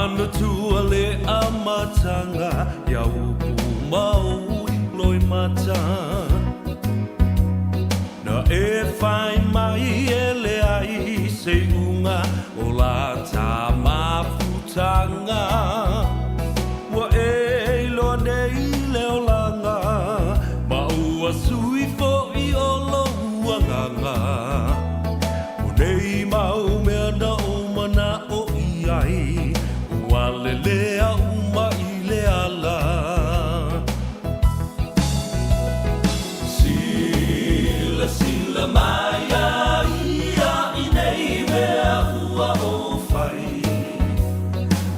Manatua le amataga ia upu ma ou loimata. Na e whai mai e leai se iuga o la ta mafutanga. Ua e iloa nei le olaga, ma ua sui foi o lou agaga. O nei mau mea na ou manao i ai, ua lelea uma i le ala. Silasila mai a ia i nei mea ua ou fai,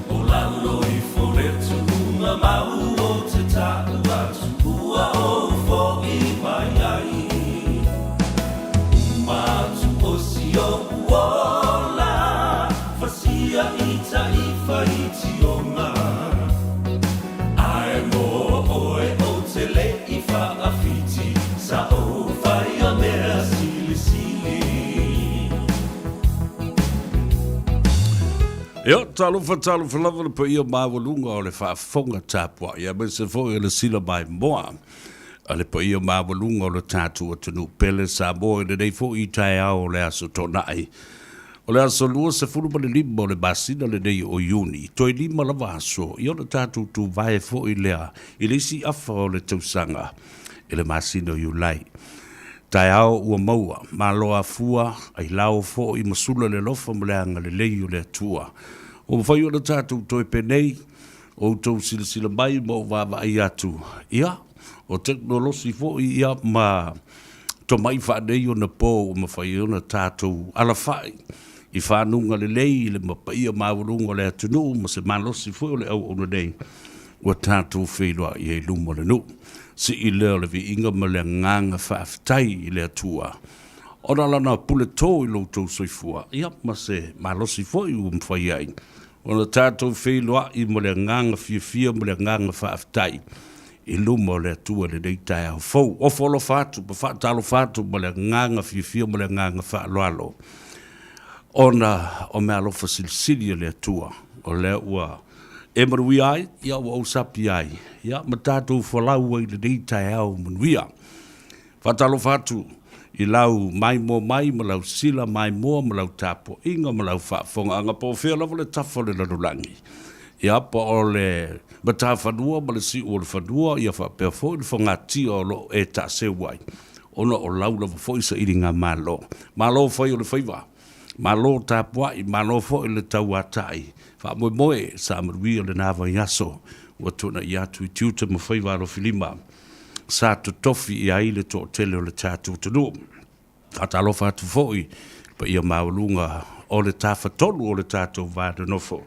O lalo ifo le tuuga mau o te taʻu atu ua ou foʻi mai ai. Uma atu o si oʻu ola, fasia i taʻi faitioga. Ae mo oe ou te le i faawhiti, sa ou whaia mea silisili. Ia, talofa, talofa lava le paia maualuga o le faafofoga tapuai, aemaise foi o le sila maimoa a le paia maualuga o le tatou atunuu pele Samoa i lenei foi taeao o le Aso Toonai. O le aso 25 o le masina lenei o Iuni, toe lima lava aso, ia ona tatou tuvae foi lea i le isi afa o le tausaga i le masina o Iulai. Taeao ua maua, malo afua, ailao foi ma sula le alofa ma le agalelei o le Atua. Ua mafai ona tatou toe penei, outou silasila mai ma ou vaavaai atu, ia, o tekonolosi foi ia ma tomai faanei ona po ua mafai ai ona tatou alafai i fanuga lelei i le paia maualuga o le atunuu ma se malosi foi o le auauna nei ua tatou feiloai ai i luma o le nuu. Sii lea o le viiga ma le agaga faafetai i le Atua ona Lana pule tō i lo outou soifua, ia ma se malosi foi ua mafai ai ona tatou feiloai ma le agaga fiafia ma le agaga faafetai i luma o le Atua i lenei taeao fou. Ofo alofa atu ma faatalofa atu ma le agaga fiafia ma le agaga faaaloalo, ona o meaalofa silisili a le Atua, o lea ua e manuia ai, ia ua ou sapi ai, ia ma tatou folau ai i lenei taeao manuia. Faatalofa atu i lau maimoa mai ma lau sila maimoa ma lau tapuaiga ma lau faafofogaaga po o fea lava le tafa o le lalolagi, ia po o le matafanua ma le siu o le fanua, ia faapea foi le fogatia o lo o e taaseu ai, ona o lau lava foi sailiga malo. Malo fai o le faiva, malo tapuai, malo foi le tauatai, faamoemoe sa manuia lena vaiaso ua tuanai atu i tiute ma faiva alofilima. sa totofi i ai le toatele o le tatou atunuu. Faatalofa atu foi i le paia maualuga o le Tafatolu o le tatou va nonofo.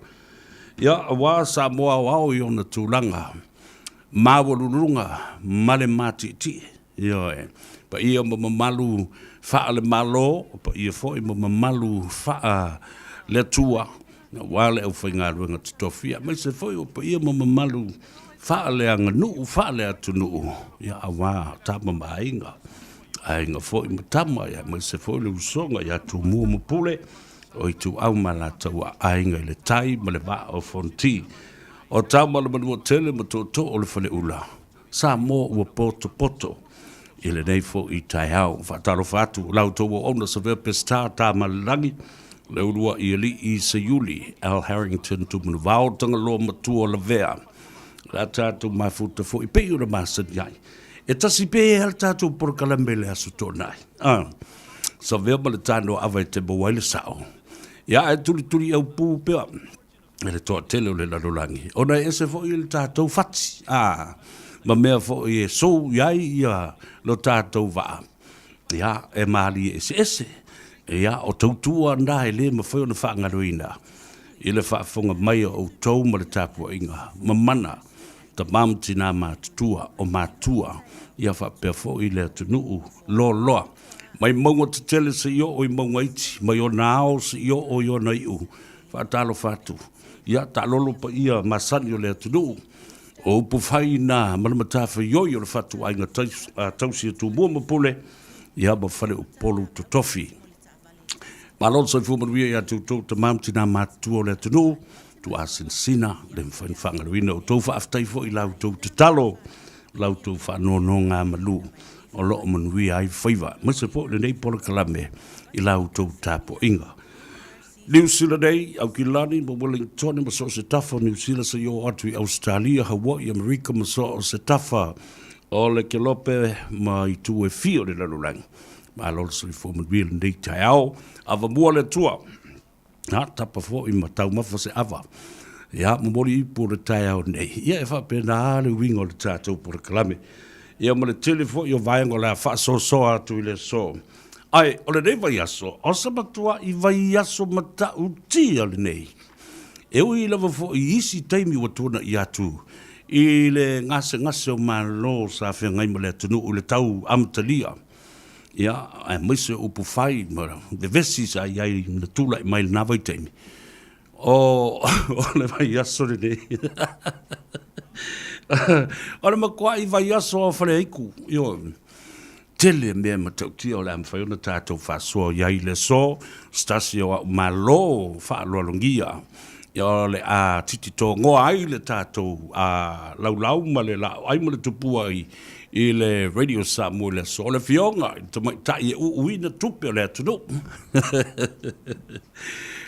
Ia, aua Samoa aoao i ona tulaga maualuluga ma le matietie. Ioe, paia ma mamalu faale-Malo, paia foi ma mamalu faale-Atua, aua le aufaigaluega totofi, aemaise foi o paia ma mamalu faaleaganuu, faaleatunuu, ia aua tama ma aiga, aiga foi ma tama, aemaise foi le usoga ia Tumua ma Pule, o Ituau ma Alataua, Aiga i le Tai ma le Vaa o Fonoti. O Tama le Manuatele ma Tootoo o le Faleula, Samoa ua potopoto i lenei foi taeao. Faatalofa atu la outou auauna Savea Peseta Tamalelagi, Leulua'i Alii Seiuli, Al Harrington Tumanuvao, Tagaloa Matua Lavea, la tatou mafuta foi pei ona masani ai. E tasi pea le tatou polokalame i le Aso Toonai. Ah, Savea ma le tano ava e te maua ai le sao. Ia ae tulituli au pū pea e le toatele o le lalolagi, ona e ese foi le tatou fati, a, ma mea foi e sou i ai ia lo tatou vaa, ia, e malie eseese. Ia, o tautua na e le mafai ona faagaloina i le faafofoga mai a outou ma le tapuaiga mamana, tama ma tina matutua, o matua, ia faapea foi le atunuu loaloa. Mai mauga tetele seia oo i mauga iti, mai ona ao seia oo i ona iu, Faatalofa atu, ia taalolo paia masani o le atunuu, o upu fai na ma le matafaioi o le fatuaiga tausi a Tumua ma Pule, ia ma Faleupolu Totofi. Malo le soifua manuia ia te outou tama ma tina matutua o le atunuu, tuuasinasina, le mafai ona faagaloina outou. Faafetai foi i la outou tatalo, la outou faanonogamanu o lo o manuia ai faiva, aemaise foi lenei polokalame i la outou tapuaiga. Niu Sila nei, Aukilani ma Wellingtone ma so o se tafa o Niu Sila seia oo atu i Ausetalia, Hawaii, Amerika ma so o se tafa o le Kelope ma itu e fia o le lalolagi. Malo le soifua manuia i lenei taeao. Avamua le Atua. A, tapa foi ma taumafa se ava. Ia, momoli ipu o le taeao nei. Ia, e faapena lava le uiga o le tatou polokalame. Ia, ma le tele foi o vaega o le a faasoasoa atu i le aso. Ae, o lenei vaiaso, o se matua'i vaiaso matautia lenei. E ui lava foi i isi taimi ua tuana'i atu i le gasegase o Malo sa feagai ma le atunuu i le tau amatalia, ia, aemaise o upufai ma vevesi sa i ai na tulai mai i lena vaitaimi, o le vaiaso lenei, o le matua'i vaiaso o Faleaiku, ioe. Tele mea matautia o le a mafai ona tatou faasoa i ai i le aso, se tasi o au malo faaaloalogia o le a tititogoa ai le tatou laulau ma le laoai ma le tupua i le Radio Samoa i le aso. O le Afioga i le Tamaitai e uuina tupe o le atunuu.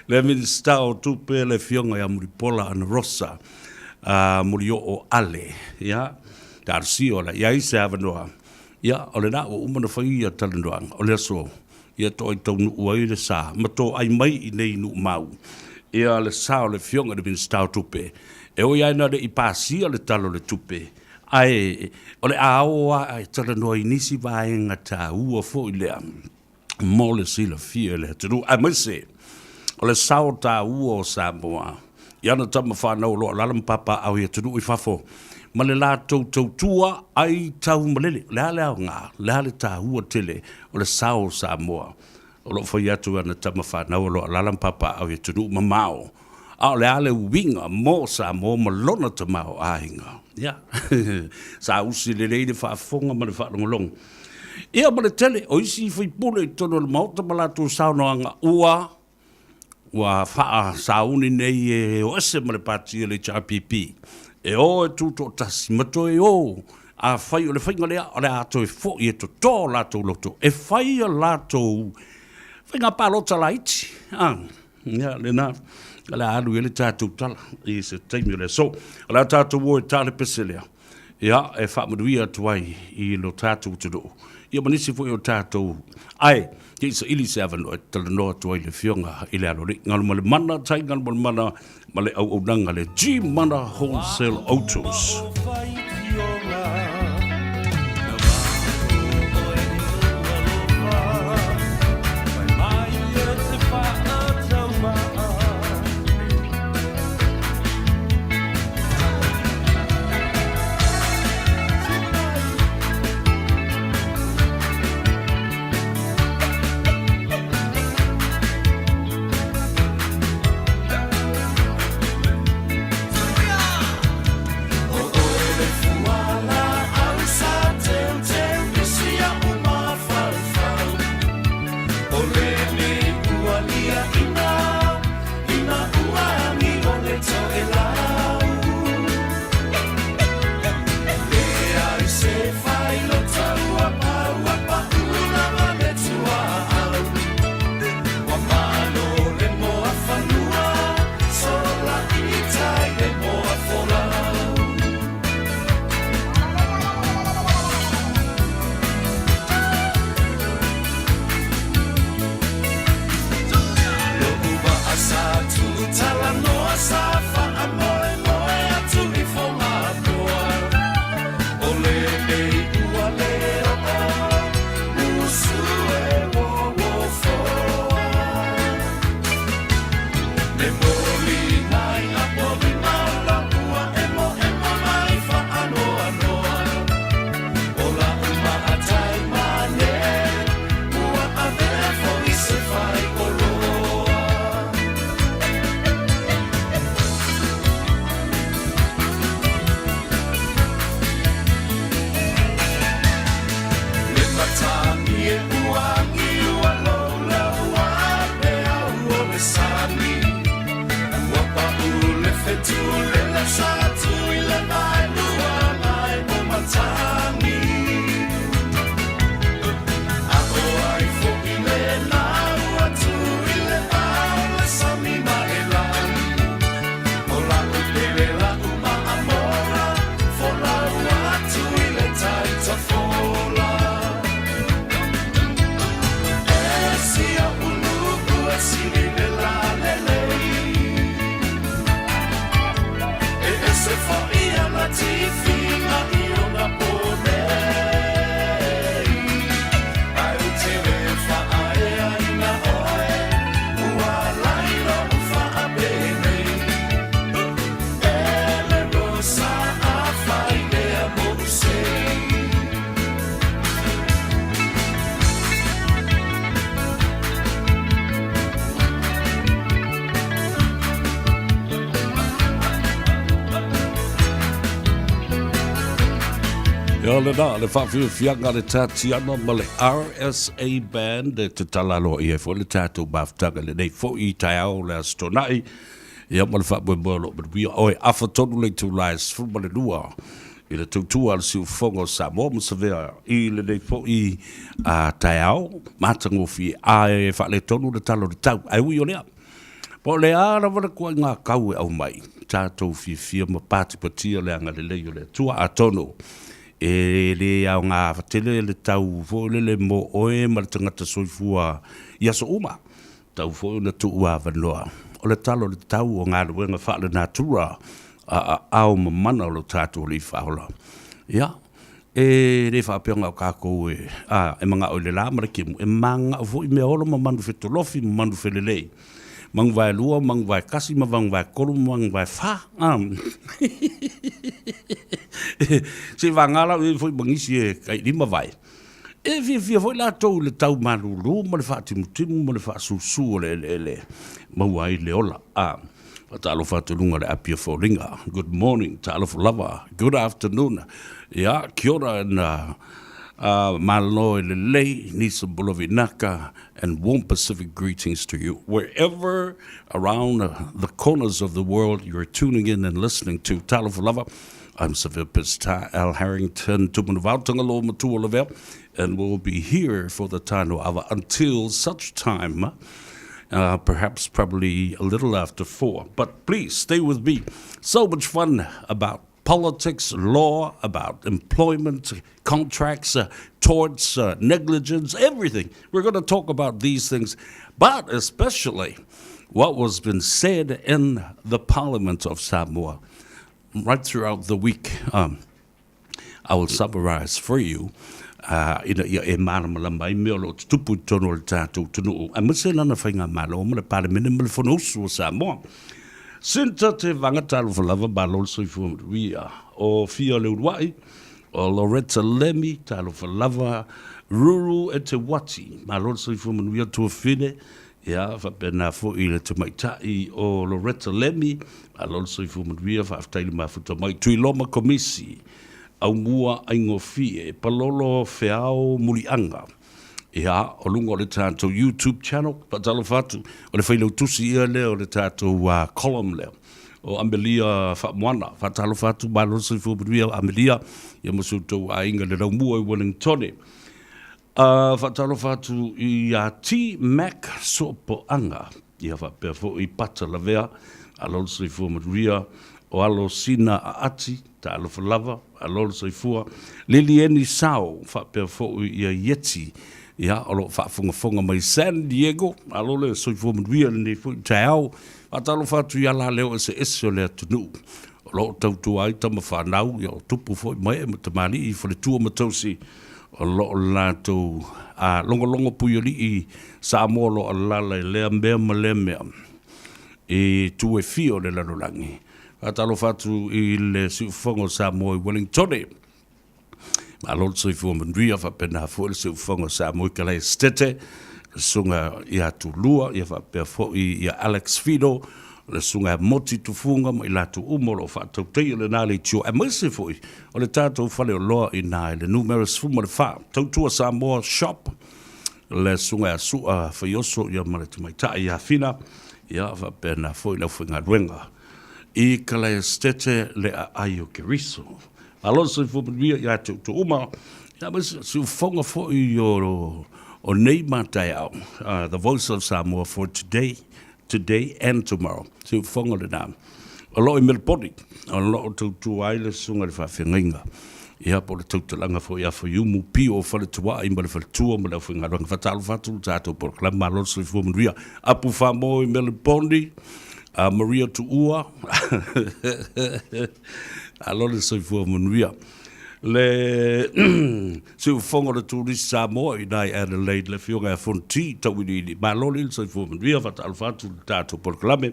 Le Minisita o Tupe, le Afioga ia Mulipola Anarosa Molioo Ale. Ia, talosia o le a i ai se avanoa. Ia, o lena ua uma ona fai ia talanoaga, o le aso, ia toai taunuu ai le sa, ma toai mai i nei Nuumau, ia le sa o le Afioga i le Minisita o Tupe. E ui lava ina le i pasia le Tala o le Tupe, ae o le a o lava e talanoa i nisi vaega taua foi lea mo le silafia e le atunuu, aemaise o le sao taua o Samoa i ana tama fanau o lo o alaala ma papaaao i atunuu i fafo ma le latou tautua ai taumalele. O le a le aoga, o le a le taua tele o le sao o Samoa o lo o fai atu e ana tama fanau o lo o alaala ma papaaao i atunuu mamao, a o le a le uiga mo Samoa ma lona tamaoaiga? Ia, saausi lelei le faafofoga ma le faalogologo. Ia ma le tele o isi sui usufono i totonu o le Maota ma latou saunoaga ua ua faasauni nei e o ese ma le pati o le HRPP e o e tutoatasi ma toe o. Afai o le faiga lea, o le a toe foi e toto o latou loto e fai a latou faiga palota laiti. A, ia lena, o le a alu i ai le tatou tala i se taimi o le aso. O le a tatou o e ta le pese lea. Ia, e faamanuia atu ai i lo tatou atunuu, ia ma nisi foi o tatou, ae se i saili se avanoa e talanoa atu ai le Afioga i le Aloalii. Galumalemana tai galumalemana ma le auaunaga le G-Mana Wholesale Autos. Ia lena, le faafiafiaga a le Tatiana ma le RSA Band e tatala aloaia ai foi le tatou mafutaga i lenei foi taeao o le Aso Toonai. Ia ma le faamoemoe o lo o manuia oe. Afa tonu le itula e 12 i le tautua a le siufofoga o Samoa ma Savea i lenei foi taeao matagofie ae faaletonu le tala o le tau. Ae ui o lea, Po o le a lava le ituaiga kau e aumai, tatou fiafia ma patipatia le agalelei o le Atua. Atonu e le aoga tele le tau foi lele mo oe ma le tagata soifua i aso uma, tatau foi ona tuu avanoa. O le tala o le tau o galuega faale-natura a aao mamana o lo tatou Alii Faaola. Ia, E le faapea na o tatou e, a, e manao i le la ma le timu, e mananao foi i meaola ma manu fetolofi ma manu felelei, manu vaelua, manu vaetasi ma manu vaetolu ma manu vaefa. A. Seiavagana la ua i ai foi ma nisi e tailima vae, e fiafia foi latou i le tau malulu ma le faatimutimu ma le faasusu o le eleele e maua ai le ola. A. Faatalofa atu i luga o le api o foliga. Good morning, talofa lava. Good afternoon. Ia, kia ora and malo e lelei, nisa bolovinaka and warm Pacific greetings to you wherever around the corners of the world you're tuning in and listening to. Talofa lava. I'm Savea Pista Al Harrington, Tumanuvao Tagaloa Matua Lavea, and we'll be here for the Tano Ava until such time perhaps probably a little after 4. But please stay with me. So much fun about politics, law, about employment, contracts, torts, negligence, everything. We're going to talk about these things, but especially what was been said in the Parliament of Samoa right throughout the week. I will summarize for you, ina ia e mālamalama ai mea o lo o tutupu i totonu o le tatou atunuu, aemaise lana faigamalo ma le Palemene ma le Fonousu o Samoa. Sinta te vanga talofa lava, malo le soifua manuia. O Fia le Uluai, o Loretta Lemi, talofa lava, Ruru e te Wati, malo le soifua manuia, Tuafine, Ia, faapena foi le tamaitai o Loretta Lemi, malo le soifua manuia, faafetai le mafuta mai. Tuiloma Komisi, Aumua Aigofie, Palolo Feao Muliaga, ia, o luga o le tatou YouTube channel, faatalofa atu, o le failautusi ia lea o le tatou column lea, o Amelia Faamoana, faatalofa atu, malo le soifua manuia Amelia, ia ma si outou aiga i le Laumua i Wellingtone. A faatalofa atu ia T Mac Soopoaga, ia faapea foi Pata Lavea, alo le soifua manuia, o alo Sina Aati, talofa lava, alo le soifua, Lilieni Sao, faapea foi ia Ieti, ia o lo o faafogafoga mai San Diego, alo le soifua manuia i lenei foi taeao. Faatalofa atu i ala leo eseese o le atunuu o lo o tautua ai tama fanau, ia o tupu foi ma ee ma tamalii, faletua ma tausi, O lo o latou logologo puialii Samoa o lo o alaala i lea mea ma lea mea i itu e fia o le lalolagi. Faatalofa atu i le siufofoga o Samoa i Wellingtone. Malo le soifua manuia, faapena foi le siufofoga o Samoa i Kalaesetete, le susuga ia Tulua, ia faapea foi ia Alex Fido, le Susuga ia Moti Tufuga ma i latou uma o lo o faatautaia lena leitio, aemaise foi o le tatou faleoloa i ina i le numera 14, Tautua Samoa Shop, le Susuga ia Sua Faioso ia ma le Tamaitai ia Fina, ia faapena foi le aufaigaluega i Kalaesetete le aai o Keriso. Malo le soifua manuia ia te outou uma, ia aemaise siufofoga foi o nei ma taeao, The Voice of Samoa for today, today and tomorrow. Siufofoga lena. O lo o i Melbourne, o lo o tautua ai le susuga i le faafeagaiga. Ia, po o le tautalaga foi ia Fuiumu, Pio o Faletuai ma le faletua ma le aufaigaluega. Faatalofa atu le tatou polokalame, malo le soifua manuia. Apu Faamo i Melbourne, Maria Tuua, malo le soifua manuia. Le siufofoga o le Turisi Samoa i ina i Adelaide, le Afioga ia Fonoti Tauiliili. Malo le soifua manuia, faatalofa atu i le tatou polokalame,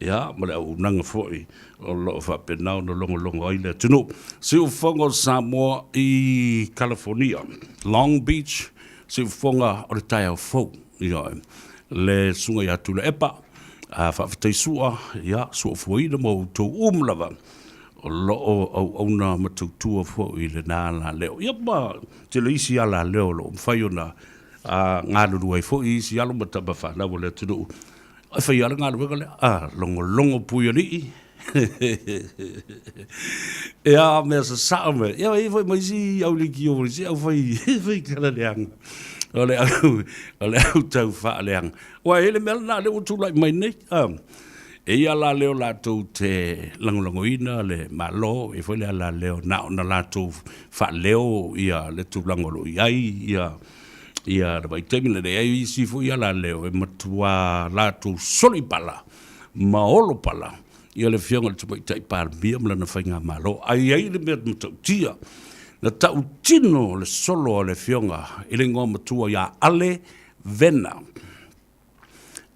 ia, ma le auaunaga foi o lo o faapena ona logologo ai le atunuu. Siufofoga o Samoa i Kalafonia, Long Beach, siufofoga o le taeao fou, ioe, le Susuga ia Tuilaepa, faafetai Sua, ia, suafuaina ma outou uma lava. O lo o auauna ma tautua foi i lena alaleo. Ia ma tele isi alaleo o lo o mafai ona galulue ai foi isi alo ma tama fanau a le atunuu. E fai lava le galuega lea, a logologo puialii, ia mea sasao mea. Ia e i ai foi ma isi au leitio foi, se au fai, fai tala leaga, o le au, o le au tau faaleaga. Aua e i ai le mea lena o lea ua tulai mai nei, a. E i ai alaleo latou te lagolagoina le Malo, e i ai foi le alaleo na ona latou faaleo ia le tulaga o lo o i ai ia ia le vaitaimi lenei. Ae i ai isi foi alaleo e matua latou soli pala ma olo pala ia le Afioga i le Tamaitai Palemia ma lana faigamalo. Ae i ai le mea matautia, na tautino le solo a le Afioga i le Igoamatua ia Ale Vena.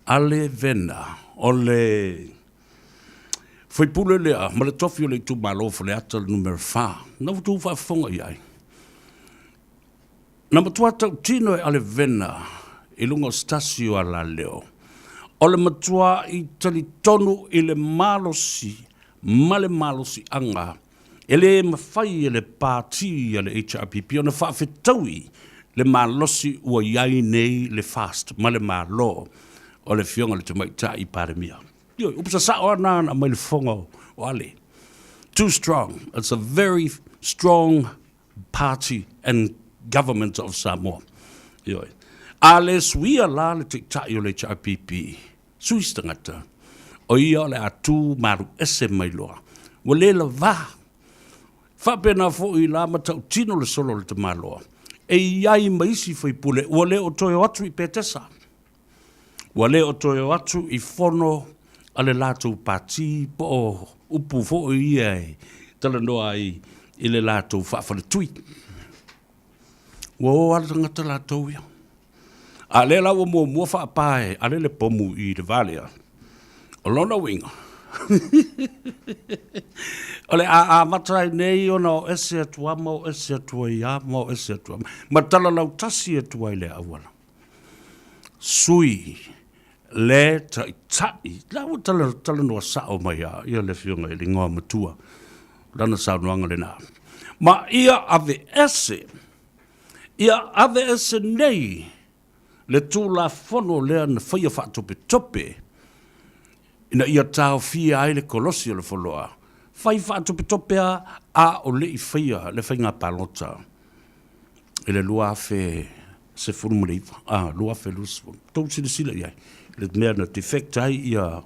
Ale Vena, o le faipule lea ma le tofi o le itumalo o Faleata numera 4. Na ua outou faafofoga i ai. Na matua tautino e Ale Vena i luga o se tasi o alaleo, o le matua'i talitonu i le malosi ma le malosi'aga e le mafai e le Pati a le HRPP ona faafetaui le malosi ua i ai nei le FAST ma le Malo o le Afioga i le Tamaitai Palemia. Ioe, upu sasao lava na na aumai le fofoga o Ale. Too strong. It's a very strong party and government of Samoa. Ioe. A le suia la le Taitai o le HRPP, sui se tagata, o ia o le a tu malu ese mai loa. Ua le lavā. Faapena foi la matautino le solo o le tamaloa. E i ai ma isi faipule ua le o toe o atu i Petesa. Ua le o toe o atu i fono a le latou pati po o upu foi ia e talanoa ai i le latou faafaletui. Ua o lava le tagata latou ia. A o lea la ua muamua faapa e ale le pomu i le va lea, o lona uiga, o le a amata ai nei ona o ese atu lava ma o ese atu ai lava ma o ese atu lava ma tala lautasi atu ai le auala. Sui le taitai, la ua talanoa sao mai lava ia le Afioga i le Igoamatua, lana saunoaga lena. Ma ia aveese Ia aveese nei le Tulafono lea na faia faatopetope ina ia taofia ai le kolosi o le foloa, fai faatopetope lava a o le i faia le faiga palota i le 2019, a, 2020. Tou silasila i ai i le mea na defect ai ia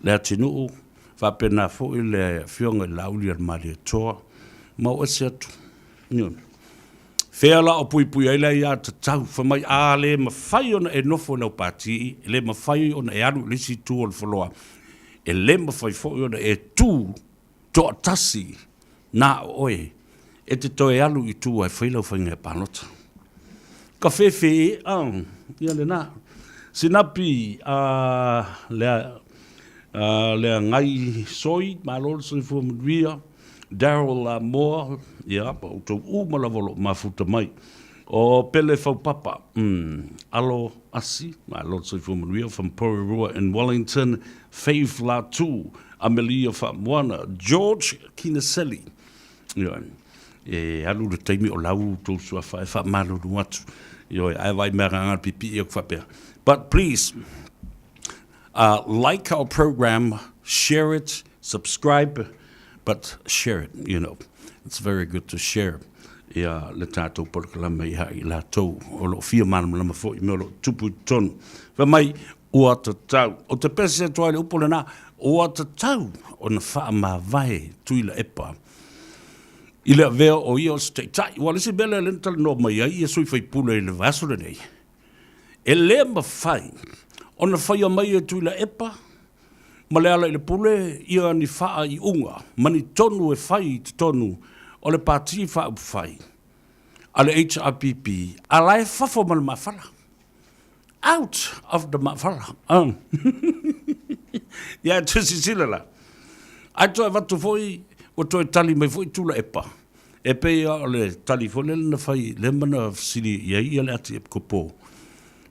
le atunuu, faapena foi le Afioga i le Laaulialemalietoa ma oo ese atu. Ioe. Fea la o puipui ai le aiatatau? Fai mai, a le mafai ona e nofo i lau pati, e le mafai ona e alu i le isi itu o le foloa, e le mafai foi ona e tu toatasi na o oe e te toe alu i tua e fai lau faiga palota. Ka fefe, oh, ia lena. Sinapi, a, lea, a, lea ngai soi, malo le soifua manuia. Darryl Lamoa, ia, ma outou uma lava o lo o mafuta mai. O Pele Faupapa, mm, Alo Asi, malo le soifua manuia, from Porirua in Wellington, Faith Latu, Amelia Faamoana, George Kinaseli, ioe, e alu le taimi o lau outou suafa e faamalulu atu, ioe, ae vaai mea agaga pipii aku faapea. But please, Like our program, share it, subscribe, but share it, you know. It's very good to share ia le tatou polokalame ia i latou o lo o fia malamalama foi i mea o lo o tupu i totonu. Fai mai, ua tatau. O te pese atu ai le upu lena, ua tatau ona faamavae Tuilaepa i le avea o ia o se taitai. Aua o le isi mea lea lea na talanoa mai ai ia sui faipule i le vaiaso lenei, E le mafai ona faia mai e Tuilaepa ma Lealailepule ia ni faaiuga ma ni tonu e fai i totonu o le Pati Faaupufai a le HRPP a la e fafo ma le mafala. Out of the mafala. Ia e toe silasila la. Ae toe avatu foi, ua toe tali mai foi Tuilaepa E pei lava o le tali foi lele na fai lea ma na fesili i ai ia le Atiepikopo,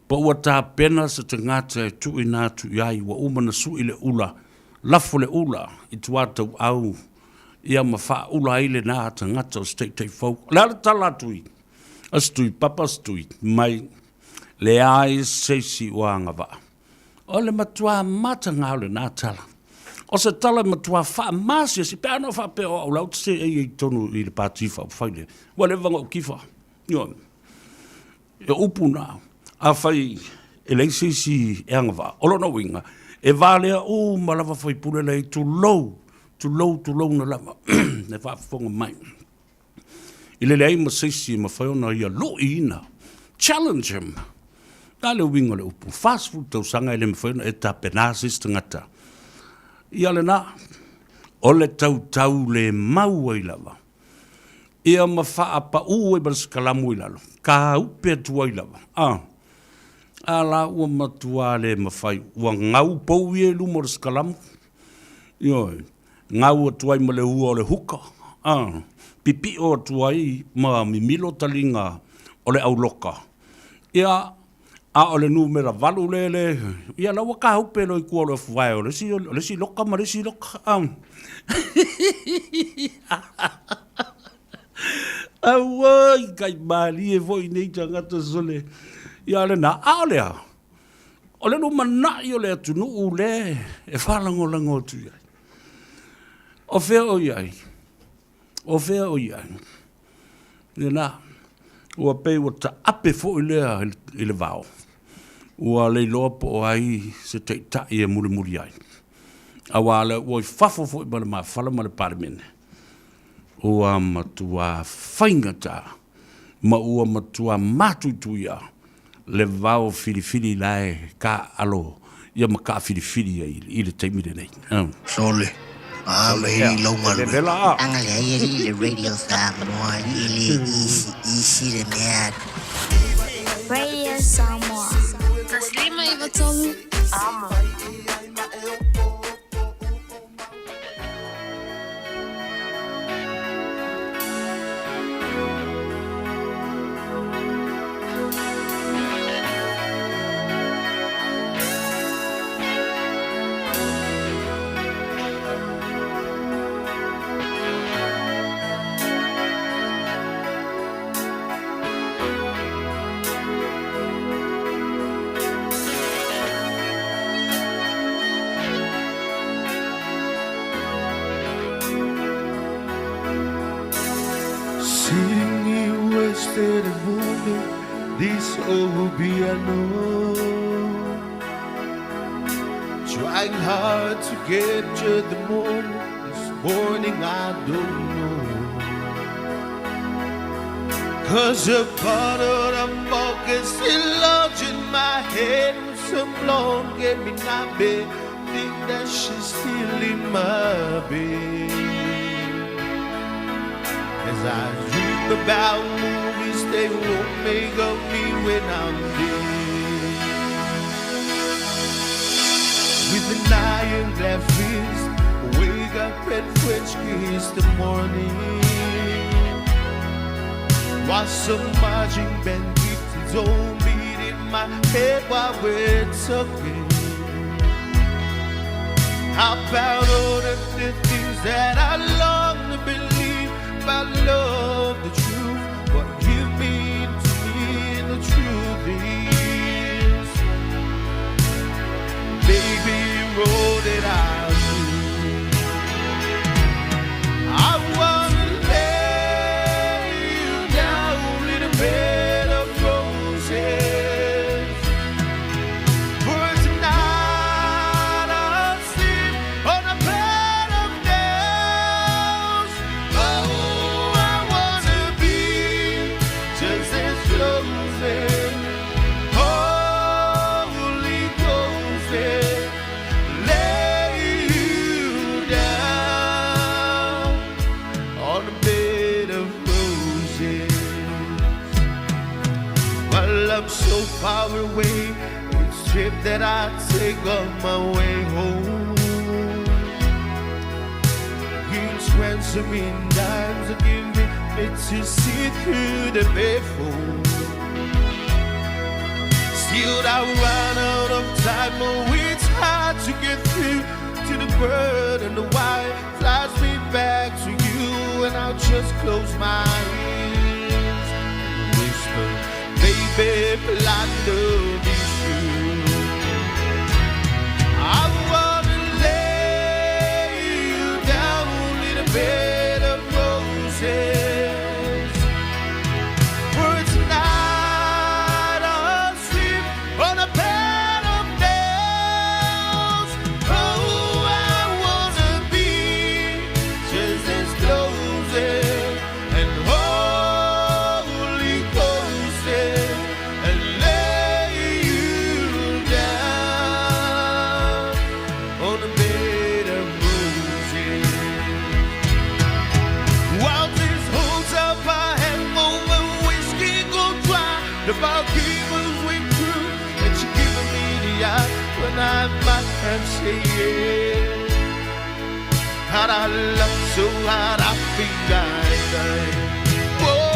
po ua tapena se tagata e tuuina atu i ai, ua uma na sui le ula, lafo le ula i tuatauau ia ma faaula ai lena tagata o se taitai fou. O le a le tala a Tui? A se Tui Papa se Tui mai, leai se isi ua agavaa. O le matua mataga o lena tala. O se tala e matua faamasiasi, pe ana faapea o au la ou te seei ai i totonu i le Pati Faaupufai lea, ua leva ona ou kifa. Ioe. E upu na, afai e leai se isi e agavaa, o lona uiga, e valea uma lava faipule la i tulou, tulou, tulouna lava le faafofoga mai. I le leai ma se isi e mafai ona ia luiina, challenge him. O le a le uiga o le upu? 40 tausaga e le mafai ona e tapena se isi tagata. Ia lena, o le tautau le mau ai lava. Ia ma faapaū ai ma le sikalamu i lalo, tāupe atu ai lava, a, a la ua matuā le mafai, ua gau pou ia i luma o le sikalamu, ioe, gau atu ai ma le ua o le huka, a, pipio atu ai ma mimilo taliga o le auloka, ia, A o le numera 8 lea le, ia la ua tāupe loa i tua o le ofuvae o le isi, o le isi loka ma le isi loka. Auoi, kai malie foi nei tagata sole. Ia lena, a o le a? O le lumanai o le atunuu le e faalagolago atu i ai. O fea o i ai? O fea o i ai? Lena, ua pei ua taape foi lea i le vao, ua le iloa po o ai se taitai e mulimuli ai. Aua o lea ua i fafo foi ma le mafala ma le Palemene, ua matua faigata ma ua matua matuituia le vao filifili la e taaalo ia ma taafilifili ai i le taimi lenei. Sole, a me hei lau galuega. Aga leai alii le Radio Samoa alii e le easy easy le mea. Radio Samoa. 153 Amo. Seeing you wasted a moment, this all will be unknown. Trying hard to capture the moment, this morning I don't know. Cause a part of the fog is still lodged in my head with some blonde gave me not be think that she's still in my bed. As I dream about movies, they won't make of me when I'm dead. With an iron glass fist, wake up and French kiss the morning. While some marching band keeps its own beat in my head while we're talking. About all of the things that I long to believe, but love the truth, what you mean to me, and the truth is, baby, you wrote it out. I wanna lay you down in a bed of roses. For tonight I'll sleep on a bed of nails. Oh, I wanna be just as close Holy Ghost, lay you down on a bed of roses. Well, I'm so far away, each trip that I take on my way home. Keeps ransoming dimes that give me to see through the payphone. Still, I run out of time. Oh, it's hard to get through to the bird and the wire flies me back to you. just close my ears and whisper, baby, my love is true. I wanna lay you down in a bed of roses. For tonight I'll sleep on a bed of nails. Oh, I wanna be just as close and holy close and lay you down on a bed of roses. While this holds up a hangover, whiskey go dry. The barkeepers went through, and she giving me the eye when I might have said, How'd I love so hard I think I died. Whoa.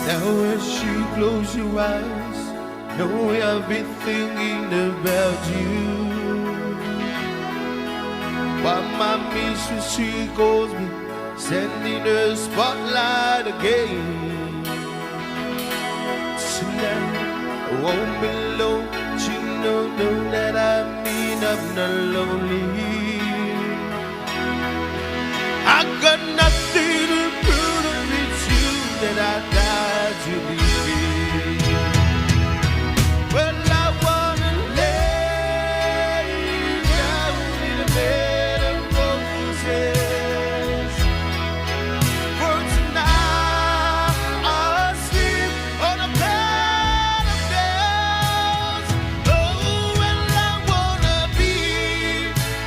Now as you close your eyes, know I've been thinking about you. While my mistress, she calls me, sending the spotlight again. Tonight, I won't be alone. You know that I mean I'm not lonely. I got nothing to prove it's you that I died to leave. Well, I wanna lay you down in a bed of roses. For tonight I'll sleep on a bed of nails. Oh, well, I wanna be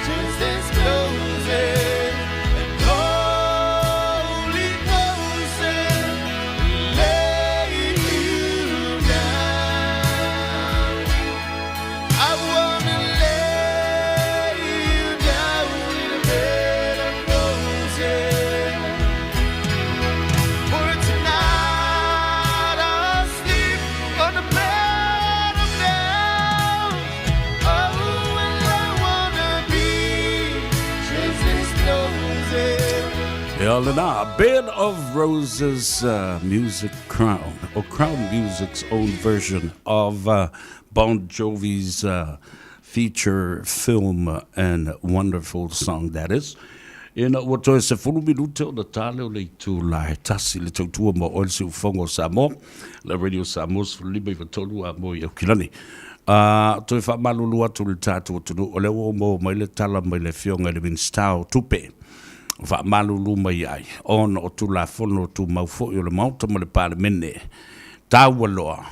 just as close and holy close lay you down. I wanna lay you down in a bed of roses. For tonight I'll sleep on a bed of nails. Oh, and I wanna be just as close. Ia lena, Bed of Roses Music Crown, or Crown Music's own version of Bon Jovi's feature film and wonderful song that is. Ina ua toe 10 minute ona tā lea o le itula e tasi le tautua ma oe le siufofoga o Samoa, le Radio Samoa 15 93 a mo i Aukilani. A toe faamalulu atu i le tatou atunuu, o lea ua ou maua mai le tala mai le Afioga i le Minisita o Tupe, faamalulu mai ai, ona o Tulafono Tumau foi o le Maota ma le Palemene, taua loa,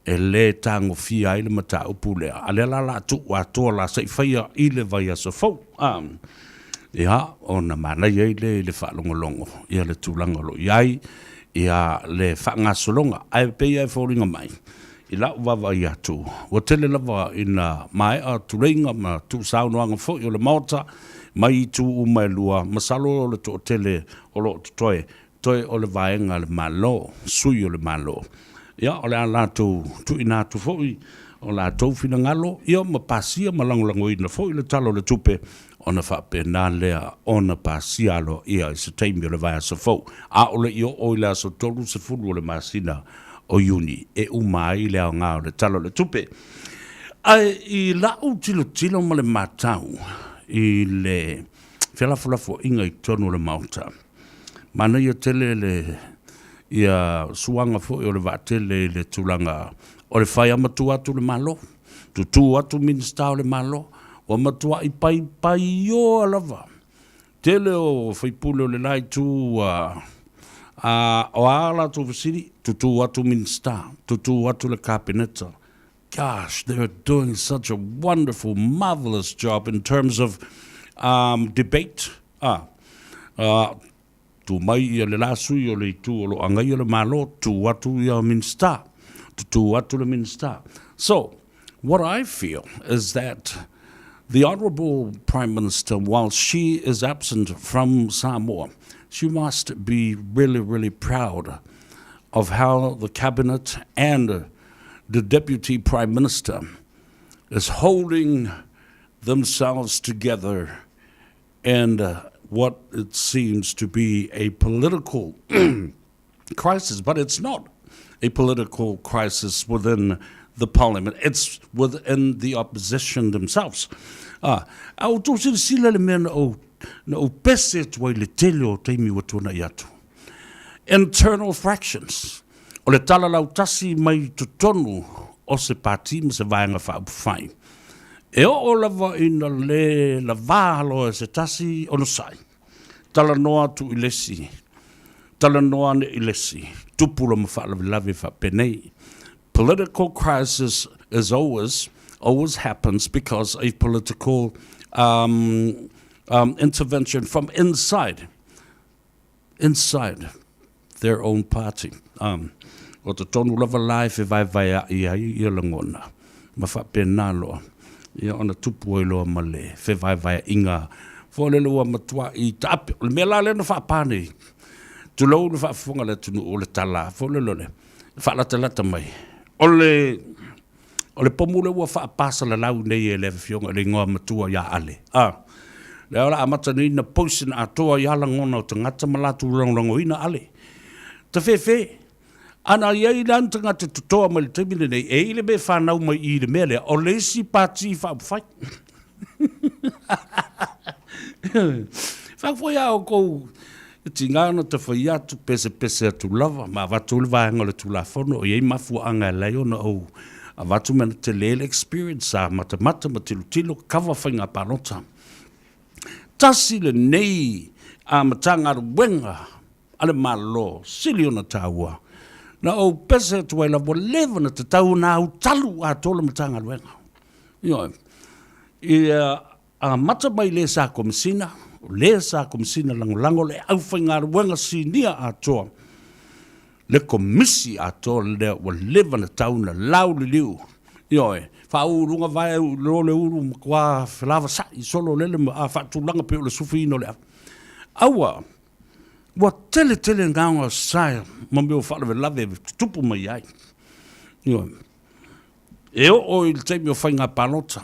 e lē tagofia ai le mataupu lea, a lea la la tuu atoa la se i faia i le vaiaso fou, a, ia, ona manaia ai lea i le faalogologo ia le tulaga o lo o i ai, ia, le faagasologa. Ae pei lava e foliga mai, i lau vaavaai atu, ua tele lava ina maea tuleiga ma tuusaunoaga foi o le Maota mai itu uma e lua, masalo o le toatele o lo o totoe, toe o le vaega a le Malo, sui o le Malo. Ia, o le a latou tuuina atu foi o latou finagalo, ia ma pasia ma lagolagoina foi le Tala o le Tupe, ona faapena lea ona pasia aloaia i se taimi o le vaiaso fou, a o le i oo i le aso 30 o le masina o Iuni e uma ai le aoga o le Tala o le Tupe. Ae i la'u tilotilo ma le matau i le felafolafoaiga i totonu o le Maota, manaia tele le ia suaga foi o le vaatele i le tulaga o le fai amatua atu le Malo, tutū atu Minisita o le Malo, ua matua'i paipaioa lava. Tele o faipule o le la itu ua a o a latou fesili, tutū atu Minisita, tutū atu le Kapeneta. gosh, they're doing such a wonderful, marvelous job in terms of um, debate. Ah, uh, tū mai ia le la sui o le itu o lo agaia le Malo, tū atu ia Minista, tutū atu le Minista. So, what I feel is that the Honourable Prime Minister, while she is absent from Samoa, she must be really, really proud of how the Cabinet and the Deputy Prime Minister is holding themselves together and uh, what it seems to be a political crisis, but it's not a political crisis within the parliament. It's within the opposition themselves. Ah, a o tō silasila le mea na ou, na ou pese atu ai le tele o taimi ua tuanai atu. Internal fractions. O le tala lautasi mai totonu o se pāti ma se vaega faaupufai. E oo lava ina le lavā loa e se tasi onosai. Talanoa atu i le isi, talanoa ane i le isi, tupu loa ma faalavelave faapenei. Political crisis is always, always happens because a political um, um, intervention from inside inside their own party. Um, o totonu lava la e fevaevaeaʻi ai ia lagona, ma faapena loa, ia ona tupu ai loa ma le fevaevaeaʻiga foi lele ua matuaʻi taape. O le mea la lea na faapā nei, tulou le faafofoga a le atunuu o le tala foi lele o le faalatalata mai, o le O le pomu lea ua faapasalalau nei e le Afioga i le Igoa Matua ia Ale. A. Lea o le a amata nei na poison atoa i a lagona o tagata ma latou lagolagoina Ale. Tafefe. Ana i ai la ni tagata totoa mai le taimi lenei, e i le mea e fanau mai i le mea lea, o le isi pati faaupufai. Faafoe a outou e tiga ona ta fai atu, pesepese atu lava, ma avatu le vaega o le Tulafono, e i ai mafuaaga e ala ai ona ou avatu mea na tele le experience sa matamata ma tilotilo kava faiga palota. Tasi lenei a Matagaluega a le Malo sili ona taua, na ou pese atu ai lava ua leva ona tatau ona autalu atoa le Matagaluega. Ioe. Ia amata mai le sa Komesina, o le sa Komesina Lagolago, le aufaigaluega sinia atoa, le Komisi atoa lea ua leva ona tau na lauliliu. Ioe, faauluuluga vae loa le ulu matua felavasai solo lele ma a faatulaga pei o le sufiina o le ava. Aua, ua tele tele gaogaosa ma mea o faalavelave e tutupu mai ai. Ioe. E oo i le taimi o faiga palota,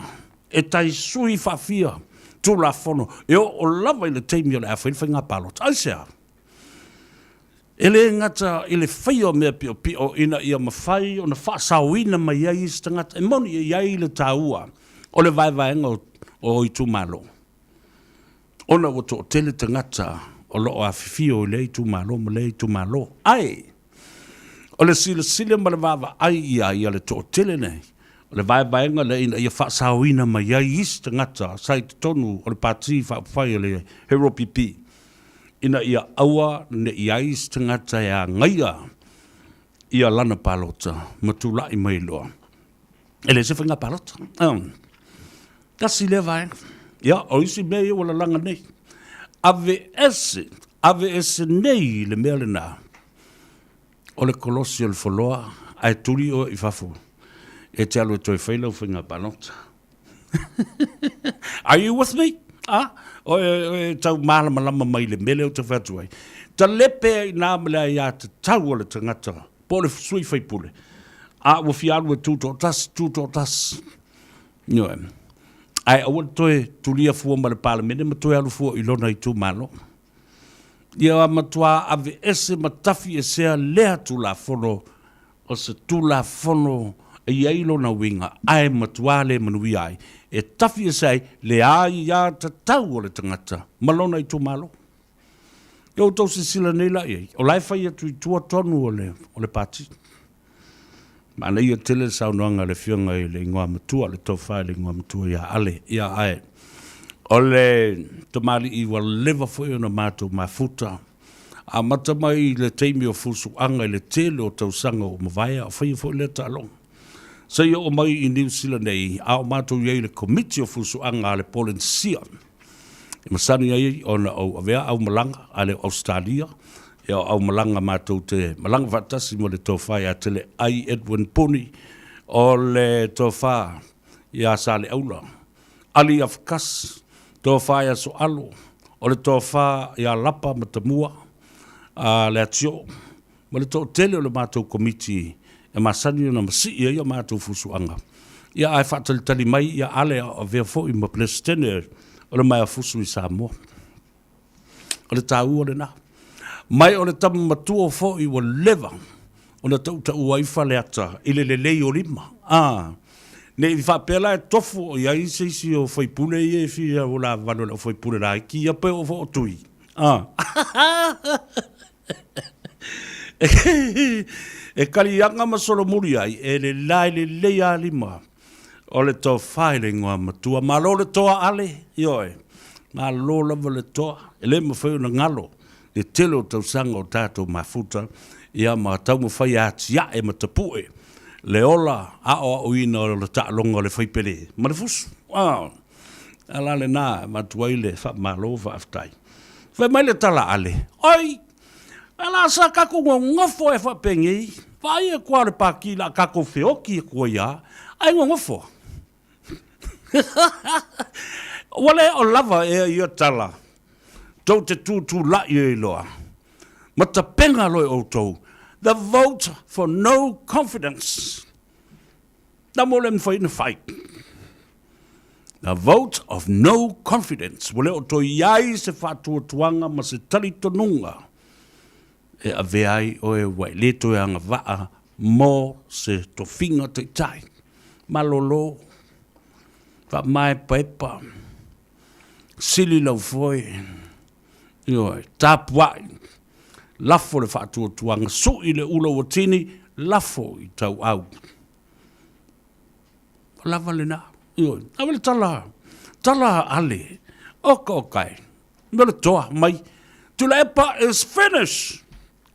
e tai sui faafia Tulafono, e oo lava i le taimi o le a fai le faiga palota. Aisea? E le gata i le faia o mea piopio ina ia mafai ona faasaoina mai ai isi tagata, e moni e i ai le taua o le vaevaega o itumalo, ona ua toatele tagata o lo o afifio i lea itumalo ma lea itumalo. Ae, o le silasila ma le vaavaai i ai a le toatele nei, o le vaevaega lea ina ia faasaoina mai ai isi tagata sa i totonu o le Pati Faaupufai o le HRPP, ina ia aua ne i ai isi tagata e agaia ia lana palota ma tulai mai loa. E le se faiga palota. Tasi lea vaega. Ia, o isi mea ia ua lalaga nei. Ave ese, ave ese nei le mea lena. O le kolosi o le foloa, ae tuli oe i fafo. E te alu e toe fai lau faiga palota. Are you with me? Ah, o e, e tau malamalama mai le mea lea ou te fai atu ai. Talepe ai nā ma le aiatatau o le tagata po o le sui faipule, a ua fia alu e tutoatasi, tutoatasi. Ioe. Ae aua le toe tulia fua ma le Palemene ma toe alu fua i lona itumalo. Ia matua aveese ma tafiesea lea Tulafono o se Tulafono e i ai lona uiga ae matua le manuia ai, e tafiese ai le aiatatau o le tagata ma lona itumalo. Ia outou silasila nei la i ai, o la e fai atu i tua tonu o le, o le pati. Manaia tele le saunoaga a le Afioga i le Igoa Matua, le Tofa i le Igoa Matua ia Ale. Ia ae, o le tamalii ua leva foi ona matou mafuta. Amata mai i le taimi o fusuaga i le tele o tausaga ua mavae a o faia foi lea taaloga. Seia oo mai i Niu Sila nei, a o matou i ai i le Komiti o Fusuaga a le Polenisia. E masani ai ona ou avea au malaga a le Ausetalia, ia o au malaga matou te malaga faatasi ma le Tofa ia Teleai Edwin Puni, o le Tofa ia Saleaula Ali Afakasi, Tofa ia Soalo, o le Tofa ia Lapa Matamua a Leatioo, ma le toatele o le matou Komiti e masani ona masii ai a matou fusuaga, ia ae faatalitali mai ia Ale a o avea foi ma Peresetene o le Maeafusu i Samoa. O le taua lena. Mai o le tama matua foi ua leva ona tautaua ai Faleata i le lelei o lima. A, ne i faapea la e tofu o i ai se isi o faipule ia e fia o lavalo i le aufaipule laiti ia pe oo foi o Tui. A. E kaliaga ma solomuli ai, e lelae lelei a lima o le tofa i le igoa matua. Malo le toa Ale, ioe, malo lava le toa, e le mafai ona galo le tele o tausaga o tatou mafuta, ia ma taumafai e atiae ma tapue le ola aoaoina o le taaloga o le faipele ma le fusu. A la lena e avatu ai le faamalo faafetai. Fai mai le tala Ale, Oi! Ala sa kakou gogofo e faapenei, vaai atu lava o le pati la kakou feoti atu ai a, ae gogofo. Ua le o lava ea ia tala, tou te tutulai ai loa, ma tapena loa e outou, the vote for no confidence. Na mo le mafai ona fai. The vote of no confidence, ua le o toe i ai se faatuatuaga ma se talitonuga e avea ai oe ua e le toe agavaa mo se tofiga taitai. Malolo, faamaepaepa, sili lau foe, ioe, tapuai, lafo le faatuatuaga, sui le ula ua tini, lafo i tauau. Ua lava lena. Ioe. Awe le tala, tala a Ale. Oka oka e. Me o le toa mai. Tuilaepa is finished.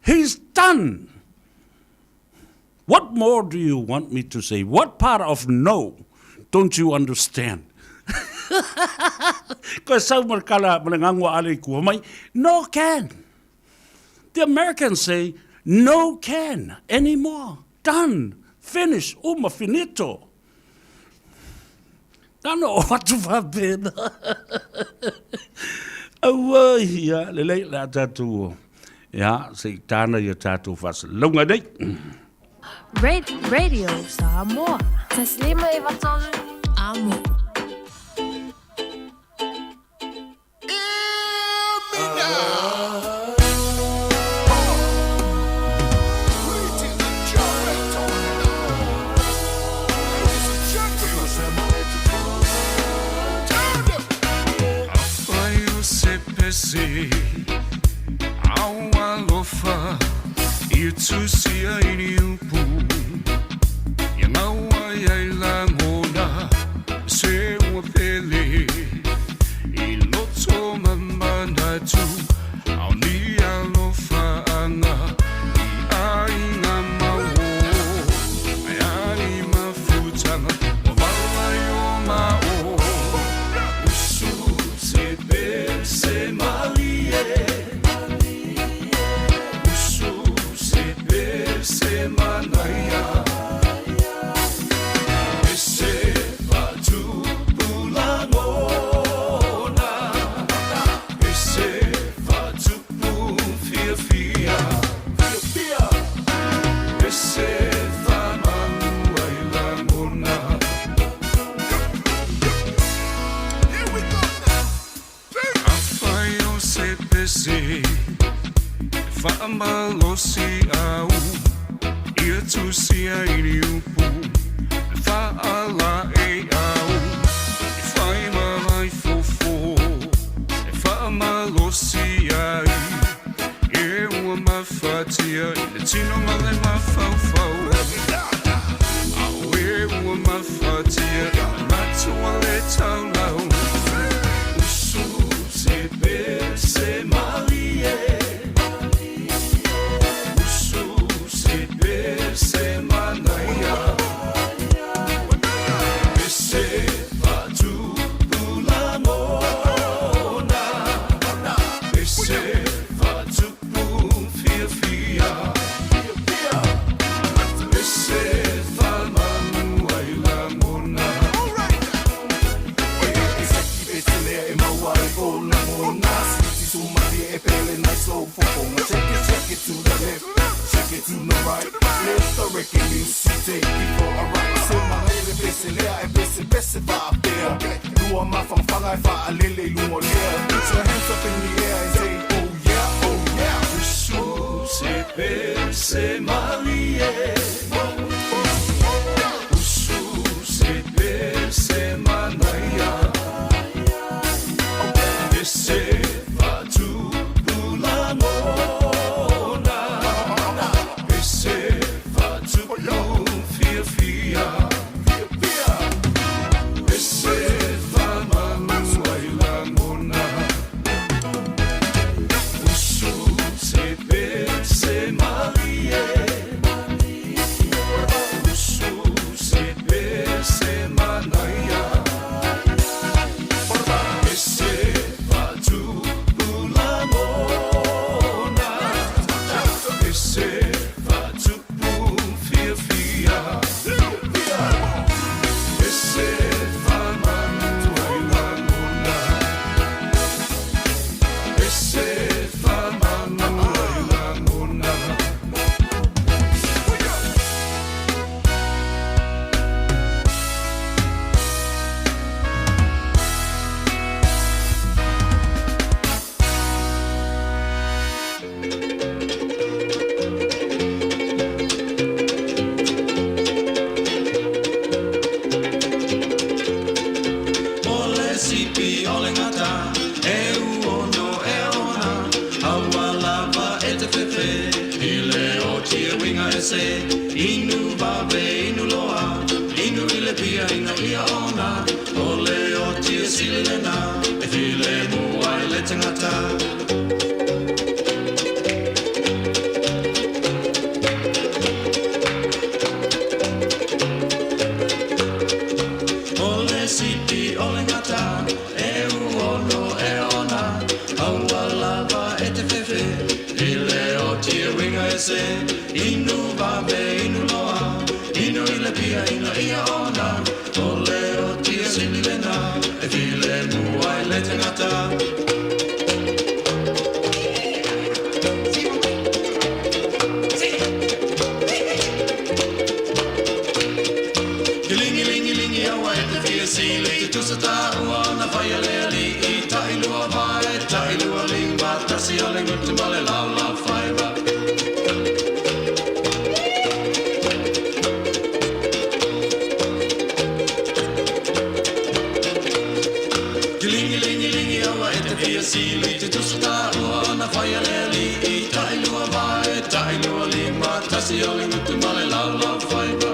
He's done. What more do you want me to say? What part of no don't you understand? Koe sau ma le kala ma le ngangua ale i kua mai. No can. The Americans say no can anymore. Done. Finish. Uma. Finito. Nana o atu faapena. Auai, ia, lelei, le a tātou, ia, se i tāna ia tātou whasalauga nei. Radio Samoa. Taslima 93 Amo. I roto ma manatu ao ni alofaanga i aiga mauo ai ani mafutanga ua vala i o mao usu se pese malie usu se pese manaia pese e pele nai sou fofoga Shake it, shake it to the left, shake it to the right Let the reggae music take you for a ride Se manaia le pese lea e pese pese faapea Lua mafangafaga e faalele i luga o le ea Put your hands up in the air and say oh yeah, oh yeah Usu se pese malie Usu se pese manaia Ese fatupu lagona Ese fatupu fiafia Ese famanu ai lagona Usu se pese malie Usu se pese manaia Ese fatupu lagona Ese fatupu fiafia Ese famanu ai lagona Ese famanu ai lagona. O le sipi o le gata, e uono e ona, aua lava e te fefe, i le oti e uiga ese, inu vave inu loa, inu i le pia ina ia ona, o le oti e sili lena, e filemu ai le tangata. O le sipi o le gata, e uono e ona, aua lava e te fefe, i le oti e uiga ese, inu vave inu loa, inu i le pia ina ia ona, o le oti e sili lena, e filemu ai le tangata. Ligilingi aua e te fia sili te tusa taua na whai a le alii tailua vae tailua lima tasi o le gutu ma le laulau faiva. Ligilingi aua e te fia sili te tusa taua na whai a le alii tailua vae tailua lima tasi o le gutu ma le laulau faiva.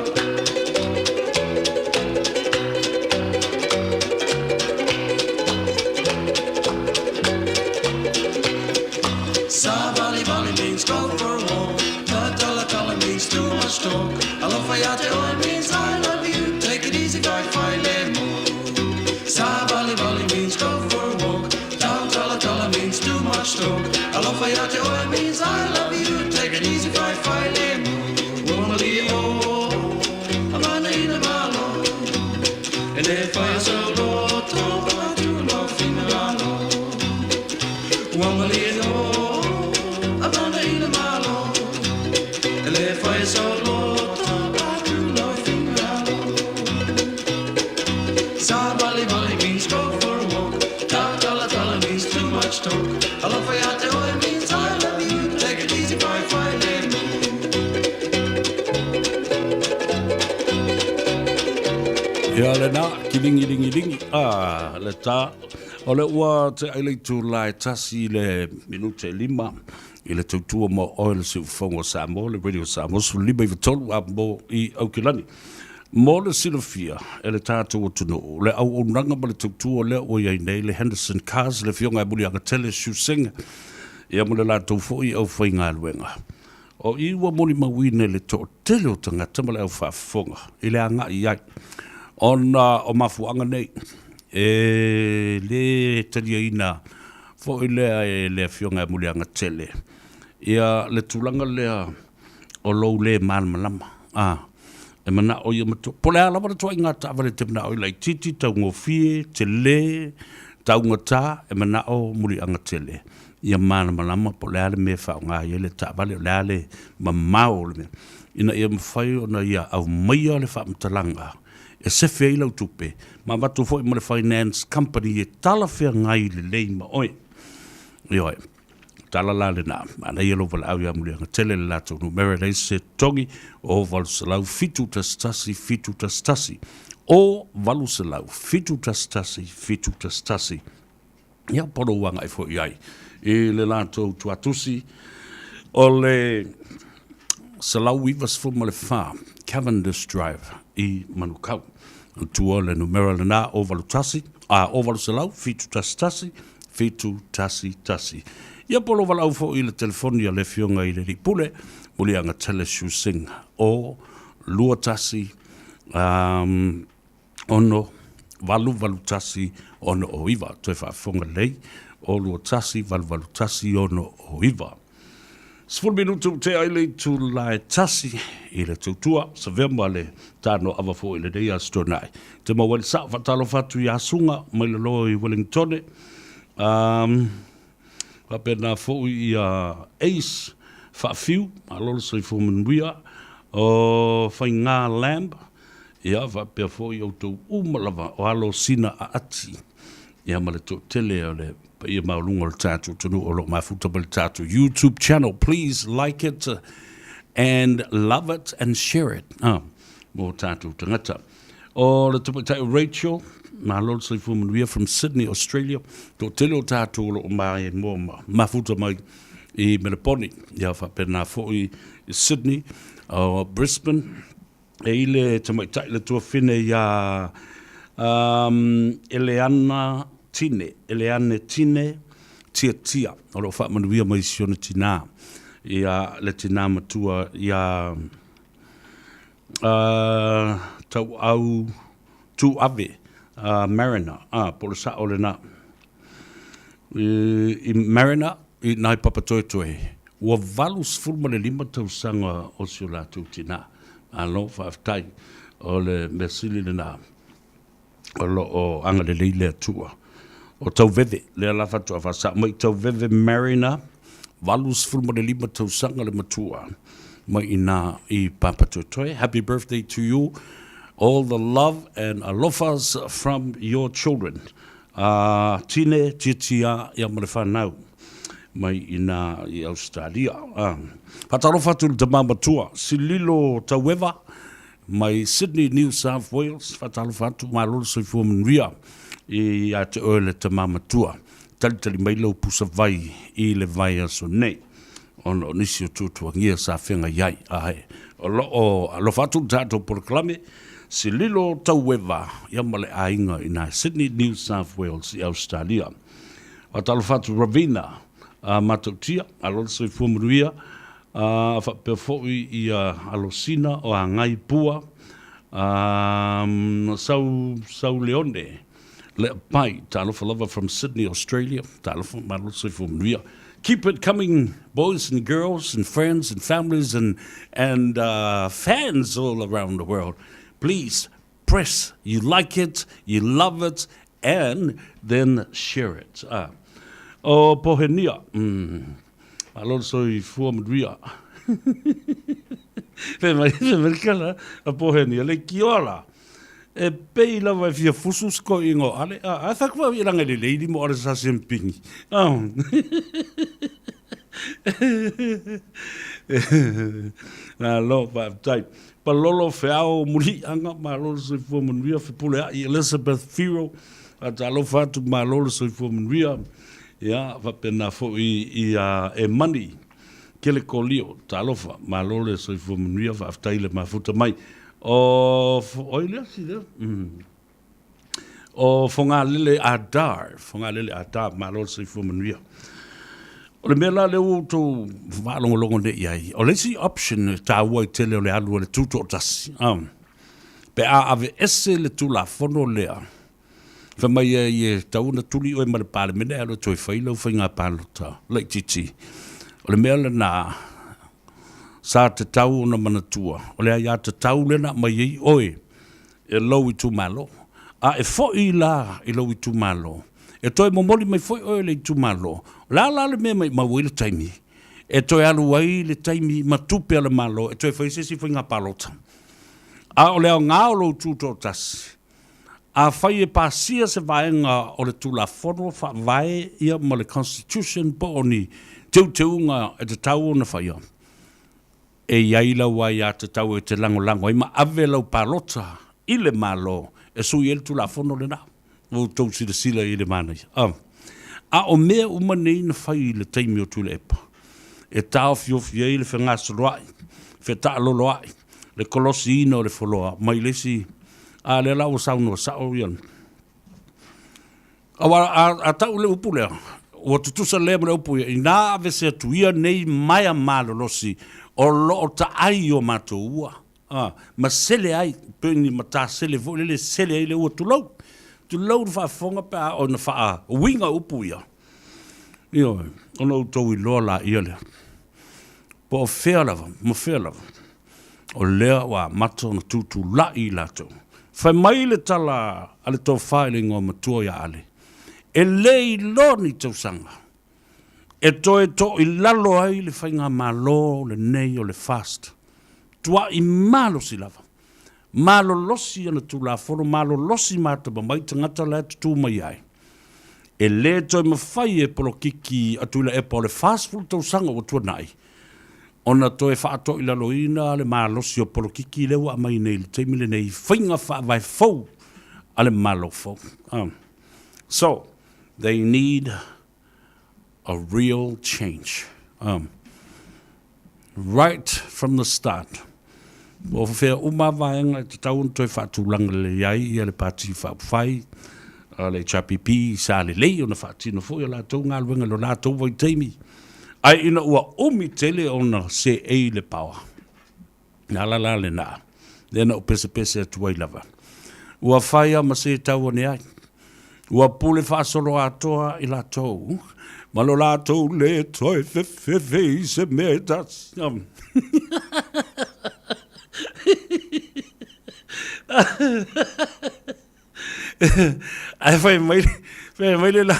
Sa vali vali means go for a walk. Ta tala tala means too much talk. Alofa ia te oe means I love you. Take it easy, vai fai le mu. Sa vali vali means go for a walk. Ta tala tala means too much talk. Alofa ia te oe means I love you. Take it easy, vai fai le mu. Ua malie o, amana ina malo. E le whai so loto, atu lo finagalo. Ua malie o, amana ina malo. E le whai so loto, atu lo finagalo. Sa vali vali means go for a walk. Ta tala tala means too much talk. Alofa ia te oe means I love you. Take it easy, vai fai le mu. Ia lena, kiligiligiligi, a, le tā, o le ua te ai le itula e tasi i le minute e lima, i le tautua mo oe le siufofoga o Samoa, le Radio Samoa, 153 a mo i Aukilani. Mo le silafia e le tatou atunuu, le auaunaga ma le tautua lea ua i ai nei le Henderson Cars, le Afioga ia Muliagatele Siusega, ia ma le latou foi aufaigaluega. O i ua molimauina i le toatele o tagata ma le au faafofoga i le agai i ai, ona o mafuaaga nei e le taliaina foi lea e le Afioga ia Muliagatele ia le tulaga lea o lou le malamalama, a, e manao ia matua, po o le a lava le tuaiga taavale e te manao ai, laitiiti, taugofie, tele, Taugata e manao muliaga tele ia malamalama po o le a le mea e faaaoga ai le taavale, o le a le mamao o le mea, ina ia mafai ona ia aumaia le faamatalaga e sefe ai lau tupe ma avatu foi ma le finance company e talafeagai lelei ma oe. Ioe. Tala la lena, manaia lou valaau ia Muliaga tele le latou numera e leai se togi o 800 711 711 o 800 711 711. Ia, po o lou agai foi i ai i le latou tuatusi o le 194 Cavendish Drive i Manukau. Tua le numera lena o 81 a o 800 711 711. Ia po o lou valaau foi i le telefoni a le Afioga i le Alii Pule, Muliaga Teleshu Singh o 21 um, 6 8 8 1 6 9. Toe faafofoga lelei, o 2 1 8 8 1 6 9. 10 minutu ua tea ai le itula e tasi i le tautua, savea ma le tanoaava foi i lenei Aso Toonai. Te maua ai le sao faatalofa atu i Asuga mai lalo i Wellingtone. Um, faapena foi ia Ace Faafiu, malo le soifua manuia, o Faigā Lamb, ia faapea foi outou uma lava o alo Sina Aati, ia ma le toatele o le paia maualuga o le tatou atunuu o lo o mafuta mai le tatou YouTube channel. Please like it and love it and share it ah, mo tatou tagata. O le tamaitai o Rachel, malo le soifua manuia from Sydney, Australia. Toatele o tatou o lo o maimoa ma mafuta mai i Meleponi. Ia faapena foi i Sydney, o Brisbane, E i le tamaitai le tuafine iā um, Eleana Tine, Eleane Tine Tiatia, o lo o faamanuia mai si ona tinā, ia le tinā matua iā uh, Tauau Tūave uh, Mariner, ah, po o le sao lena. I, i Mariner, i nai Papatoetoe, ua 85 tausaga o si o latou tinā. Malo faafetai, o le mea sili lena, o lo o agalelei le Atua. O Tauveve, lea la faatoa faasao mai, Tauveve Mariner, 85 tausaga le matua mai i nā i Papatoetoe. Happy birthday to you. All the love and alofas from your children. A Tine, Tiatia, ia ma le whanau mai i nā i Australia. Whatalofa atu le tama matua, Sililo Taueva, mai Sydney, New South Wales. Whatalofa atu, malo le soifua manuia i a te oe le tama matua. Talitali mai lau pusa vai i le vaiaso nei ona o nisi o tuatuagia sa feagai ai. Ae, o lo o alofa atu le tatou polokalame, Sililo Taueva, ia ma le aiga i nā Sydney, New South Wales i Australia. Faatalofa atu Ravina a Matautia, alo le soifua manuia, a faapea foi ia Alosina o Agai Pua, a Sau Sauleone Leapai, talofa lava from Sydney, Australia, talofa, malo le soifua manuia. Keep it coming boys and girls and friends and families and and uh, fans all around the world. Please press you like it, you love it and then share it. Ah. O Pohenia, mm. Malo le soifua manuia. Fai mai, fai mai kala, a Pohenia, le kiola. E pei lava e fia fusu se koiinga o Ale, a, a whaku au i ranga le leili mo ale sa sempingi. Oh. Malo, faafetai. Palolo feao muliaga, malo le soifua manuia, Fepuleai Elizabeth Whiro, faatalofa atu, malo le soifua manuia. Ia, faapena foi i a Emani Kelekolio, talofa, malo le soifua manuia, faafetai le mafuta mai. O, oi lea si lea. Mm. O Fogalele Adar, Fogalele Adar, malo le soifua manuia. O le mea la lea ua outou faalogologo nei i ai, o le isi option e taua i tele o le alu a le tutoatasi, pe a aveese le Tulafono lea, fai mai ai e tatau ona tuli oe ma le Palemene ae alu e toe fai lau faiga palota laitiiti. O le mea lena sa tatau ona manatua, o le aiatatau lea na aumai ai oe e lou itumalo. A e foi la i lou itumalo, E toe momoli mai foi oe i le itumalo. O le a la le mea e maimau ai le taimi? E toe alu ai le taimi ma tupe a le Malo e toe fai ai se isi faiga palota. A o le aoga o lou tutoatasi, afai e pasia se vaega o le Tulafono Faavae ia ma le Constitution po o ni teuteuga e tatau ona faia, e i ai lau aiatatau e te lagolago ai ma ave lau palota i le Malo e sui ai le Tulafono lena. Ua outou silasila i le manaia. A o mea uma nei na fai i le taimi o Tuilaepa, e taofiofi ai le fegasoloai, fetaaloloai, le kolosiina o le foloa mai le isi, a lea la ua saunoa sao ia. Aua a, a tau le upu lea, ua tutusa lea ma le upu ia, inā aveese atu ia nei maea malolosi o lo o taai i o matou ua. A, ma sele ai, pei ni matasele foi lele e sele ai le ua, tulou, tulou le faafofoga pe a ona faauiga upu ia. Ioe, ona outou iloa laia lea, po o fea lava ma fea lava, o lea ua amata ona tutulai i latou. Fai mai le tala a le tofa i le igoa matua ia Ale, e le iloa ni tausaga e toe toilalo ai le faigamalo lenei o le FAST. Tuai malosi lava. Malolosi ana Tulafono, malolosi ma atamamai tagata la e tutū mai ai. E le toe mafai e polokiki a Tuilaepa o le 40 tausaga ua tuanai ona toe faatoilaloina le malosi o polokiki lea ua aumai nei i le taimi lenei i faiga faavae fou a le Malo fou. So, they need a real change. Right from the start. Ua fea uma vaega e tatau ona toe faatulaga lelei ai ia le Pati Faaupufai a le HRPP sa lelei ona faatino foi a latou galuega i lo latou vaitaimi, ae ina ua umi tele ona seei le power. Le ala la lena, lea na ou pesepese atu ai lava. Ua fai a ma se tau ane ai. Ua pule faasoloatoa i latou, ma lo latou le toe fefefe i se mea e tasi. Ae fai mai, fai mai le la,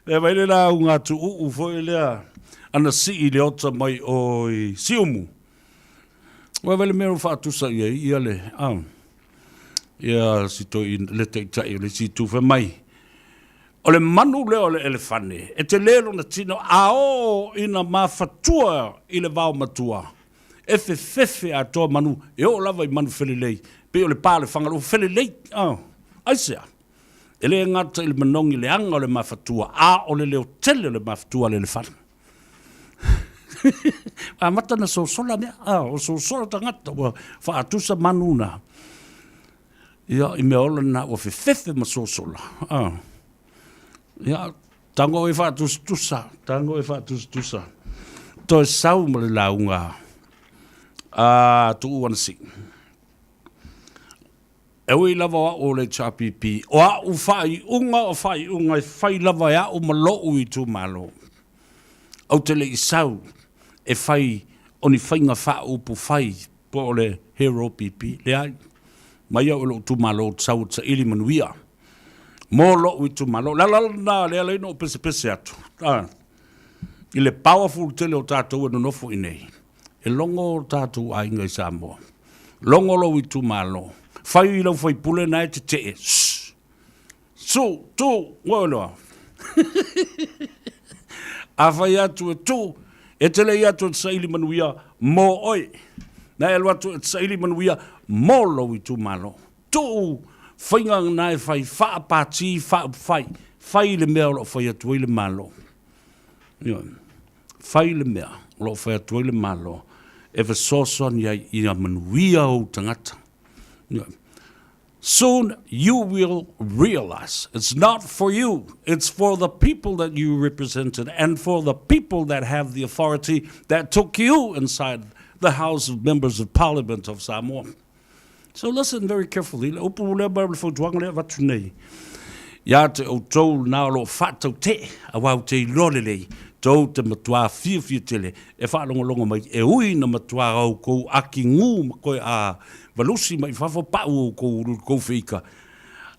fai mai le lauga tuuu foi lea, ana sii le ota mai o i Siumu. Ua vaai le mea ua faatusa i ai ia le, ah, ia si toeaina, le taitai o le isi itu, fai mai, o le manu lea o le elefane, e tele lona tino, a oo ina mafatua i le vao matua, e fefefe atoa manu, e oo lava i manu felelei, pei o le pa o le Fagaloa, felelei, ah, aisea? E le gata i le manogi leaga o le mafatua, a o le leotele o le mafatua a le elefane. Amata na sosola mea, ah, o sosola tagata, ua faatusa manu na. Ia, i mea ola na ua fefefe ma sosola. Ah. Ia, tago e faatusatusa, tago e faatusatusa. Toe sau ma le lauga a Tuuu Anasii. E ui lava o au o le HRPP, o au faaiuga o faaiuga e fai lava e au ma lou itumalo. Ou te le i sau e fai o ni faiga faaupufai po o le Hero PP. Leai. Mai au e lou itumalo ou te sau ou te saili manuia mo lou itumalo. O le ala lena lea e ala ai ona ou pesepese atu i le powerful tele o tatou e nonofo i inei. E logo o tatou aiga i Samoa. Logo lou itumalo. Fai i lau faipule na e tetee. Shh. Su, tu, ua iloa. A fai atu e tu, e te lei atu e te saili manuia mo oe. Na e alu atu e te saili manuia mo lou itumalo. Tuu faiga na e fai faapati, faaupufai. Fai le mea o lo o fai atu ai le Malo. Ioe. Fai le mea o lo o fai atu ai le Malo e fesoasoani ai ia manuia ou tagata. Soon you will realize it's not for you, it's for the people that you represented and for the people that have the authority that took you inside the House of Members of Parliament of Samoa. So listen very carefully, le upu lea ma le fautuaga lea e avatu nei ia te outou na o lo o faatautee, aua ou te iloa lelei, tou te matuā fiafia tele e faalogologo mai, e ui ina matuā oukou akigū ma koe a valusi mai fafo, pau oukou ulu i le kou feika.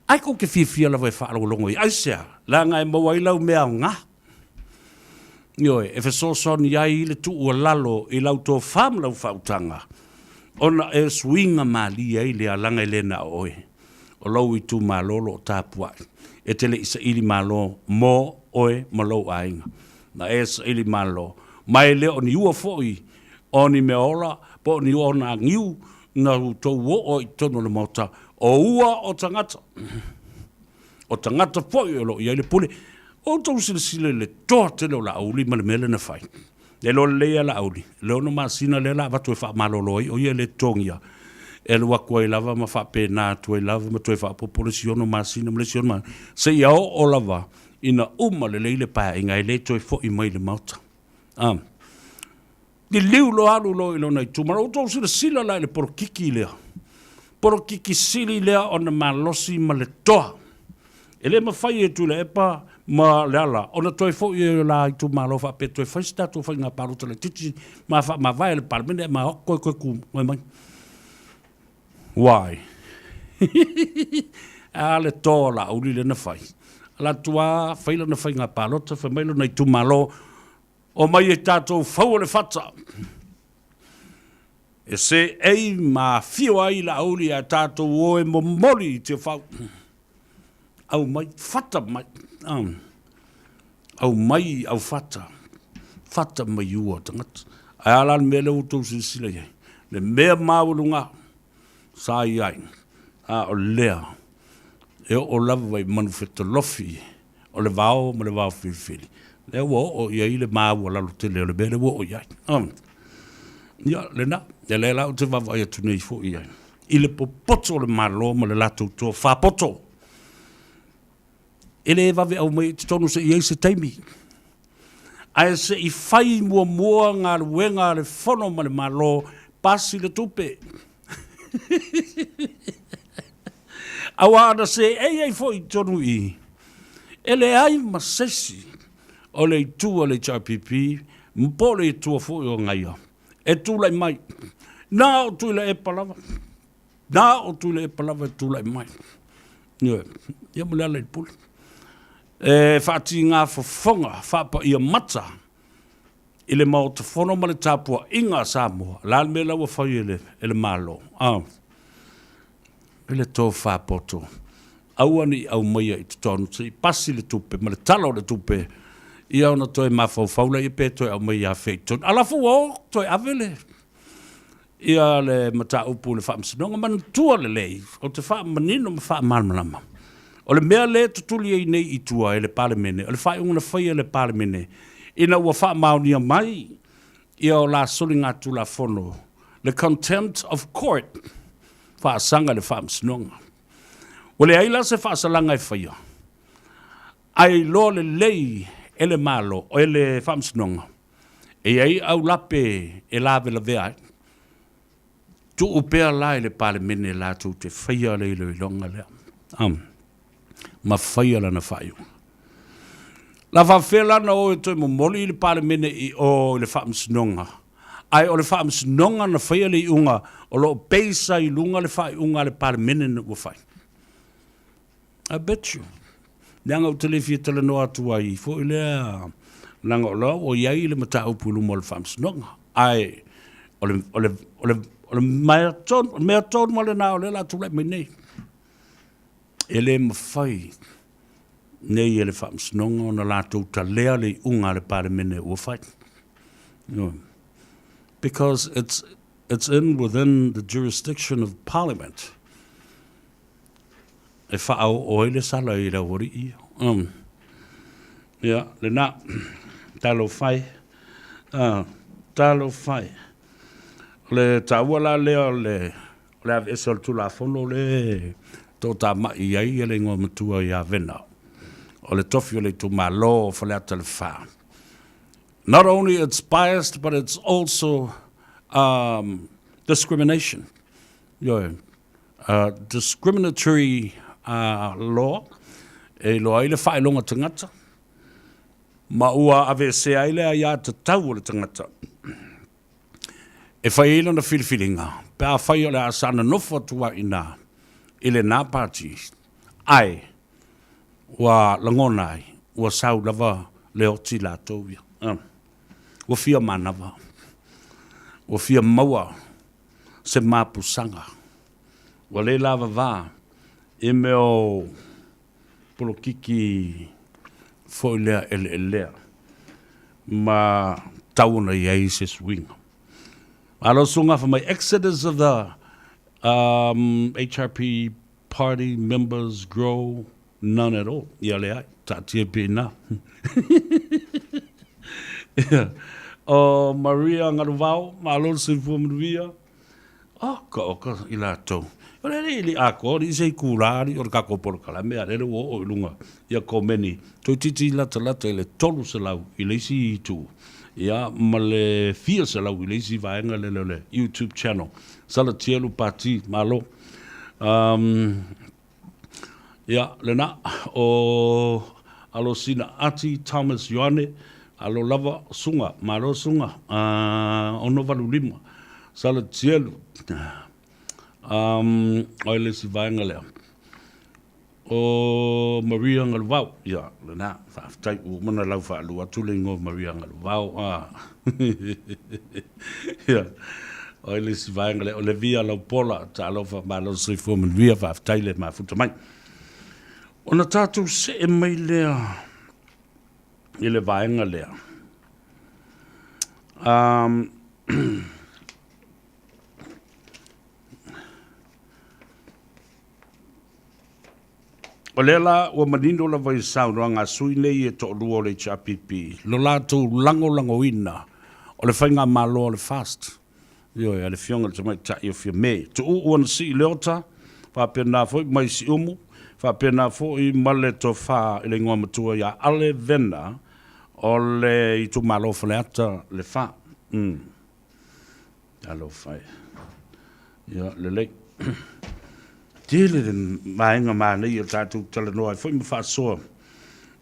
Ae kou te fiafia lava e faalogologo i ai. Aisea? Leaga e maua ai lau mea aoga. Ioe, e fesoasoani ai i le tuualalo i lau tofa ma lau faautaga, ona e suiga malie ai lea leaga e le na o oe. O lou itumalo o lo o tapuai. E te le i saili malo mo oe ma lou aiga. Na e saili malo, ma e le o ni ua foi o ni mea ola po o ni ona niu na outou oo ai i totonu o le Maota, o ua o tagata, o tagata foi o lo o i ai le pule. O outou silasila i le toa tele o Laauli ma le mea lea na fai. E iloa lelei lava Laauli, le 6 masina lea o le a avatu e faamalolo ai o ia e le totogia, e alu atu ai lava ma faapena atu ai lava ma toe faaopoopo le isi 6 masina ma le isi 6 masina, seia oo lava ina uma lelei le paeaiga e le toe foi mai i le Maota. A. Liliu loa alu loa i lona itumalo. Ua outou silasila la i le polokiki lea, polokiki sili lea ona malosi ma le toa. E le mafai e Tuilaepa ma Leala ona toe foi i o la itumalo faapea toe fai se tatou faiga palota laitiiti ma faamavae e le Palemene ae ma o atu toe tu mai. Why? A le toa o Laauli lea na fai. Alu atu lava fai lana faiga palota, fai mai lona itumalo, Omai e tatou faua le fata e seei ma afio ai Laauli ae tatou o e momoli i Tiafau. Aumai, fata mai, aumai au fata, fata mai ua tagata. Ae a la le mea lea ua outou silasila i ai? Le mea maualuga sa i ai, a o lea e oo lava i Manufetolofi o le vao ma le vao filifili, lea ua oo i ai le maualalo tele o le mea lea ua oo i ai. Ia, lena, ia lea la ou te vaavaai atu nei foi i ai, i le popoto o le Malo ma le latou tofa poto. E le vave aumai i totonu se i i ai se taimi, ae se i fai muamua galuega a le Fono ma le Malo, pasi le tupe. Aua ana seei ai foi i totonu i i, e leai ma se isi o le itu a le HRPP po o le itu foi o Agaia e tulai mai. Na o Tuilaepa lava, na o Tuilaepa lava e tulai mai. Ioe, ia ma le ala i le pule. E faatiga fofoga faapaia mata i le Maota Fono ma le tapuaiga a Samoa, o le a le mea la ua fai e le, e le Malo? Ah, i le tofa poto, aua ne i aumaia i totonu, se i pasi le tupe ma le tala o le tupe, ia ona toe mafaufau lea pe toe aumai ia fea i totonu. A lafo ua o toe ave le, ia le mataupu i le Faamasinoga. Manatua lelei, ou te faamanino ma faamalamalama, o le mea lea e tutuli ai nei i tua e le Palemene, o le faaiuga na faia e le Palemene ina ua faamaonia mai ia o la soligatulafono, le contempt of court, faasaga i le Faamasinoga. Ua leai la se faasalaga e faia, ae iloa lelei e le Malo, e le Faamasinoga, E i ai aulape e lavelavea ai. Tuu pea la i le Palemene latou te faia le iloiloga lea ma faia lana faaiuga. La faapefea la ona o e toe momoli i le Palemene i o i le Faamasinoga, ae o le Faamasinoga na faia le iuga o lo o base ai i luga le faaiuga a le Palemene na ua fai. I bet you. Leaga ou te le fia talanoa atu ai foi lea, leaga o la ua i ai le mataupu i luma o le faamasinoga. Ae o le, o le, o le, o le mea tonu, mea tonu lava lena o lea o le a tulai mai nei. E le mafai nei e le faamasinoga ona latou talea le iuga a le Palemene ua fai. No. Because it's in within the jurisdiction of Parliament. E faaoo ai le sala i le aualii ia. Um. Ia, lena. Talofa e. Talofa e. O le taua la lea o le, o le aveese o le Tulafono lea e toatamai i ai le igoa matua ia Vena, o le tofi o le itumalo o Faleata le 4. Not only it's biased, but it's also discrimination. Ioe. Discriminatory law, e iloa ai le faailoga tagata, ma ua aveesea ai le aiatatau o le tagata e fai ai lana filifiliga pe afai o le a saga nofo atu ai i ina i lena pati. Ae ua lagona ai, ua sau lava le oti latou ia. Ua fia manava, ua fia maua se mapusaga. Ua le lavava i mea o polokiki foi lea eleelea ma tau ona i ai se suiga. Malo susuga fai mai exodus of the um, HRP party members grow none at all. Ia leai, taatia pea ina. Ia, o Maria Galuvao, malo le soifua manuia. Oka oka i latou. O le alii le atoa, alii se itula, alii o le tatou polokalame, a o lele ua oo i luga ia komeni, toeitiiti latalata i le 300 i le isi itu, ia, ma le fia selau i le isi vaega lele o le YouTube channel. Salatielu Pati, malo. Um, Ia, lena, o Alosina Ati Thomas Ioane, alo lava, Suga, malo Suga, 685, Salatielu, um, o ai le isi vaega lea? O Maria Galuvao, ia, lena, faafetai, ua uma ona lau faalua atu le igoa o Maria Galuvao, a. Ia, o ai le isi vaega lea? O Levia Laupola, talofa, malo le soifua manuia, faafetai le mafuta mai. Ona tatou see mai lea i le vaega lea. Um, O lea la ua manino lava i saunoaga a sui nei e toalua o le HRPP lo latou lagolagoina o le faigamalo a le FAST, ioe, a le Afioga i le Tamaitai o Fiame. Tuuu ana sii Leota, faapena foi mai Siumu, faapena foi ma le Tofa i le Igoamatua ia Ale Vena o le itumalo o Faleata le Fa. Mm. Talofa e. Ia, lelei. Tele le vaega manaia o tatou talanoa ai foi ma faasoa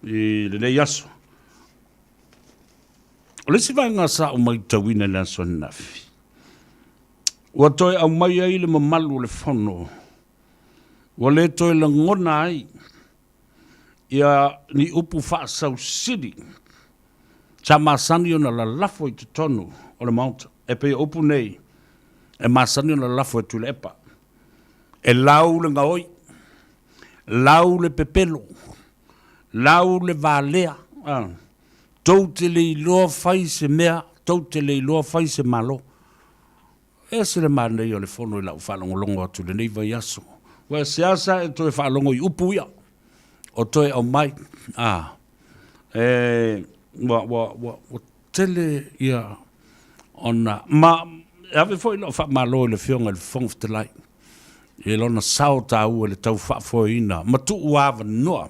i lenei aso. O le isi vaega sa ou matauina i le aso ananafi, ua toe aumai ai le mamalu o le Fono, ua le toe lagona ai ia ni upu faasausili sa masani ona lalafo i totonu o le Maota. E pei o upu nei e masani ona lalafo e Tuilaepa, e lau le gaoi, lau le pepelo, lau le valea, tou te le iloa fai se mea, tou te le iloa fai se Malo. E ese le manaia o le fono i lau faalogologo atu i lenei vaiaso. Ua e seasea e toe faalogo i upu ia o toe aumai. A, e, ua, ua, ua, ua tele ia ona, ma e ave foi lau faamalo i le Afioga i le Fofoga Fetalai i lona sao taua i le tau faafoeina ma tuu avanoa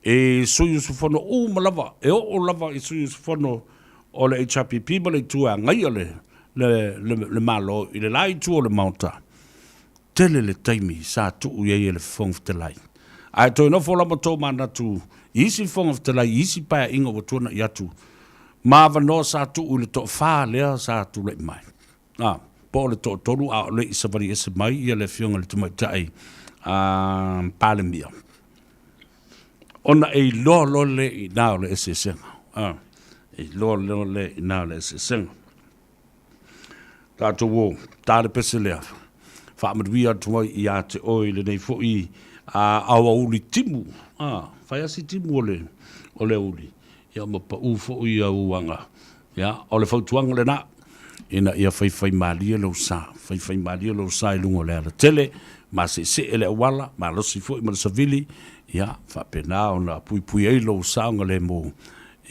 i sui usufono uma lava, e oo lava i sui usufono o le HRPP ma le Itu e agaia le, le, le, le Malo i le la itu o le Maota, tele le taimi sa tuu i ai e le Fofoga Fetalai. Ae toe nofo lava tou manatu i isi Fofoga Fetalai i isi paeaiga ua tuanai atu ma avanoa sa tuu i le toafa lea sa tulai mai. A, po o le toatolu a o le i savali ese mai ia le Afioga i le Tamaitai a, Palemia. Ona e iloa loa lea i ina o le eseesega. A, e iloa loa lea i ina o le eseesega. Tatou o, ta le pese lea. Faamanuia atu ai ia te oe i lenei foi a, aoauli timu. A, fai lava si timu o le, o le aoauli. Ia ma pau foi ia uaga. Ia, o le fautuaga lena, ina ia faifaimalie lou sa, faifaimalie lou sa i luga o le alatele, maseesee le auala, malosi foi ma le savili, ia, faapena ona puipui ai lou saogalemu,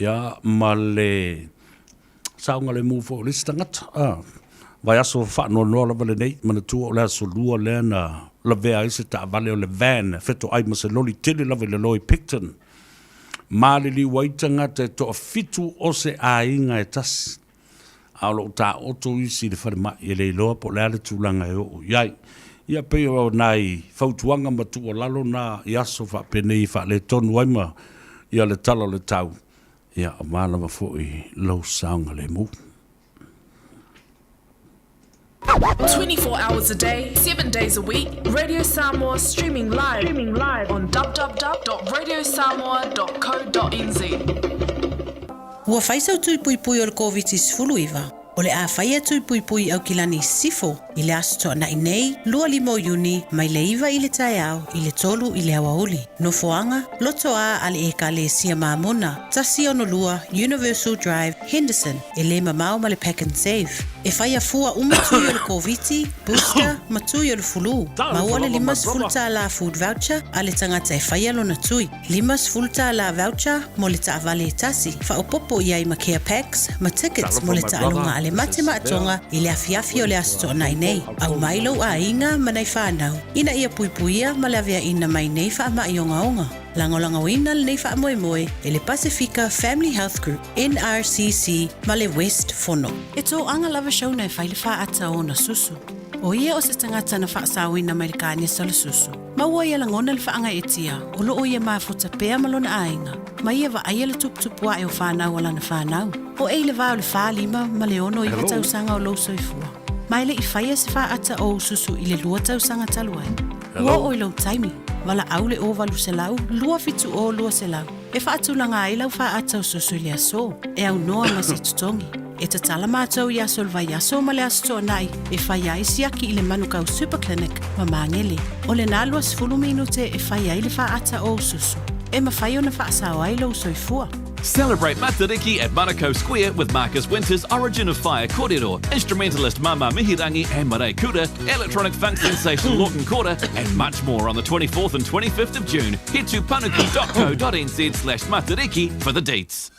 ia, ma le saogalemu foi o le isi tagata. A, vaiaso faanoanoa lava lenei, manatua o le aso Lua lea na lavea ai se taavale o le van, fetoai ma se loli tele lava i lalo i Picton, Maliliu ai tagata e toafitu o se aiga e tasi, a o lo o taoto isi i le falemai e le iloa po o le a le tulaga e oo i ai. Ia pei o nai fautuaga ma tuualalo na i aso faapenei e faaletonu ai ma ia le tala o le tau, ia aua lava foi lou saogalemu. 24 hours a day, 7 days a week, Radio Samoa streaming live, streaming live on www.radiosamoa.co.nz. Ua fai sau tui puipui o le Koviti-19, o le a faia tui puipui i Aukilani i Sisifo i le Aso Toonai nei, 25 o Iuni, mai le 9 i le taeao i le 3 i le aoauli. Nofoaga, Lotoā a le Ekalesia Māmona, 162 Universal Drive, Henderson, e le mamao ma le Pak'nSave. E whai a fua uma tui o le Koviti, booster, ma tui o le fulu. Maua le $50 food voucher a le tagata e whaia lona tui. $50 voucher mo le taavale e tasi. Faaopoopo i ai ma care packs ma tickets mo le taaloga a le mate maatoga i le afiafi o le Aso Toonai nei. Aumai lou aiga ma nai whanau ina ia puipuia ma le aveaina mai nei faamai ogaoga. Lagolagoina lenei faamoemoe e le Pasefika Family Health Group, NRCC, ma le West Fono. E toaga lava Shona e fai le faaata o ona susu. O ia o se tagata na faasaoina mai le kanesa o le susu. Ma ua ia lagona le faagaeetia o loo ia mafuta pea ma lona aiga, ma ia vaaia le tuputupu ae o fanau a lana fanau. O ei le va o le 45 ma le 69 tausaga o lou soifua. Ma e le i faia se faaata o ou susu i le 2 tausaga talu ai. Ua oo i lou taimi, valaau le 0800 270 200 e faatulaga ai lau faaata o susu i le aso, e aunoa ma se totogi. E tatala matou i aso o le vaiaso ma le Aso Toonai e fai ai siaki i le Manukau Super Clinic ma Magele. O lena 20 minute e fai ai le faaata o ou susu, e mafai ona faasao ai lou soifua. Celebrate Matariki at Manukau Square with Marcus Winters, Origin of Fire Korero, instrumentalist Mama Mihirangi and Marei Kura, electronic funk sensation Lawton Kora, and much more on the 24th and 25th of June. Head to panuku.co.nz slash matariki for the deets.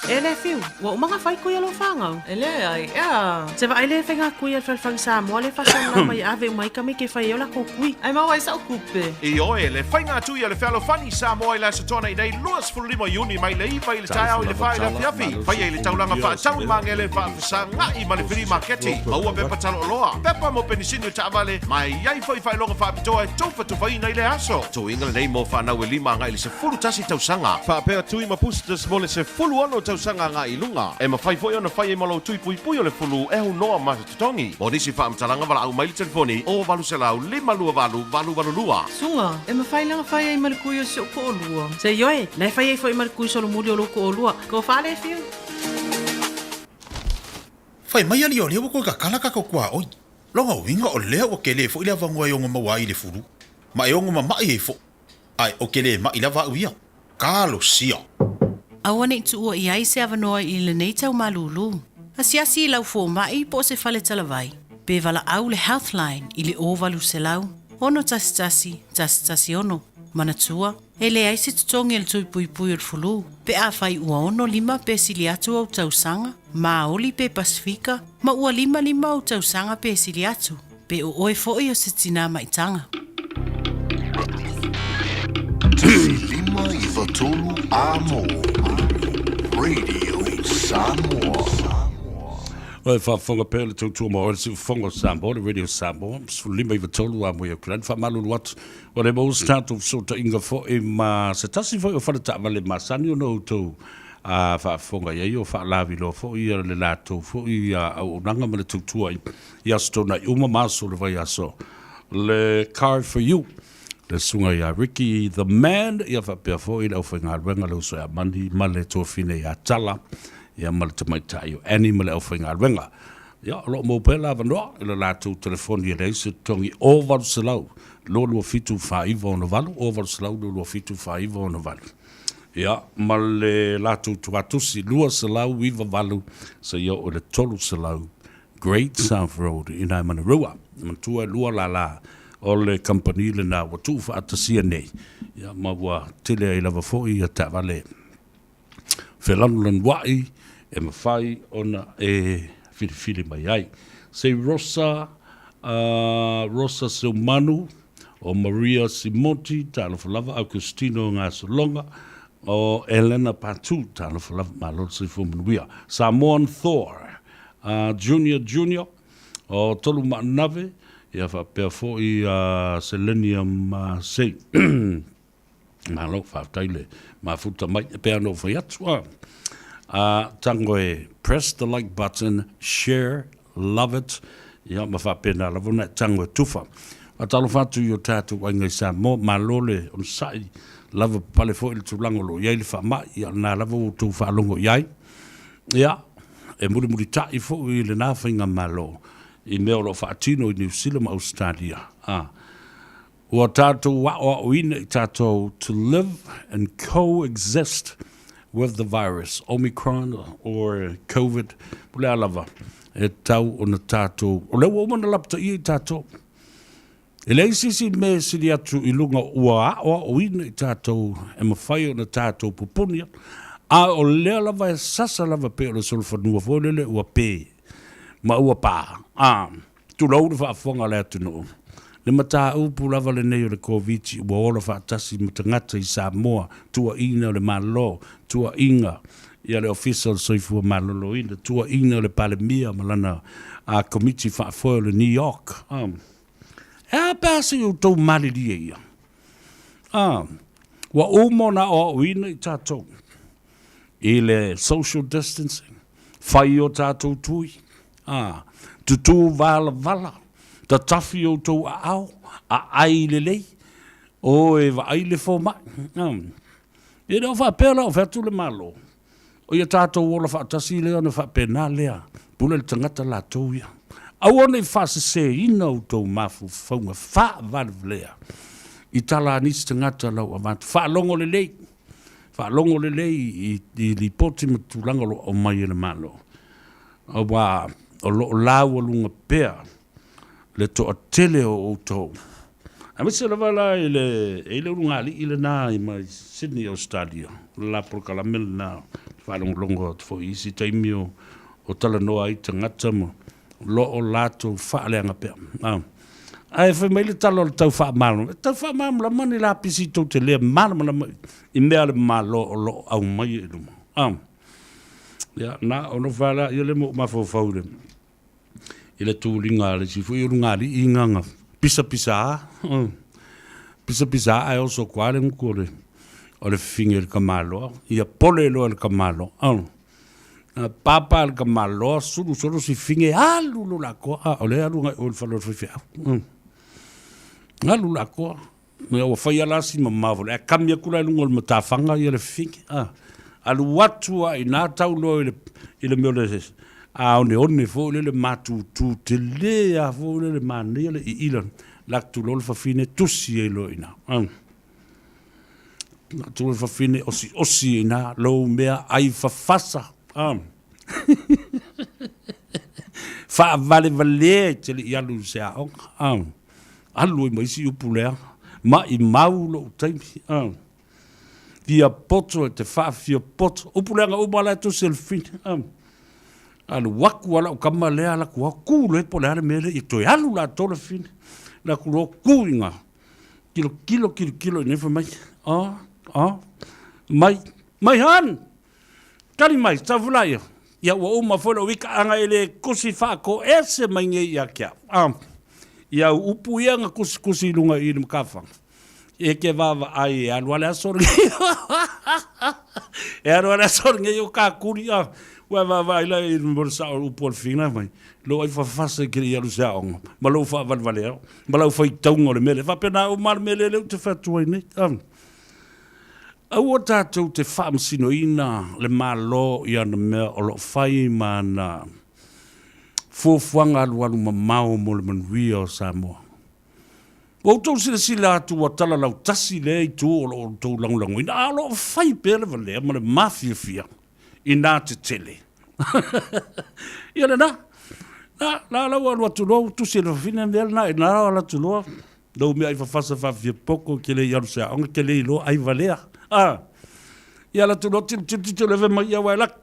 E le Fiu, ua uma ona fai kui a lou whāngau? E leai, ea. Se vaai le faiga kui a le Falefani Samoa le faasalalau mai e ave uma ai tamaiti e fai ai o lakou kui. Ai maua ai sa'u tupe. Ioe, le faiga tui a le Fealofani Samoa i le Aso Toonai nei 25 Iuni mai le 9 i le taeao i le 4 i le afiafi. Fai ai le taulaga faatau i Magele faafesaga'i ma le Fili Maketi. Maua pepa talooloa, pepa mo penisini o taavale, ma e i ai foi faailoga faapitoa e tufatufaina i le aso. Tuiga lenei mo fanau e 5 agai i le 11 tausaga. Faapea tui ma boosters mo le 16 tausaga agai i luga. E mafai foi ona fai ai ma lou tui puipui o le fulu e aunoa ma se totogi. Mo nisi faamatalaga valaau mai le telefoni o 800 528 882. Suga, e mafai la ona fai ai ma le kui o si ou toalua. Se ioe, na e fai ai foi ma le kui solomuli o lou toalua. Tofa le Fiu. Fai mai alii o lea ua toe tatala tatou tuaoi. Lona uiga o lea ua tele foi le avanoa e ono maua ai i le fulu, ma e ono mama'i ai foi. Ae ou te le ma'i lava au ia. Talosia! Aua ne i tuua i ai se avanoa i lenei tau malūlū. Asiasi i lau fomaʻi po o se fale talavai, pe valaau le Healthline i le 0800 611 116. Manatua, e leai se totogi a le tui puipui o le fulu pe afai ua 65 pe sili atu ou tausaga, Māoli pe Pasifika, ma ua 55 ou tausaga pe sili atu, pe o oe foi o se tinā maitaga. 1 5 9 3 Amo Radio Samoa. Ua e faafofoga pea le tautua ma oe le siufofoga o Samoa, le Radio Samoa, 15 i 3 a moe Auckland. Faamalulu atu, ua le maua se tatou fesootaiga foi ma se tasi foi o fale taavale masani ona outou a faafofoga i ai o faalaviloa foi ia le latou foi auaunaga ma le tautua i Aso Toonai uma ma aso o le vaiaso. Le Car For You, le susuga ia Ricky The Man, ia faapea foi le aufaigaluega le uso ia Mani ma le tuafine ia Tala, ia ma le tamaitai o Annie ma le aufaigaluega. Ia, o lo o maua pea le avanoa i le latou telefoni e leai se totogi o 800 227 4968, o 800 227 4968. Ia, ma le latou tuatusi 298 seia oo i le 300 Great South Road i Naemanarua. Manatua e lua lala o le kamupani lena ua tuufaatasia nei, ia, ma ua tele ai lava foi ia taavale felanulanuai e mafai ona e filifili mai ai. Sei Rosa, Rosa Seumanu, o Maria Simoti, talofa lava, Augustino Gasologa, o Elena Patu, talofa lava, malo le soifua manuia. Samoan Thor, Junior Junior, o Tolu Maanave, ia faapea foi a Selenium Sei. Malo, faafetai le mafuta mai, e pei ona ou fai atu, a, tango e press the like button, share, love it. Ia, ma faapena lava ona e tago e tufa. Faatalofa atu i o tatou aiga i Samoa, malo le onosai, lava papale foi le tulaga o lo o i ai le faamai, ia o lena lava ua outou faalogo i ai. Ia, e mulimulitai foi i lena faigamalo i mea o lo o faatino i Niu Sila ma Ausetalia, a ua tatou aoaoina i tatou to live and coexist with the virus, Omicron or Covid, po o le a lava, e tatau ona tatou, o lea ua uma ona lapataia i tatou. E leai se isi mea e sili atu i luga ua aoaoina i tatou e mafai ona tatou pupuni atu, a o lea lava e sasa lava pei o le solofanua foi lele ua pe ma ua pa, a, tulou le faafofoga a le atunuu. Le mataupu lava lenei o le Koviti ua ola faatasi ma tagata i Samoa, tuuaiina o le Malo, tuuaiga ia le Ofisa o le Soifua Maloloina, tuuaiina o le Palemia ma lana Komiti Faafoe o le NEOC. E a pe a se i outou malilie ia? Ua uma ona aoaoina i tatou i le social distancing, fai o tatou tui, tutū valavala, tatafi outou aao, aai lelei, o e vaai le fomai. E le o faapea la o fai atu le Malo, o ia tatou ola faatasi lea ona faapena lea, pule le tagata latou ia. Aua ne i faaseseina outou mafaufauga faavalevalea i tala a nisi tagata lau avatu. Faalogo lelei, faalogo lelei i lipoti ma tulaga o lo o aumai e le Malo, aua o lo o laualuga pea le toatele o outou, aemaise lava la i le, e i le ulugalii lena mai Sydney, Australia, o le la polokalame lena faalogologo atu foi i isi taimi o, o talanoa ai tagata ma lo o latou faaleaga pea. Ae fai mai le tala o le tau faamalamalama, e tau faamalamalama ni lapisi tou te le malamalama i mea a le Malo o lo o aumaia i luma. Ia, na ona fai la, ia le mo mafaufau i le i le tuliga a le isi foi ulugalii gaga pisapisa a, pisapisa a ae oso atu lava le gutu o le o le fafine i le tamaloa, ia pole loa e le tamaloa. Papa le tamaloa sulu solo si fafine alu loa le atoa, a o lea e alu agai i o i le fale o le faifeau. Alu le atoa. Ia ua faia la si mamao foi lea, ae kami atu la i luga o le matafaga ia le fafine, a. Alu atu lava i ina tau loa i le, i le mea o le aoneone foi lele matutu tele lava foi lele manaia le iila, alu atu loa le fafine tusi ai loa i ina. Alu atu loa le fafine osiosi ai i ina lou mea ai fafasa, a. Faavalevalea e te le i alu i se aoga, a. Alu ai ma isi upu leaga, maimau lou taimi, a. Fia poto e te faafia poto. Upu leaga uma la e tusi e le fafine, a. Alu atu a lau tama lea, alu atu lava tu loa po o le a le mea lea, ia toe alu la atoa le fafine. Alu atu loa tu i ina, tilotilo tilotilo i inei fai mai, a, a, mai, mai hon! Tali mai, tau ia. Ia ua uma foi lou ika ana e le kusi faatoese mai nei ia te au. Ah, ia au upu ia na kusikusi i luga i le matafaga. E ke vaavaai e alu a le aso lenei. E alu a le aso lenei o kakuli. Ah, ua vaavaai la i le sao o upu o le fina mai. Lou ai fafasa i ke i alu se aoga. Ma lou faavalevalea. Ma lau faitauga o le mea lea. Faapena uma le mea lea lea ou te fai atu ai nei. Ah. Aua tatou te faamasinoina le Malo i ana mea o lo o fai ma ana fuafuaga alualu mamao mo le manuia o Samoa. Ua outou silasila atu ua tala lautasi lea itu o lo o outou lagolagoina, a o lo o fai pea le valea ma le mafiafia inā tetele. Ia lena. Na, la, la ua alu atu loa ua tusi e le fafine mea lena, ina alu atu loa Lou mea ai fafasa faafia poko ke le i alu se aoga ke le iloa ai valea. A. Ia ala tu loa tilo tilo tilo leve mai ia wai lak.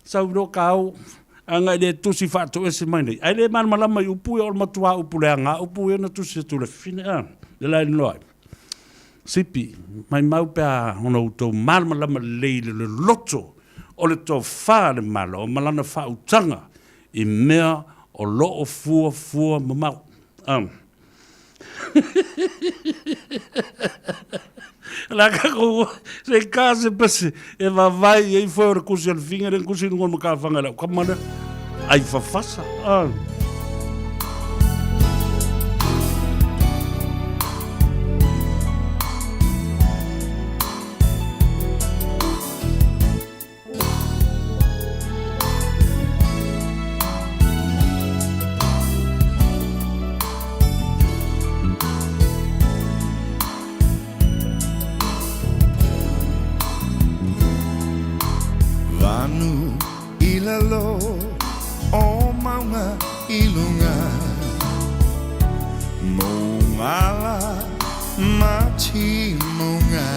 Sau loa ka au anga i le tusi faatoese mai nei. Ai le malamalama i upu ia o le matua upu leaga upu ia na tusi atu le fafine. A. Le la noa ai. Sipi, maimau pe a ona outou malamalama lelei i le loloto o le tofa a le Malo ma lana faautaga i mea o lo o fuafua mamao. A. La ka ko se ka se pese e vavai e foi o le kusi o le finga le kusi lunga o makawhanga lau kama lea. Ai fafasa. Ah. Manu i lalo o mauga i luga Mougala ma timuga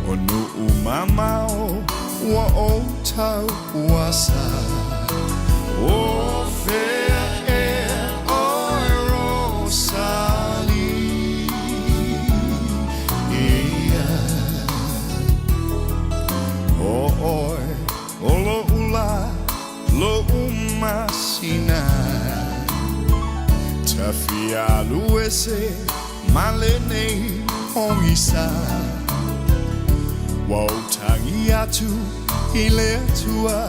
O nuu mamao ua ou tauasa O fea ea oe Rosalie Ia O oe o lo'u lā lo'u masina Tafia alu ese ma lenei pogisa Ua ou tagi atu i le Atua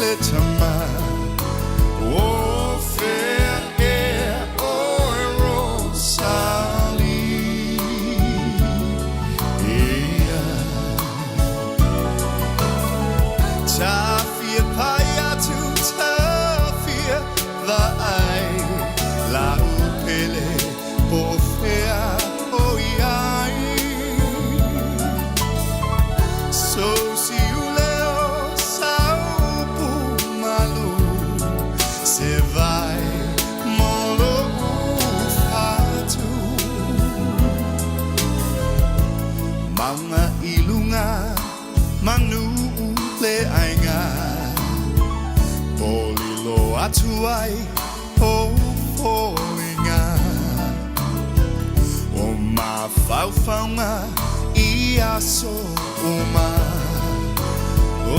le Tama O fea ea oe Rosalie Ia Tafia pai atu tafia vaai La'u pele po o fea o i ai Sou siuleo sau upu malu Se vai mo lo'u fatu Mauga i luga manu le aiga Polilo atu ai ou foliga O mafaufauga i aso uma O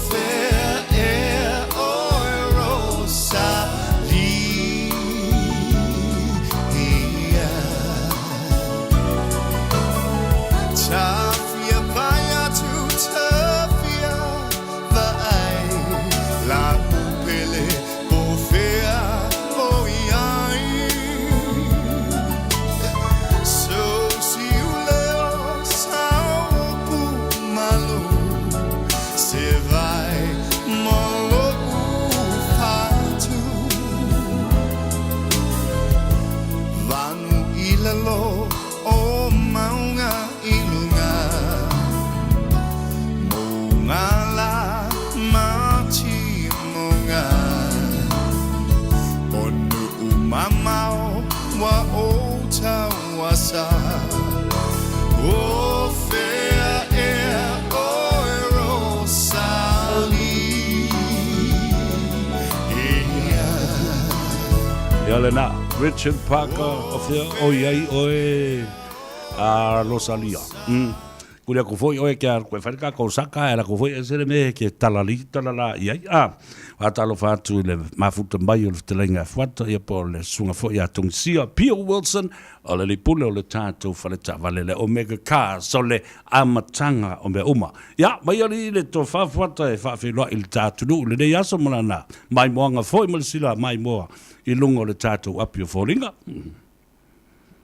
fea ea oe Rosalie Ia Tafia pai atu tafia vaai La'u pele po o fea o i ai Sou siuleo sau upu malu Se vai mo lo'u fatu Vanu i lalo o mauga i luga Mougala ma timuga O nuu mamao ua ou tauasa O fea ea oe Rosalie Ia. Ia lena, Richard Parker, o fea o i ai oe a Rosalia. Kuli aku foi oe ke a koe whare ka kosaka, e la ko foi e sere me ke talali talala i ai. A, faatalofa atu i le mafuta mai o le fetalaiga a Fuata, ia po o le susuga foi a Tongisia, Pio Wilson, o le lipule o le tatou fale taavale le Omega Cars, o le amataga o mea uma. Ia, mai alii le tofa Fuata e faafeiloai i le ta atunuu i lenei aso ma lana maimoaga foi ma le sila maimoa i luga o le tatou api o foliga.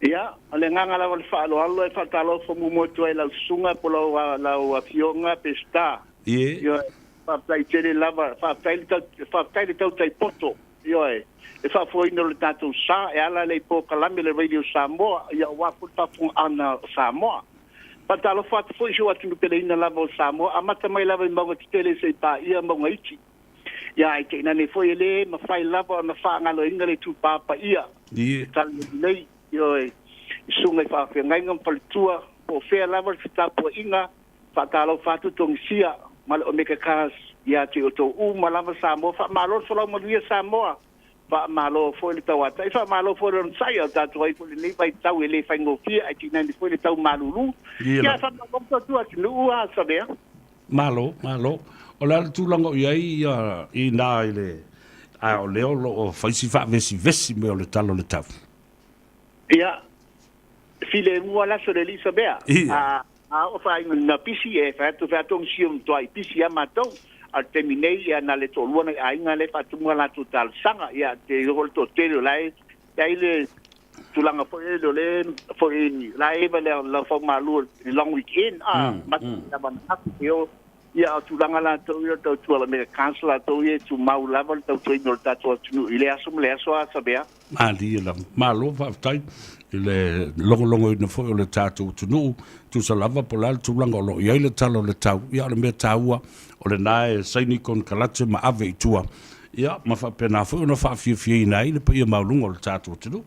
Ia, o le agaga lava o le faaaloalo e faatalofa muamua atu ai i lau susuga po o lau afioga Peseta. Ie. Ioe, faafetai tele lava, faafetai le tau, faafetai le tautai poto, ioe, le faafoeina o le tatou sa e ala lea i polokalame a le Radio Samoa, ia aua foi le faafofogaaga o Samoa. Faatalofa atu foi i si ou atunuu peleina lava o Samoa, amata mai lava i mauga tetele seia paia mauga iti. Ia, ae tainane foi e le mafai lava ona faagaloina le itupa paia i le talalelei, ioe, i susuga i faafeagaiga ma faletua, po o fea lava le fetapuaiga, faatalofa atu Togisia ma le Omega Cars ia te outou uma lava Samoa. Faamalo le folau manuia Samoa, faamalo foi le tauatai, faamalo foi le onosai a o tatou ai foi i lenei vaitau e le faigofie ae tainane foi le tau malulu. Ia, faamalo le tautua atunuu a Savea. Malo, malo. O le a le tulaga o i ai ia i nā i le, a o lea o lo o fai si faavesivesi mai o le tala o le tau. Ia, filemu lava le aso le alii Savea. Ia. A, a oo faaiga na pisi, e fai atu, fai atu ona sio matuai pisi ia matou. A o le taimi nei, ia na le toalua nai aiga lea e faatumu a latou talosaga. Ia, te iloa foi le toatele o la e i ai le tulaga foi lele o le foi la e va le la fau malu le long weekend a ma lava na atu te o ia o tulaga latou ia tau tua la me council latou ia tu mau lava le tau toina o le tatou atunuu i le aso ma le aso a Savea. Malie lava. Malo faafetai i le logologoina foi o le tatou atunuu, tusa lava po o le a le tulaga o lo o i ai le tala o le tau, ia o le mea taua o lena e saini konekarate ma ave i tua, ia ma faapena foi ona faafiafiaina ai le paia maualuga o le tatou atunuu.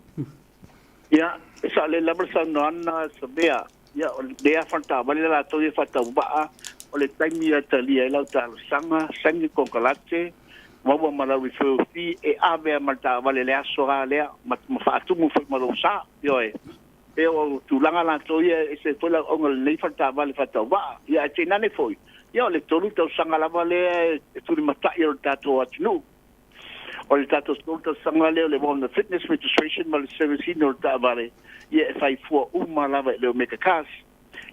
Ia, e saolele lava le saunoaga Samea, ia o lea faletaavale latou ia faatauvaa, o le taimi e talia ai lau talosaga, saini konekarate, maua ma lau referral fee e ave a ma le taavale i le aso lava lea ma, ma faatumu foi ma lou sa. Ioe. E o tulaga latou ia e ese foi le auauna o lenei faletaavale faatauvaa. Ia ae tainane foi, ia o le 3 tausaga lava lea e tulimatai o le tatou atunuu. O le tatou 3 tausaga lea o le Wellness Fitness Registration ma le service ina o le taavale, ia e fai fua uma lava i le Omega Cars.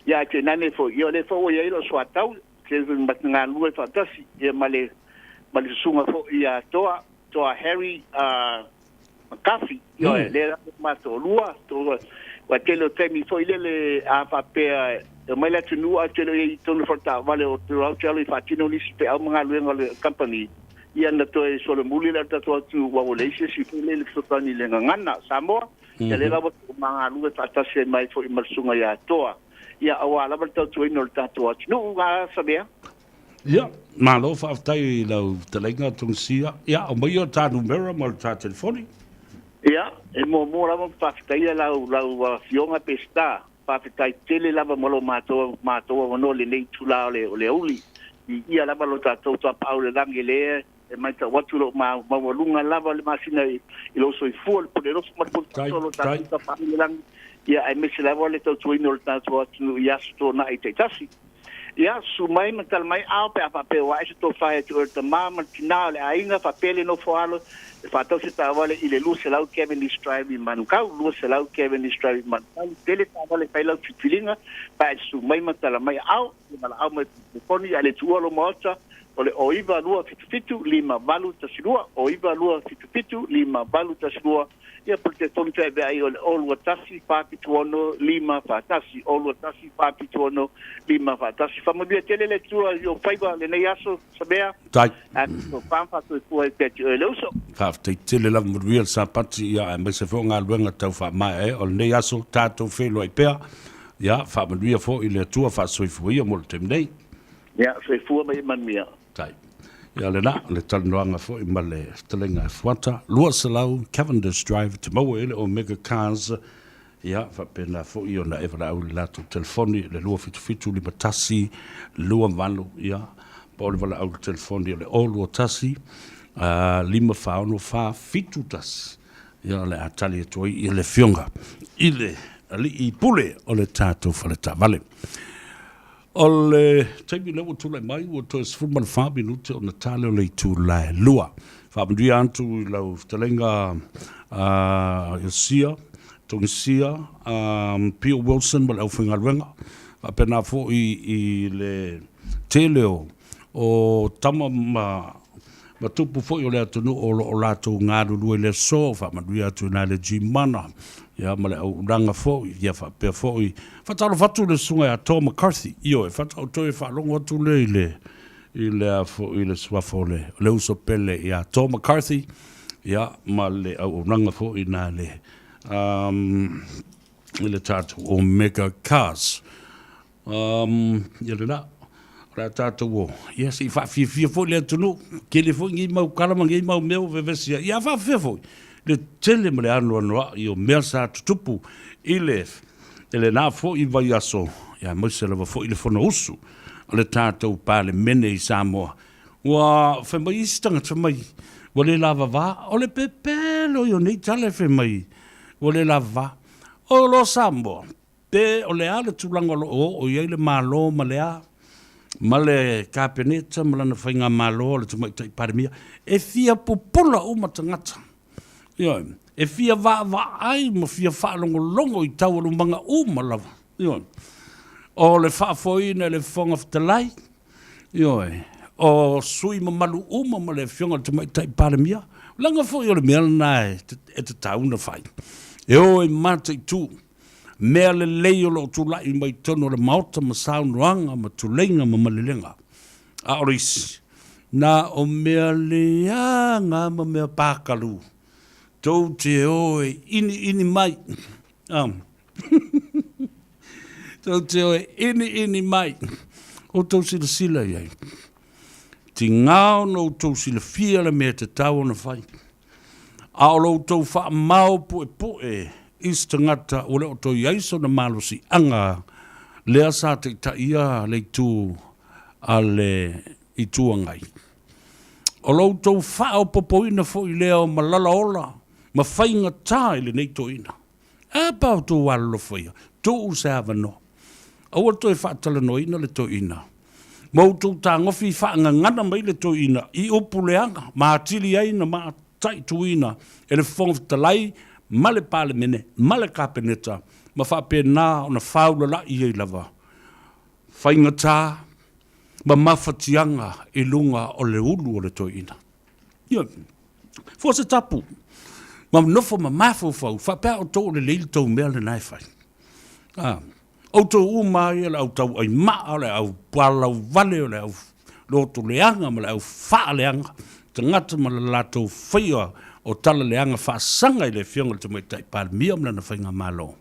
Ia ae tainane foi, ia o lea foi ua i ai lou soatau, Kelvin Matangalue faatasi ia ma le ma le susuga foi ia Toa, Toa Harry McCarthy. Ioe, lea lava ma toalua, toalua. Ua tele o taimi foi lele a faapea e omai le atunuu ae tele o i totonu o faletaavale o te au te alo i faatino nisi feau ma galuega o le company. Ia na toe solomuli lea o le tatou atunuu ua ua leai se isi foi lele fesoasoani i le gagana Samoa. Ia lea lava ma galue faatasi ai mai foi ma le susuga ia Toa. Ia, aua lava le tautuaina o le tatou atunuu, a Samea. Ia, malo faafetai i lau fetalaiga Tungisia. Ia, aumaia ta numera ma le ta telefoni. Ia, e muamua lava ona faafetaia lau, lau afioga Peseta. Faafetai tele lava mo lo matou, matou avanoa i lenei itula o le, o le aoauli. Viia lava lo tatou Tapaau i le Lagi lea e matau atu lou maualuga lava o le masina i lou soifua, le pule alofa ma le pule faasoa o lo tatou Tapaau i le Lagi, ia aemaise lava le tautuaina o le tatou atunuu i aso tuanai taitasi. Ia, susu mai ma tala mai ao pe a faapea ua ae se tofa ia te oe le tama ma le tina o le aiga, faapea le nofo alo e faatau se taavale i le 200 Cavendish Drive i Manukau, 200 Cavendish Drive i Manukau, tele taavale e fai lau filifiliga, pa e susu mai ma tala mai ao, e valaau mai i le telefoni ae le tuua lou maota, o le 09277 5812, 09277 5812, ia po o le telefoni feaveai o le 021 476 541, 021 476 541. Faamanuia tele le Atua i ou faiva lenei aso, Samea. Tai. Ae tofa ma faasoifua ai pea te oe le uso. Faafetai tele lava manuia le Sapati, ia aemaise foi o galuega tau faamaeaea o lenei aso, tatou feiloai pea. Ia, faamanuia foi le Atua faasoifua ia mo le taimi nei. Ia, soifua ma ia manuia. Tai. Ia lena, le talanoaga foi ma le fetalaiga e Fuata, 200 Cavendish Drive, te maua i le Omega Cars. Ia, faapena foi ona e valaau i le latou telefoni, le 277 51 28, ia, po o le valaau i le telefoni o le 021 546 471. Ia, o le a tali atu ai ia le Afioga i le Alii Pule o le tatou faletaavale. O le taimi lea ua tulai mai, ua toe 14 minute ona ta lea o le itula e 2. Faamanuia atu i lau fetalaiga Iosia, Togisia, Pio Wilson ma le aufaigaluega. Faapena foi i le tele o tama ma ma tupu foi o le atunuu o lo o latou galulue i le aso, faamanuia atu i na le Gimana, ia ma le auaunaga foi, ia faapea foi, faatalofa atu i le susuga ia Tom McCarthy, ioe, faatoa ou toe faalogo atu lea i le, i le a foi, i le suafa o le, o le uso pele ia Tom McCarthy, ia ma le auaunaga foi i na le, um, i le tatou Omega Cars. Ia lena, o le a tatou o, ia se i faafiafia foi le atunuu, tele foi nei mau tala ma nei mau mea ua vevesi ai. Ia a faapefea foi le tele ma le anoanoai o mea sa tutupu i le i lena foi vaiaso, ia aemaise lava foi le Fonousu a le tatou Palemene i Samoa. Ua fai mai isi tagata fai mai ua le lavava, o le pepelo ia o nei tala e fai mai ua le lavava. O lo Samoa, Pe o le a le tulaga o lo o oo i ai le Malo ma le a, ma le Kapeneta ma lana faigamalo a le Tamaitai Palemia, e fia pupula uma tagata. Ioe. E fia vaavaai ma fia faalogologo i taualumaga uma lava. Ioe. O le faafoeina e le Fofoga Fetalai, ioe, o sui mamalu uma ma le Afioga i le Tamaitai Palemia, leaga foi o le mea lena e tatau ona fai, e o e mataitu mea lelei o lo o tulai mai totonu o le Maota ma saunoaga ma tuleiga ma malelega. A o le isi, na o mea leaga ma mea pakalu. Tou te o e ʻiniʻini mai. Tou te o e ʻiniʻini mai. Outou silasila i ai. Tigā ona outou silafia le mea e tatau ona fai. A o lo outou faamao puepu'e i se tagata ua le o toe i ai sona malosi'aga lea sa taitaia le itu a le Itu Agai. O lo outou faaopopoina foi lea o malala ola ma faigatā i lenei toeaina. A pa outou alolofa ia, tuu se avanoa. Aua le toe faatalanoaina le toeaina. Ma outou tagofi faagagana mai le toeaina i upu leaga ma atili ai na mataituina e le Fofoga Fetalai ma le Palemene ma le Kapeneta ma faapena ona faaulala'i ai lava faigata ma mafatiaga i luga o le ulu o le toeaina. Ioe. Fua se tapu, ma nofo ma mafaufau, faapea outou o lelei le tou mea lena e fai. A, outou uma lava ia, le au tauai maa, o le au palauvale, o le au loto leaga ma le au faaleaga, tagata ma le latou faia o tala leaga faasaga i le Afioga i le Tamaitai Palemia ma lana Faigamalo.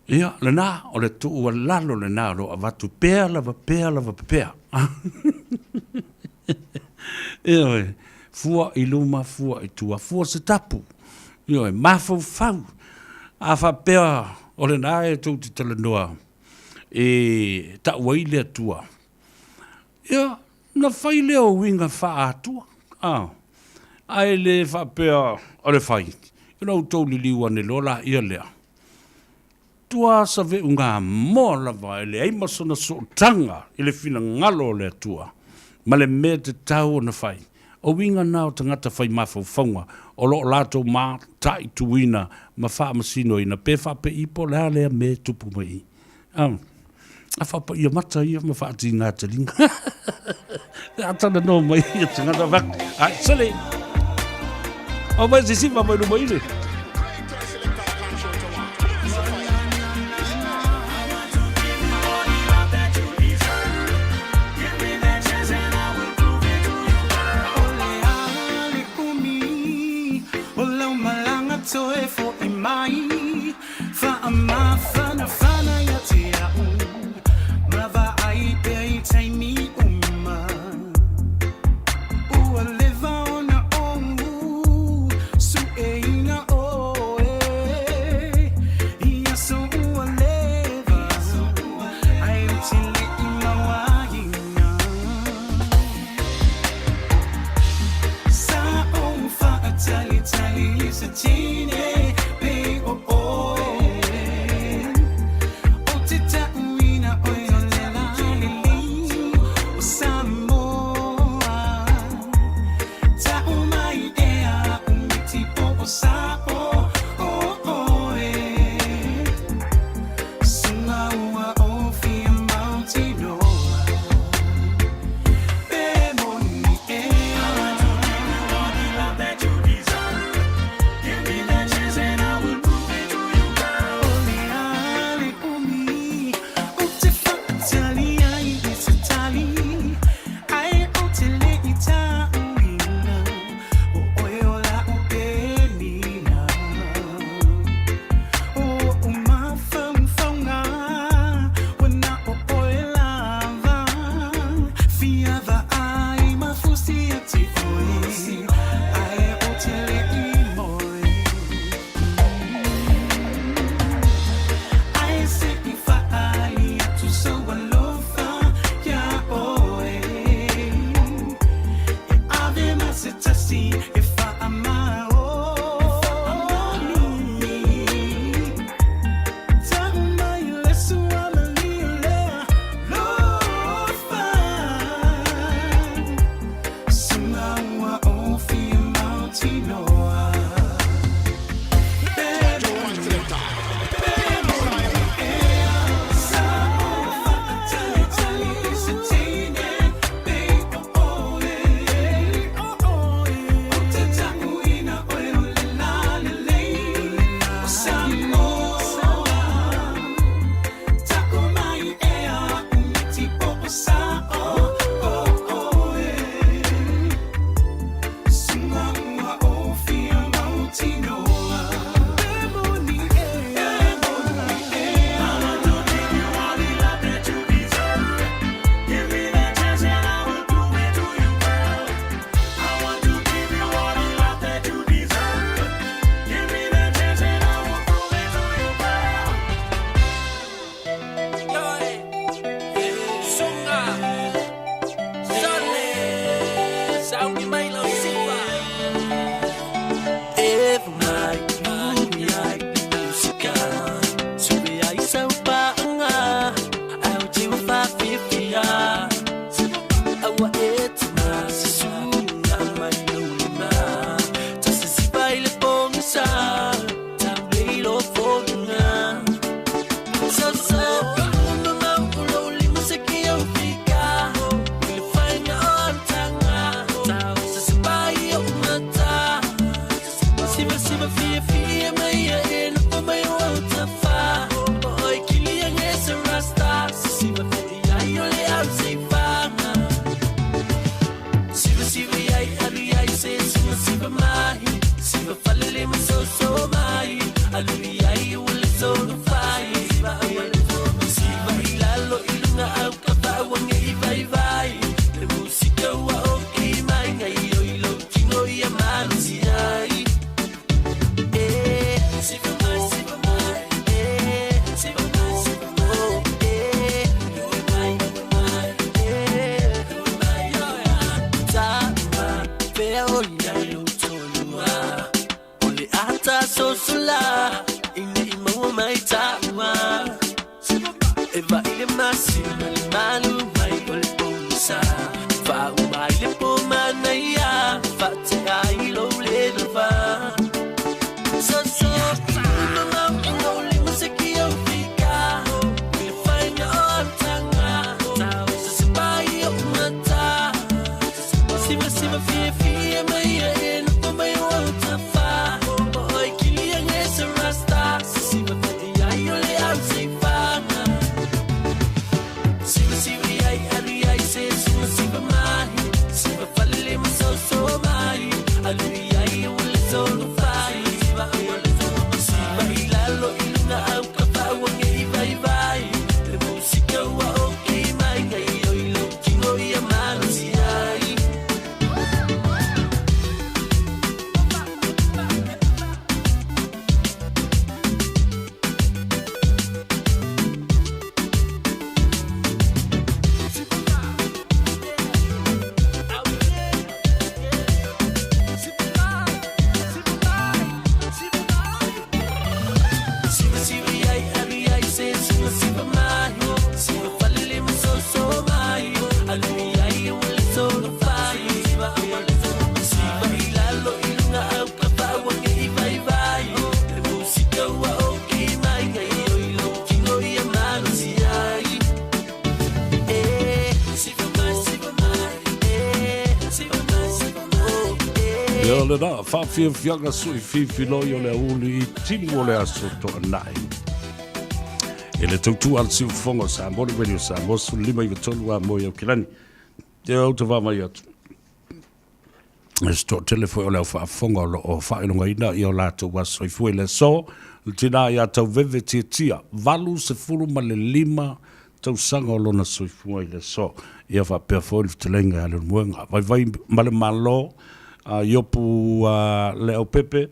Ia, lena, o le tuualalo lena o lo o avatu pea lava, pea lava, pea. Ioe, fua i luma, fua i tua, fua se tapu. Ioe, mafaufau. A faapea o lena e tou te talanoa e tau ai le Atua, ia, na fai lea o uiga faa-Atua. A, ae le faapea o le fai, ona outou liliu ane loa laia lea. Tua save'ugamoa lava e leai ma sona sootaga i le finagalo o le Atua ma le mea tatau ona fai. O uiga na o tagata fai mafaufauga o lo o latou mataituina ma faamasinoina pe faapei po o le a lea mea e tupu mai i. A faapaia mata ia ma faatiga taliga. A talanoa mai ia tagata fai atu, ai sole. O mai sisifa mai luma i le. Ia lena, faafiafiaga sui fifiloi o le auli i timu o le aso toanai. E le tautua a le siufofoga o Samoa, le Radio Samoa, 15 93 a moe Aukilani. Te au te vaavai atu. E se toatele foi o le au faafofoga o lo o faailogaina i o latou aso soifua i le aso, le tina ia Tauveve Tiatia, 85 tausaga o lona soifua i le aso. Ia faapea foi le fetalaiga ia Leulumoega. Vaivai ma le Malo, a Iopu Leaupepe,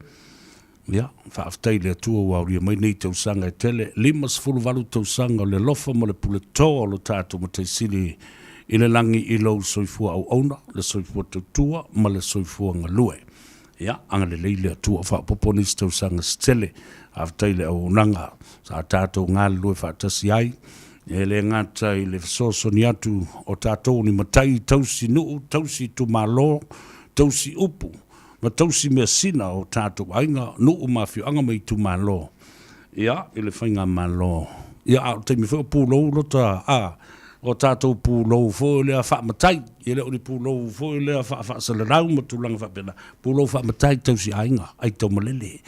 ia, faafetai i le Atua ua aulia mai nei tausaga e tele, 58 tausaga o le alofa ma le puleto o lo tatou Matai Sili i le lagi i lou soifua auauna, le soifua tautua ma le soifua galue. Ia, agalelei le Atua, faaopoopo nisi tausaga se tele. Faafetai i le auaunaga sa tatou galulue faatasi ai, e le gata i le fesoasoani atu o tatou ni matai tausi nuu, tausi itumalo, tausi upu, ma tausi measina o tatou aiga, nuu ma afioaga ma itumalo, ia, i le faigamalo. Ia, a o le taimi foi o pulou lota, a, o tatou pulou foi lea faamatai, e le o ni pulou foi lea faafaasalalau ma tulaga faapena, pulou faamatai tausi aiga, ai taumalele.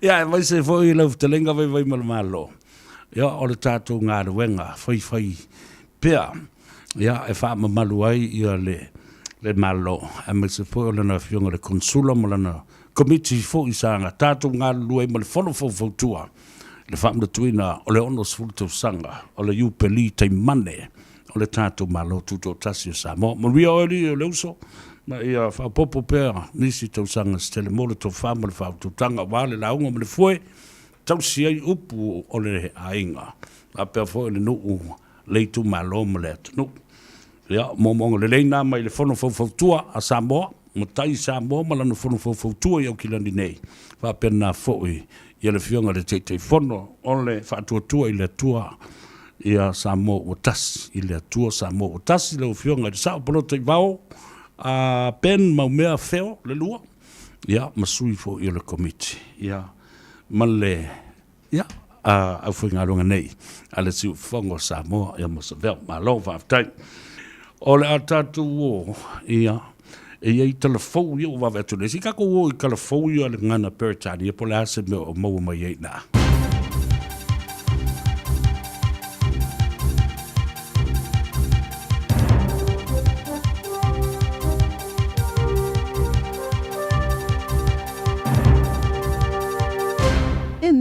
Ia, aemaise foi lau fetalaiga Vaivaimalemalo, ia, o le tatou galuega faifai pea, ia, e faamamalu ai ia le, le Malo, aemaise foi o lana Afioga i le Konesula ma lana Komiti foi sa tatou galulue ai ma le Fono Faufautua i le faamanatuina o le 60 tausaga o le Iupeli Taimane o le tatou Malo Tutoatasi o Samoa. Manuia oe alii o le uso, ma ia faaopoopo pea nisi tausaga se tele mo le tofa ma le faautautaga aua le lauga ma le foe tausi ai upu o le aiga faapea foi le nuu, le itumalo ma le atunuu. Ia, moomooga lelei na mai le Fono Faufautua a Samoa, Matai Samoa ma lana Fono Faufautua i Aukilani nei, faapena foi ia le Afioga i le Taitaifono o le Faatuatua i le Atua ia Samoa ua Tasi, i le Atua Samoa ua Tasi, lau Afioga i le Sao Palota i Vao, a Ben Maumea Feo le lua, ia, ma sui foi o le Komiti, ia, ma le Ia, a aufaigaluega nei a le Siufofoga o Samoa, ia mo Savea, malo faafetai. O le a tatou o, ia, e i ai tala fou ia ua vave atu nei. Se i tatou o i tala fou ia a le gagana Peretania po o le a se mea o maua mai ai i ina.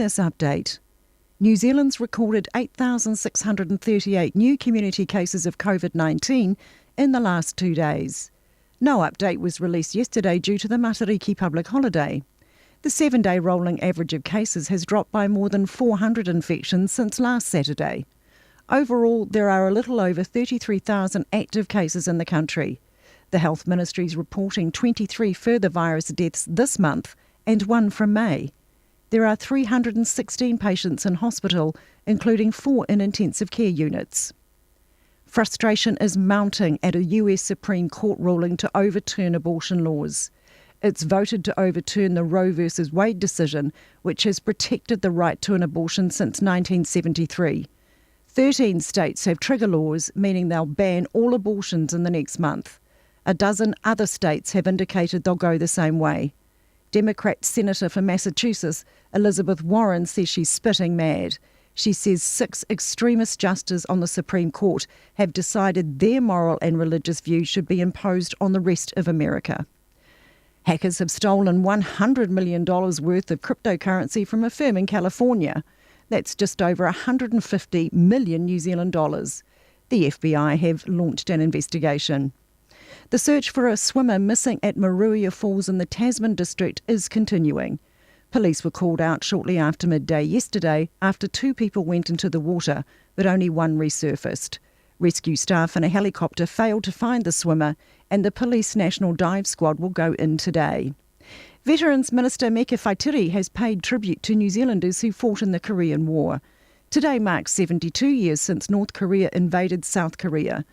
this update. New Zealand's recorded 8,638 new community cases of COVID 19 in the last two days. No update was released yesterday due to the Matariki public holiday. The seven day rolling average of cases has dropped by more than 400 infections since last Saturday. Overall, there are a little over 33,000 active cases in the country. The Health Ministry is reporting 23 further virus deaths this month and one from May. There are 316 patients in hospital, including four in intensive care units. Frustration is mounting at a US Supreme Court ruling to overturn abortion laws. It's voted to overturn the Roe v. Wade decision, which has protected the right to an abortion since 1973. 13 states have trigger laws, meaning they'll ban all abortions in the next month. A dozen other states have indicated they'll go the same way. Democrat Senator for Massachusetts, Elizabeth Warren, says she's spitting mad. She says six extremist justices on the Supreme Court have decided their moral and religious views should be imposed on the rest of America. Hackers have stolen $100 million worth of cryptocurrency from a firm in California. That's just over 150 million New Zealand dollars. The FBI have launched an investigation. The search for a swimmer missing at Maruia Falls in the Tasman district is continuing. Police were called out shortly after midday yesterday after two people went into the water, but only one resurfaced. Rescue staff and a helicopter failed to find the swimmer, and the Police National Dive Squad will go in today. Veterans Minister Meka Whaitiri has paid tribute to New Zealanders who fought in the Korean War. Today marks 72 years since North Korea invaded South Korea.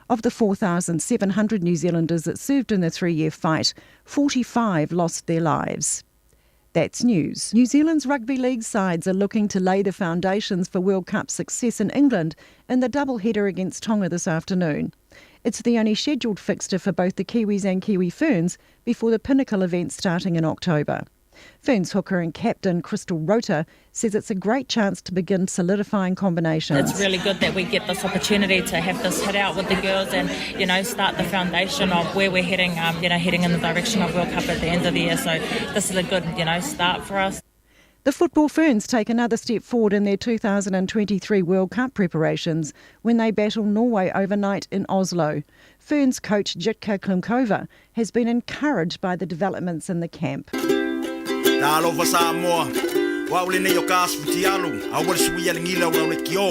Of the 4,700 New Zealanders that served in the three year fight, 45 lost their lives. That's news. New Zealand's rugby league sides are looking to lay the foundations for World Cup success in England in the doubleheader against Tonga this afternoon. It's the only scheduled fixture for both the Kiwis and Kiwi Ferns before the pinnacle event starting in October. Ferns hooker and captain Crystal Rota says it's a great chance to begin solidifying combinations. It's really good that we get this opportunity to have this hit out with the girls and, you know, start the foundation of where we're heading, um, you know, heading in the direction of World Cup at the end of the year. So this is a good, you know, start for us. The football ferns take another step forward in their 2023 World Cup preparations when they battle Norway overnight in Oslo. Ferns coach Jitka Klimkova has been encouraged by the developments in the camp. Talofa Samoa, o au lenei o ka asu fitialu, a ua le sui a le gila o lau lekiō.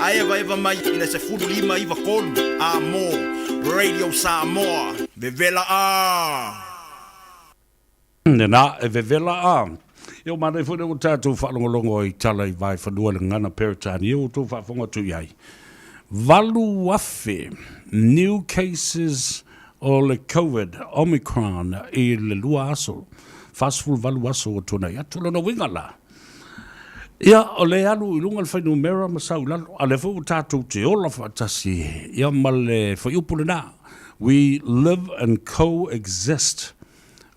A evaeva mai i le 15 93 a mō Radio Samoa, vevela a! Nā, e vevela a. E o mānei foi ua tātou whaalongolongo i tala i vai whanua le ngana Peretania o tō whaafonga tu i ai. 8,000 new cases o le COVID Omicron i le lua aso, 48 aso o tōna i atu lona winga la. Ia, o le alu i lunga le whainumera ma sau lalo, a le fo tātou te ola whaatasi, ia ma le whaiupu le nā. We live and coexist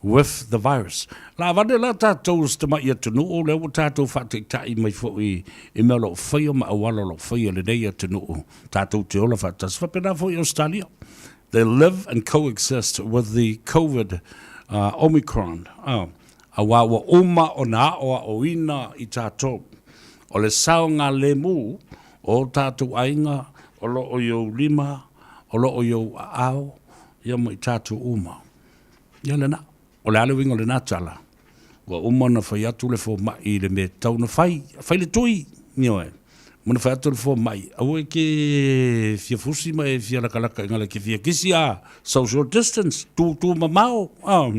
with the virus. La vane la tātou se tamai atunuu, le ua tātou whaataitai mai fo'i i mea o loo faia ma auala o loo faia lenei atunuu, tātou te ola whaatasi. Whapena fo'i Australia. They live and coexist with the COVID Omicron. Oh. Auā ua uma ona aʻoaʻoina i tātou. O le saogalēmū o o tātou aiga o loo i ou lima, o loo i ou aao, ia ma i tātou uma. Ia lena. O le a le uiga o lena tala? Ua uma ona fai atu le fomaʻi i le mea e tatau ona fai. Fai le tui! Ioe. Uma ona fai atu le fomaʻi, aua e ke fia fusi ma e fia lakalaka i gala e ke fia kisi a social distance, tūtū mamao. A.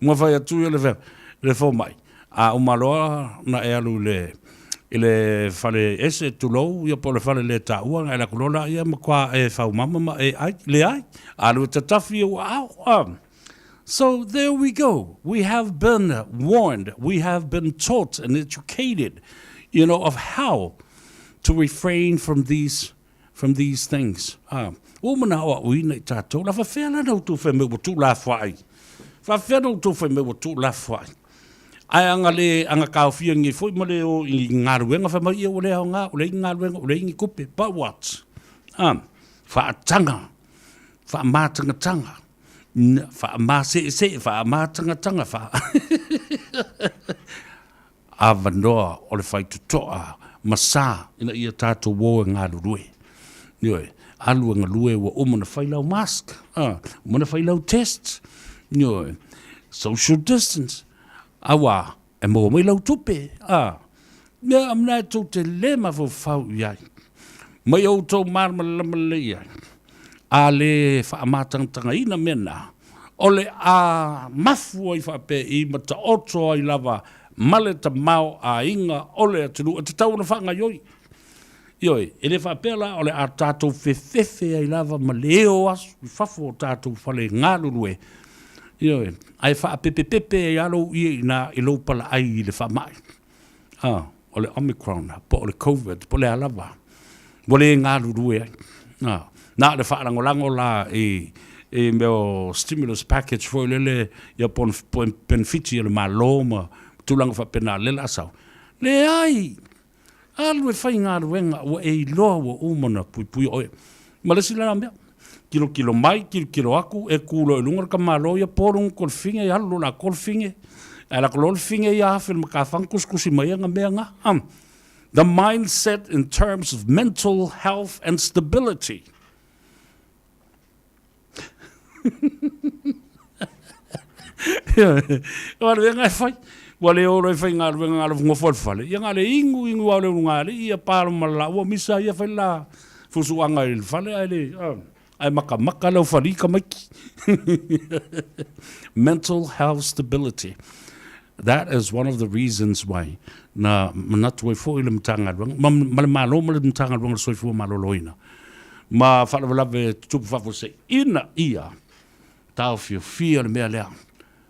Uma fai atu ia le, le fomaʻi, a uma loa na e alu i le i le fale ese tulou ia po o le fale le taua na e alu atu loa laia matua e faumama ma e ai leai alu e tatafi i ou aao a So there we go we have been warned we have been taught and educated you know of how to refrain from these from these things. Ā, ua uma na aoaoina i tātou, la faafefea la na outou fai mai ua tuulafoai? Faafefea na outou fai mai ua tuulafoai? Ae aga le aga taofia nei foi ma le o i galuega fai mai ia ua le aoga, ua leai ni galuega, ua leai ni tupe. But what? Ā, faataga, faamātagatanga, faamaseesee, faamātagatanga, faa avanoa o le faitotoa ma sa ina ia tatou o e galulue. Ioe, alu e galue ua uma ona fai lau mask, a, uma ona fai lau test, ioe, social distance, auā e maua mai lau tupe, a, mea a mea e tou te le mafaufau i ai, ma ia outou malamalama lelei i ai, a le faamatagataga mea na, o le a mafu ai faapea i ma taoto ai lava ma le tamaoaiga o le atunuu e tatau ona faagaoioi. Ioe, e le faapea la o le a tatou fefefe ai lava ma le o asu i fafo o tatou fale galulue, ioe, ae faapepepepe ai lava lou ie i ina i lou palaai i le faamai, a, o le Omicron po o le Covid po o le a lava, ua le galulue ai. A, na o le faalagolago la i, i mea o stimulus package foi lele, ia po o penefiti a le Malo ma tulaga faapena, lea o le a sau. Leai! Alu e faigaluega ua e iloa ua uma ona puipuia oe. Ma le isi la mea, tilotilo mai, tilotilo atu, e tu loa i luga le tamaloa ia po luga kolofine, alu loa la kolofine, ae alu atu loa le fine ia afe i le matafaga tusitusi mai ana mea na. The mindset in terms of mental health and stability. O galuega e fai, ua le o loa e faigaluega na o le nofo i le fale, ia na o le inu inu lava o le ulugalii, ia pa ma le laua misa ia fai le la fusuaga i le fale ae le, ae makamaka le aufalii tamaiti. Mental health stability. That is one of the reasons why na manatu ai foi le Matagaluega, ma, ma le Malo ma le Matagaluega o le Soifua Maloloina, ma faalavelave tutupu faafuasei, ina ia taofiofia le mea lea.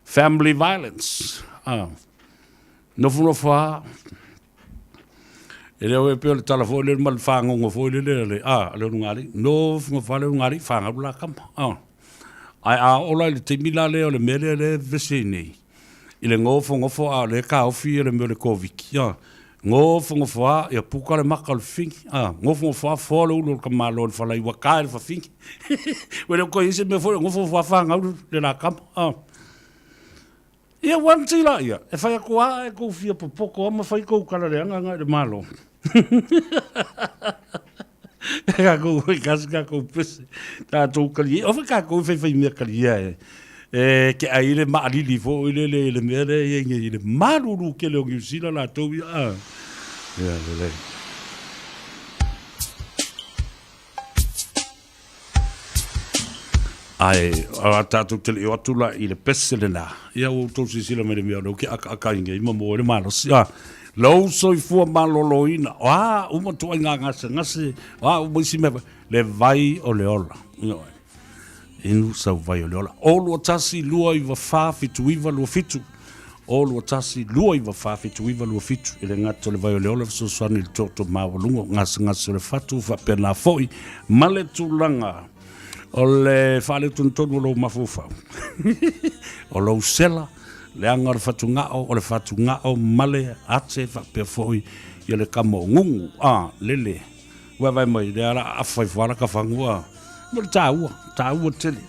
Family violence. Ah. Nofonofo lava, e le o e pei o le tala foi lele ma le fagogo foi lele le, a, le ulugalii. Nofonofo lava le ulugalii, fanau le la tama. Ah. Ae a oo la i le taimi la lea o le mea lea lea e vevesi ai nei, i le nofonofo a o lea e taofi le mea o le Koviti, a, nofonofo lava, ia puka le maka o le fafine, a, nofonofo lava foa le ulu o le tamaloa i le falai ua ta i le fafine. Ua le o toe i ai se mea foi lea, nofonofo lava fanau le la tama, a. Ia ua ati laia, e fai atu lava ae tou fia popoto lava ma fai tou tala leaga agai i le Malo. E tatou e kasi tatou pese, tatou kalie, o fai tatou e faifai mea kalia e, e ke ai le maalili foi lele i le mea lea e i ai nei i le malulu tele o Niu Sila latou ia, a. Ia lelei. Ae a tatou te le i o atu la i le pese lena, ia ua outou silasila mai i le mea o lea ou te akaaka ai nei ma maua ai le malosi. A, lou soifua maloloina, o a uma ituaiga gasegase, o a uma isi mea, le vai o le ola. Ioe. Inu sau vai o le ola. 0 2 1 2 9 4 7 9 2 7. 0 2 1 2 9 4 7 9 2 7. E le gata o le vai o le ola e fesoasoani i le toto maualuga o gasegase o le fatu faapena foi ma le tulaga o le faaletonutonu o lou mafaufau, o lou sela, leaga o le fatugao, o le fatugao ma le ate faapea foi ia le kama o gugu, a, lele, vaevae mai, lea la afa ifo lava la tafagu, a, mo le taua, taua tele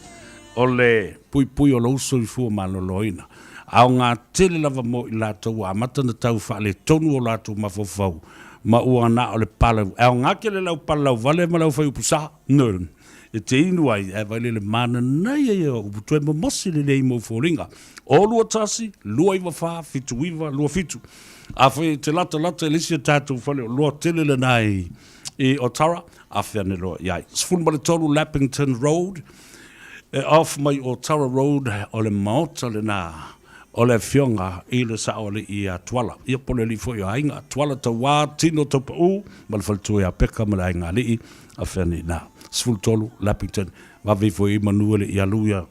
o le puipui o lou soifua maloloina. Aoga tele lava mo i latou ua amata ona tau faaletonu o latou mafaufau ma ua na o le palau. E aoga tele lau palalau vale ma lau faiupu sa, no, e te inu ai, ae vaai le mananaia ia o upu toe momosi lelei mou foliga. 0 2 1 2 9 4 7 9 2 7. Afai e te latalata i le isi o tatou faleoloa tele lena i, i Otara, afe ane loa i ai. 13 Lappington Road, E off mai o Tara Road o le maota lena o le afioga i le Saoalii ia Tuala. Ia po o le alii foi o aiga, Tuala Tauā, Tino Taupaū ma le faletua ia Peka ma le aiga alii, afe ane i ina. 13 Lappington, vave ifo i ai manu e le i alu ia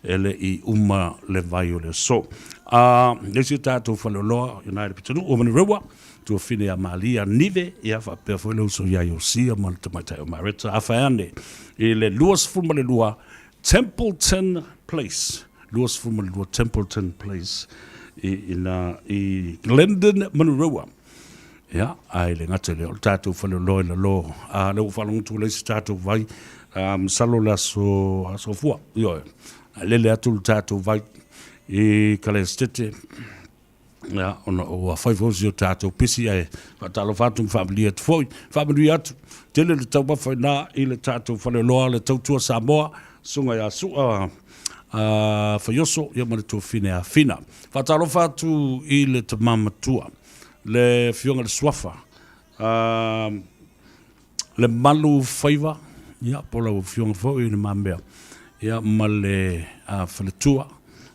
e le i uma le vai o le aso. A, le isi o tatou faleoloa, i na i le pitonuu o Manurewa, tuafine ia Malia Nive, ia faapea foi le uso ia Iosia ma le tamaitai o Mareta, afe ane i le 22 Templeton Place, 22 Templeton Place i ina i Glendon, Manurewa. Ia, ae le gata i lea, o le tatou faleoloa i lalo, a lea ua faalogo atu le isi tatou vai, a, masalo le aso, aso Fua, ioe, ae lele atu le tatou vai i Kalesetete. Ia, ona ua fai foi si o tatou pisi ae faatalofa atu ma faamanuia atu foi. Faamanuia atu, tele le taumafa i ina i le tatou faleoloa le Tautua Samoa, Susuga ia Sua Faioso ia ma le Tuafine ia Fina. Faatalofa atu i le tama matua, le Afioga i le Suafa, le malu faiva, ia, po o lau Afioga foi i Le Mamea, ia, ma le faletua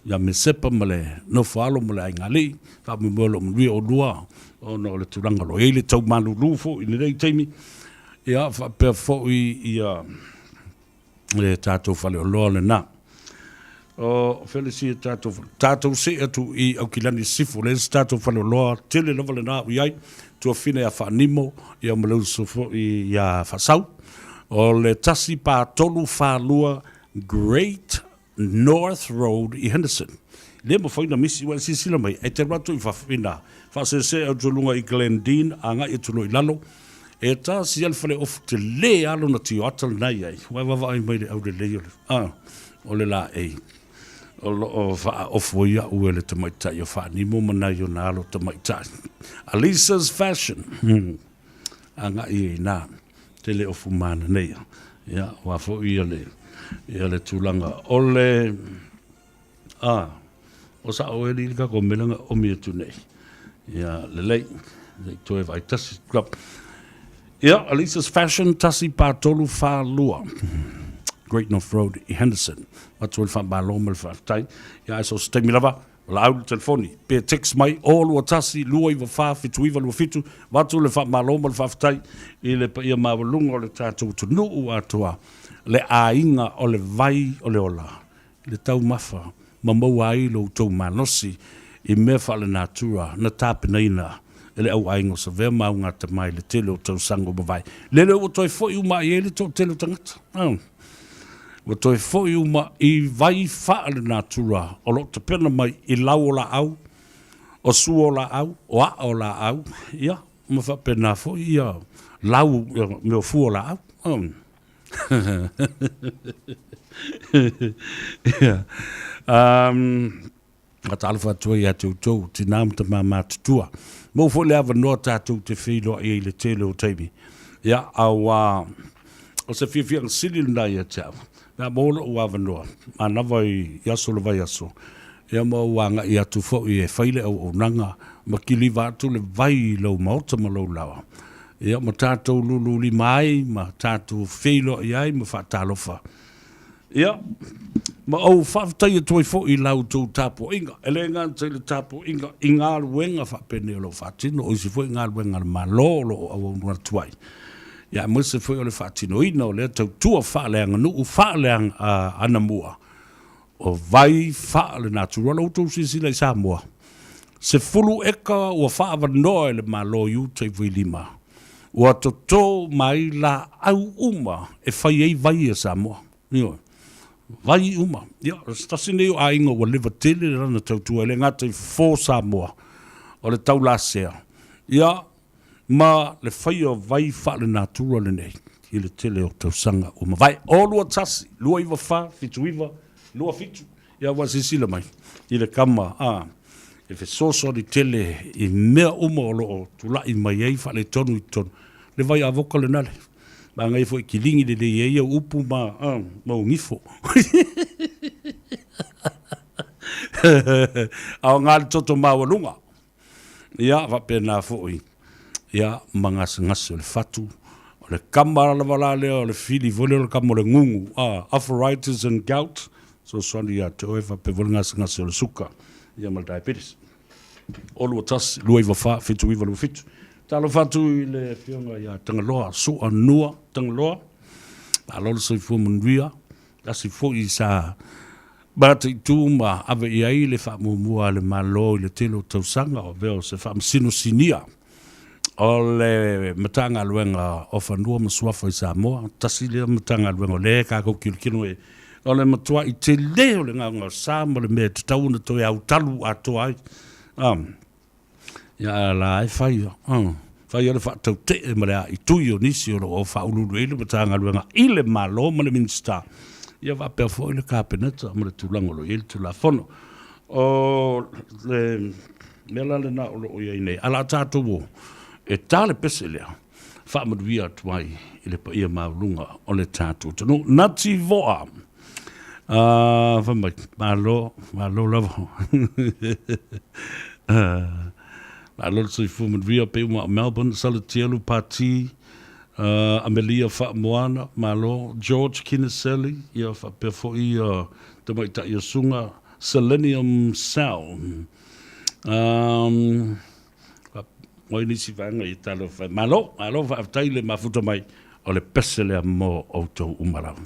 ia Mesepa ma le nofoaalo ma le aigalii, faamoemoe o lo o manuia oulua ona o le tulaga o lo o i ai le tau malulu foi i lenei taimi, ia, faapea foi ia le tatou faleoloa lena. O Felisi tatou tatou see atu i Aukilani Sisifo, le isi tatou faleoloa tele lava lena o i ai, tuafine ia Faanimo, ia ma le uso foi ia Faasau. O le 1342 Great North Road i Henderson. Le mafai ona misi, ua e silasila mai, e te alu atu i fafo i ina, faasese atu i luga i Glendene, agai atu loa i lalo, E tasi lava le faleofu tele lava lona tioata lena e i ai, ua e vaavaai mai i le aulelei o le, a, o le laei o lo o faaofu ai au e le tamaitai o Faanimo ma nai ona alo tamaitai. Alisa's Fashion, hmm, agai i ina, tele ofu manaia. Ia, aua foi ia le, ia le tulaga o le, A, o sa'o e le tatou mea lea na omi atu nei. Ia, lelei, se i toe vaai tasi atu lava. Ia, Elisa's Fashion, 1342, Great North Road i Henderson. Avatu ai le faamalo ma le faafetai. Ia, ae so o se taimi lava, valaau i le telefoni, pe text mai, 021 294 7927, avatu le faamalo ma le faafetai i le paia maualuga o le tatou atunuu atoa, le aiga o le vai o le ola, le taumafa ma maua ai lo outou malosi i mea faalenatura na tapenaina e le au aiga o Savea ma Augatama i le tele o tausaga ua mavae. Lele ua toe foi uma i ai le toatele o tagata. Ua toe foi uma i vai faalenatura o lo o tapena mai i lau o laau, o sua o laau, o aa o laau, ia, ma faapena foi ia lau, mea o fua o laau. Faatalofa atu ai ia te outou, tinā ma tamā matutua. Maua foi le avanoa tatou te feiloai ai i le tele o taimi. Ia, auā, o se fiafiaga sili lena ia te au, pe a maua lou avanoa, manava i aso o le vaiaso, ia ma ou agai atu foi e fai le auaunaga ma kiliva atu le vai i lou maota ma lou laoa. Ia, ma tatou lululima ai, ma tatou feiloai ai ma faatalofa. Ia, ma ou faafetai atu ai foi i la outou tapuaiga. E le gata i le tapuaiga i galuega faapenei o lo o faatino, o isi foi galuega a le Malo o lo o auauna atu ai. Ia, aemaise foi o le faatinoina o lea tautua faaleaganuu, faaleanamua, O vai faalenatura la outou silasila i Samoa? 10 eka ua faaavanoa e le Malo i uta i Vailima, ua toto mai laau uma e fai ai vai a Samoa. Ioe. Vai uma. Ia, o se tasi nei o aiga ua leva tele lana tautua, e le gata i fofo Samoa, o le taulasea. Ia, ma le faia o vai faalenatura lenei i le tele o tausaga ua mavae. O 21, 294, 79, 27, ia ua silasila mai i le kama a e fesoasoani tele i mea uma o lo o tulai mai ai faaletonu i totonu. Le vai avoka lena le manaia foi kiligi lelei ai au upu ma a ma ou gifo. Aoga le toto maualuga. Ia, faapena foi, ia, ma gasegase o le fatu, o le kama lava la lea o le fili foi lea o le kama o le gugu, a, arthritis and gout, fesoasoani ia te oe faapea foi le gasegase o le suka, ia ma le diabetes. 0 2 1 2 9 4 7 9 2 7. Talofa atu i le Afioga ia Tagaloa, Sua Nua Tagaloa, malo le soifua manuia, tasi foi sa Mataitu ma ave i ai le faamuamua a le Malo i le tele o tausaga o avea o se Faamasino Sinia o le Matagaluega o Fanua ma Suafa i Samoa. Tasi lea Matagaluega o lea e tatou tilotilo i ai, o le matuai tele o le gaogaosa ma le mea e tatau ona toe autalu atoa ai. Ia a la e fai ia, fai ia le faatautee ma le aaitui o nisi o lo o faauluulu i ai le Matagaluega i le Malo ma le Minisita, ia faapea foi le Kapeneta ma le tulaga o lo o i ai le Tulafono. O le. Mea la lena o lo o i ai nei, a o le a tatou o e ta le pese lea, faamanuia atu ai i le paia maualuga o le tatou atunuu. Nati Voa, fai mai, malo, malo lava. Malo le soifua manuia pe uma o Melbourne, Salatielu Pati, Amelia Faamoana, malo, George Kiniseli, ia faapea foi Tamaitai o Suga, Selenium Cell. O ai nisi vaega i talofa e. Malo, malo faafetai le mafuta mai o le pese lea mo outou uma lava.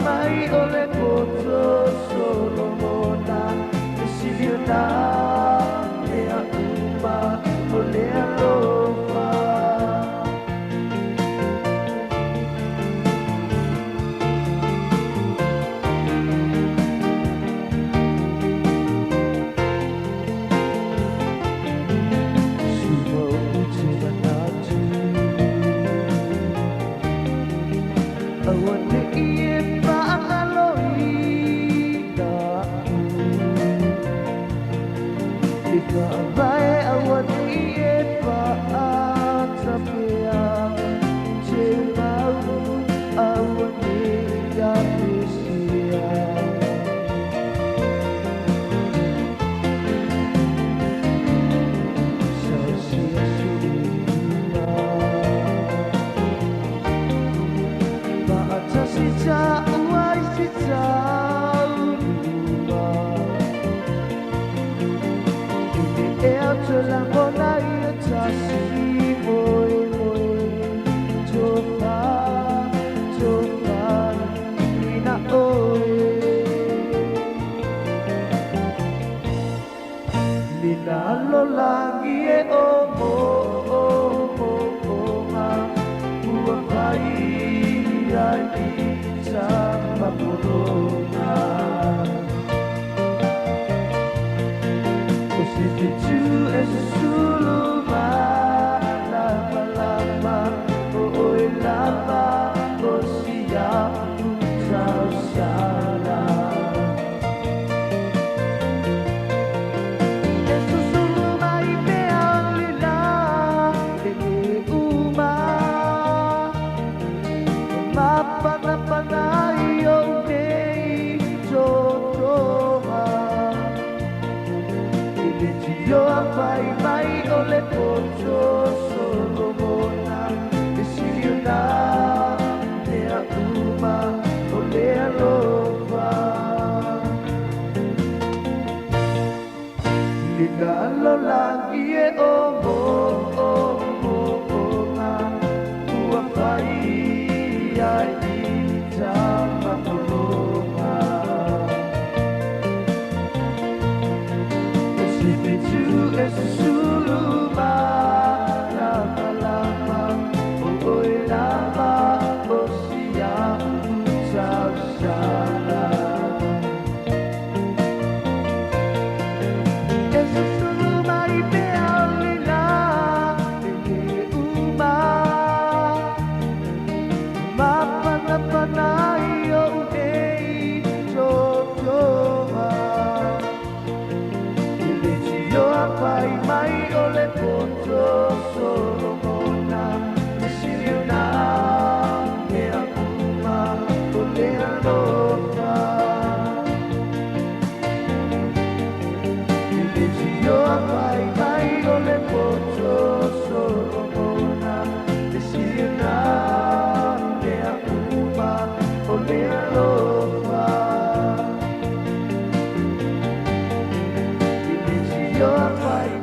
Mai o le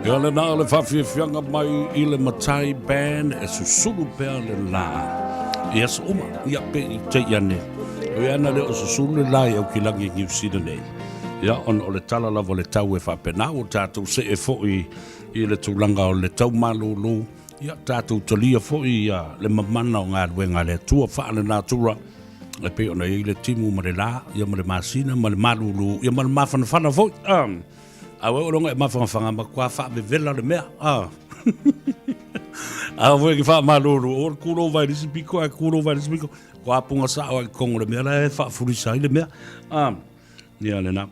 Ia lena o le faafiafiaga mai i le Matai Band e susulu pea le la. I aso uma, ia pe i te i ane. O ia ana le o susulu le la i Aukilagi i Niu Sila nei. Ia, ona o le tala lava o le tau e faapena, ua tatou see foi i le tulaga o le tau malūlū, ia tatou talia foi ia le mamana o galuega a le Atua faalenatura, e pei ona i ai le timu ma le la, ia ma le masina ma le malūlū, ia ma le mafanafana foi. Ah, a ua loga e mafanafana matua faavevela le mea. Ah. A foi ke faamalūlū, o le kūlou vai le isi piko, ae kūlou vai le isi piko, ko apunga sao ai kongo le mea la e faafulisa ai le mea. Ah, ia lena.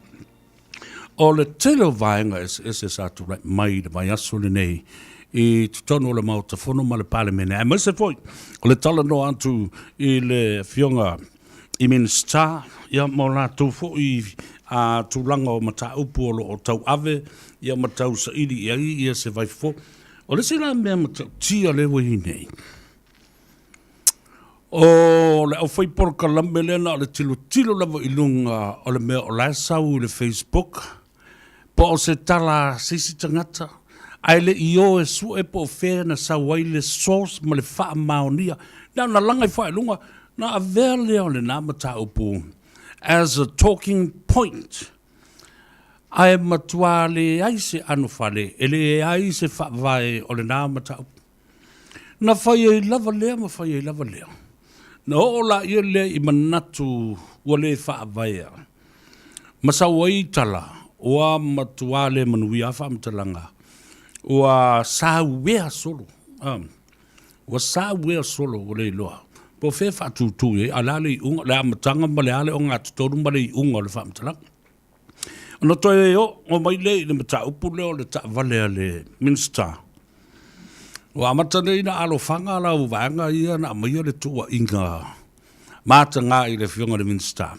O le tele o vaega eseese sa tulai mai i le vaiaso lenei i totonu o le Maota Fono ma le Palemene, aemaise foi o le talanoa atu i le Afioga i Minisita ia ma o latou foi a tulaga o mataupu o lo o tauave ia ma tausaili i ai ia se vaifofo. O le isi la mea matautia lea ua i ai nei, O le aufai polokalame lea na o le tilotilo lava i luga o le mea o la e sau i le Facebook po o se tala a se isi tagata ae le i o e sue po o fea na sau ai le source ma le faamaonia. Na ona laga ifo lava i luga na avea lea o lena mataupu as a talking point ae matua leai se anofale e leai se faavae o lena mataupu. Na fai ai lava lea ma fai ai lava lea. Na oo laia lea i manatu ua le faavaea. Ma sau ai tala, ua matua le manuia a faamatalaga. Ua sauea solo. Ua sauea solo ua le iloa. Po o fea e faatūtū i ai, a o le a le iuga, le amataga ma le a le ogatotonu ma le iuga o le faamatalaga. Ona toe oo mai lea i le mataupu lea o le taavale a le Minisita. Ua amata nei ona alofaga lau vaega ia na aumaia le tuuaiga mataga i le Afioga i le Minisita.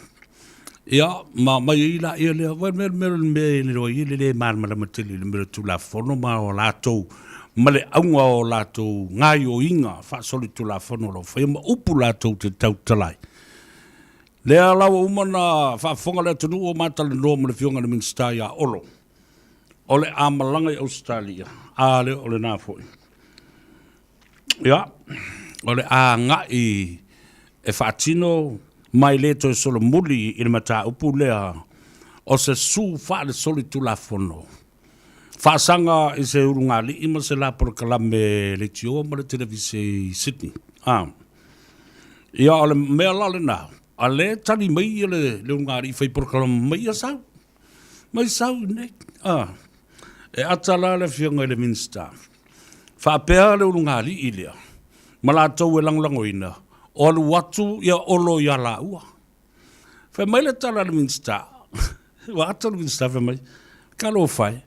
Ia, ma aumai ai laia lea, well, mea, mea, mea e iloa ai le le malamalama tele i le mea o le Tulafono ma o latou, ma le auga o latou gaoioiga faasolitulafono o lo o faia ma upu latou te tautala ai. Lea la ua uma ona faafofoga le atunuu o matalanoa ma le Afioga i le Minisita ia Olo, o le a malaga i Ausetalia, a lea o lena foi. Ia, o le a agai e faatino ma e le toe solomuli i le mataupu lea o se su faalesolitulafono. Faasaga i se ulugalii ma se la polokalame leitioa ma le televise i Sydney. A. Ia, o le mea la lena, a lea e tali mai ia le, le ulugalii fai polokalame mai ia sau. Mai sau i nei. A. E ata la le Afioga i le Minisita, faapea le ulugalii lea ma latou e lagolagoina, o alu atu ia Olo ia laua. Fai mai le tala a le Minisita, ua ata le Minisita fai mai, Talofa e,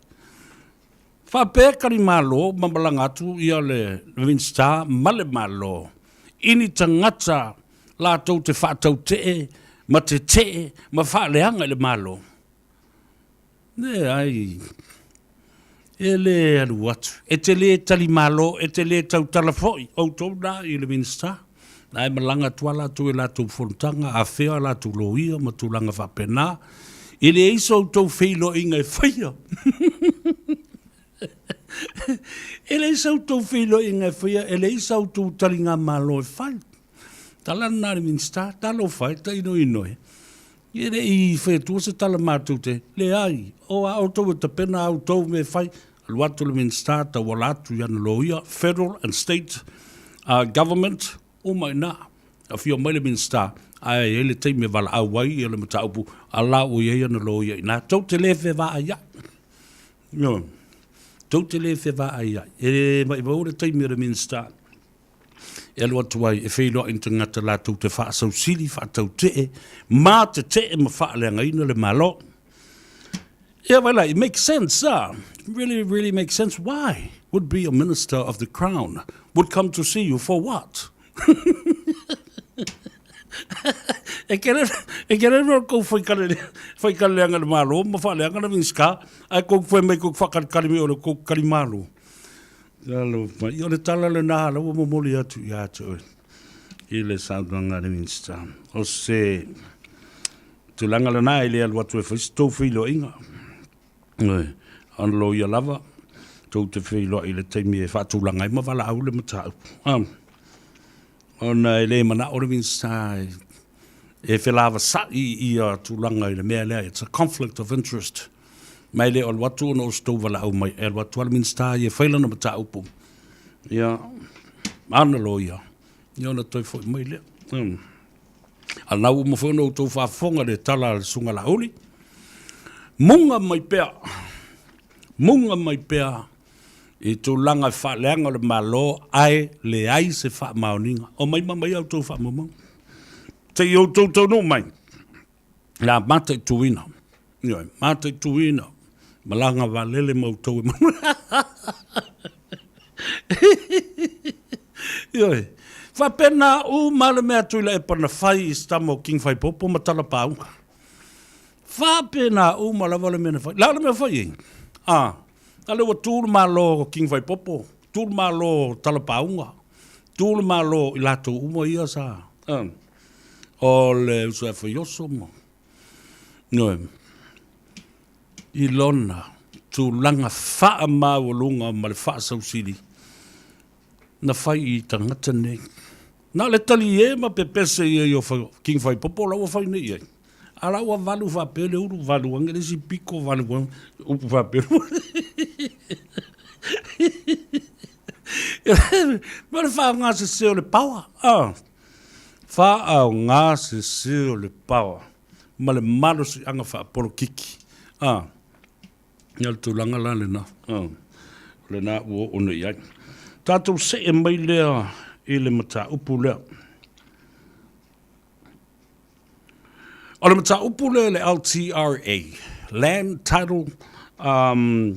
faapea e tali malo ma malaga atu ia le Minisita ma le Malo i ni tagata latou te faatautee ma tetee ma faaleaga i le Malo. Leai, e le alu atu. E te le tali malo, e te le tautala foi, outou na i le Minisita. Na e malaga atu lava latou i latou fonotaga, afea latou loia ma tulaga faapena. E leai so outou feiloaiga e faia. E leai sa outou feiloaiga e faia, e leai sa outou taligamalo e fai. Tala lena a le Minisita, talofa e, tainoinoi. E le i fai atua se tala matou te, leai, o a outou e tapena a outou mea e fai, alu atu le Minisita tauala atu i ana loia, Federal and State Government, uma i ina. Afio mai le Minisita, ae i ai le taimi e valaau ai ia le mataupu, a la ua i ai ana loia i ina. Tou te le fevaaiai. Ioe. Tou te le fevaaiai. E maimau le taimi o le Minisita e alu atu ai e feiloai ni tagata latou te faasausili, faatautee, ma tetee ma faaleagaina le Malo. Ia vaai la, it makes sense, ah. Really, really makes sense. Why would be a minister of the crown would come to see you for what? E kere, e kere no kou whaikare, whaikareanga le Malo ma whaaleanga le Minista, ae kou whai mai kou whakarekare me o le kou kari Malo. Talofa. Ia o le tala lena la ua momoli atu ia te oe i le saunoaga a le Minisita. O se tulaga lena e le alu atu e fai se tou feiloaiga. Ioe, ona loia lava tou te feiloai i le taimi e faatulaga ai ma valaau le mataupu. Ona e le manao le Minisita e felavasai ia tulaga i le mea lea, it's a conflict of interest. Ma e le o alu atu ona o se tou valaau mai, e alu atu lava le Minisita ia e fai lana mataupu, ia, ma ana loia, ia ona toe foi mai lea. A na ua uma foi ona outou faafofoga i le tala a le Susuga Laauli, muga mai pea, muga mai pea i tulaga e faaleaga o le Malo ae leai se faamaoniga. Omai ma aumai a outou faamaumauga. Se i outou taunuu mai, le a mataituina, ioe, mataituina, malaga vaalele ma outou e manuia. Ioe, faapena uma le mea Tuilaepa na fai i se tama o King Faipopo ma Talapauga. Faapena uma lava le mea na fai. Le a le mea fai ai? A, a lea ua tu le Malo o King Faipopo, tu le Malo o Talapauga, tu le Malo i latou uma ia sa, a, o le uso ia Faioso ma, ioe, i lona tulaga faamaualuga ma le faasausili na fai i tagata nei. Na o le talie ma pepese ia i o King Faipopo la ua fai nei i ai. A la ua valu faapea le ulu, valu ane le isi piko, valu ane, upu faapea. Ma le faaaoga sese o le power. Ah. Faaaoga sese o le power ma le malosiaga faapolokiki. Ah. Ia le tulaga la lena. Ah. O lena ua oo nei i ai. Tatou see mai lea i le mataupu lea. O le mataupu lea i le LTRA, Land Title um,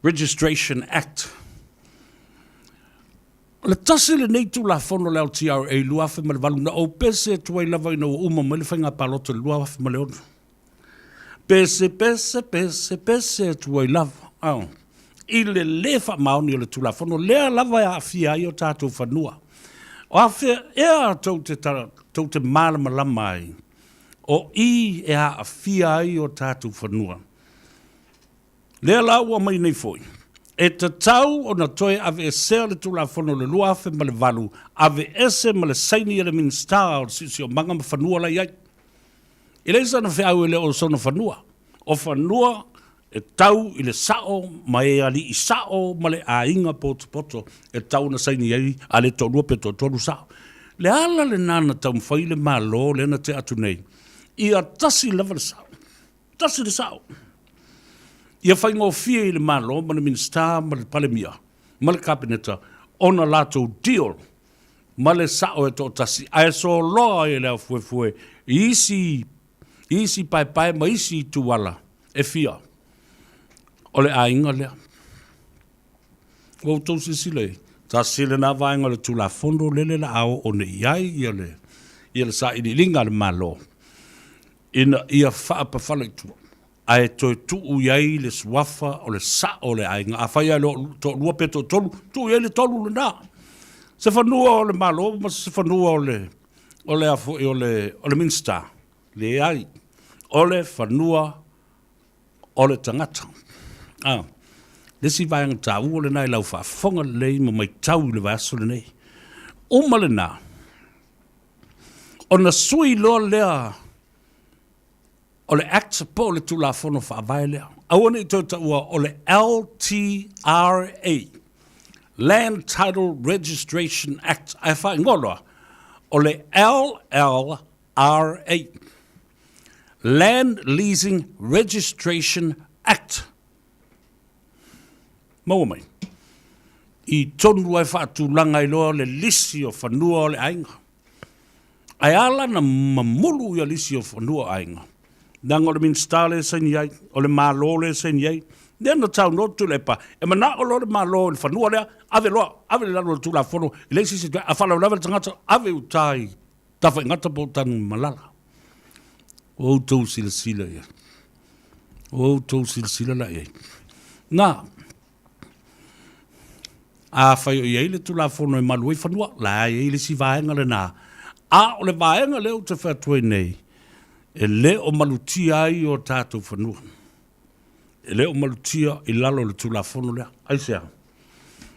Registration Act. O le tasi lenei Tulafono le LTRA 2008 na ou pese atu ai lava ina ua uma mai le faiga palota i le 2006. Pese, pese, pese, pese atu ai lava. Oh. I le lē faamaoni o le Tulafono lea lava e aafia ai o tātou fanua. O afea ea tou te, tou te malamalama ai o i e aafia ai o tātou fanua. Lea la ua aumai nei foi, e tatau ona toe aveesea le Tulafono o le 2008, aveese ma le saini a le Minisita o le Siosiomaga ma Fanua la i ai. E leai sana feau e le o sona fanua. O fanua e tau i le sao ma e alii sao ma le aiga potopoto e tatau ona saini ai a le toalua pe toatolu sao. Le ala lena na taumafai le Malo lea na tea atu nei, ia tasi lava le sao. Tasi le sao. Ia faigofie i le Malo ma le Minisita ma le Palemia ma le Kapeneta ona latou deal ma le sao e toatasi ae soloa ai e le aufuefue i isi i isi paepae ma isi ituala e fia o le aiga lea. Ua outou silasila i ai, tasi lena vaega o le Tulafono lele la a oo nei i ai ia le, ia le sailiiliga a le Malo ina ia faapafala i tua ae toe tuu i ai le suafa o le sao o le aiga. Afai lava e le o toalua pe toatolu, tuu i ai le tolu lena. Se fanua o le Malo ma se fanua o le, o le a foi, o le, o le Minisita. Leai, o le fanua o le tagata. A, le isi vaega taua lena i lau faafofoga lelei ma maitau i le vaiaso lenei. Uma lena, ona sui loa lea o le Act po o le Tulafono Faavae lea. Aua ne i toe taua o le LTRA, Land Title Registration Act, ae faaigoa loa o le LLRA, Land Leasing Registration Act. Maua mai. I tonu ai faatulaga ai loa le lisi o fanua o le aiga. Ae a la na mamulu ia lisi o fanua o aiga? Leaga o le Minisita lea e saini ai, o le Malo lea e saini ai, lea na saunoa Tuilaepa, e manao loa le Malo i le fanua lea, ave loa, ave i lalo o le Tulafono, e leai se isi e toe, a faalavelave le tagata, ave i uta i Tafaigata po o Tanumalala. Ua outou silasila i ai. Ua outou silasila la i ai. Na, afai o i ai le Tulafono e malu ai fanua, la e i ai le isi vaega lena. A o le vaega lea ou te fai atu ai nei, e le o malutia ai o tatou fanua. E le o malutia i lalo o le Tulafono lea. Aisea?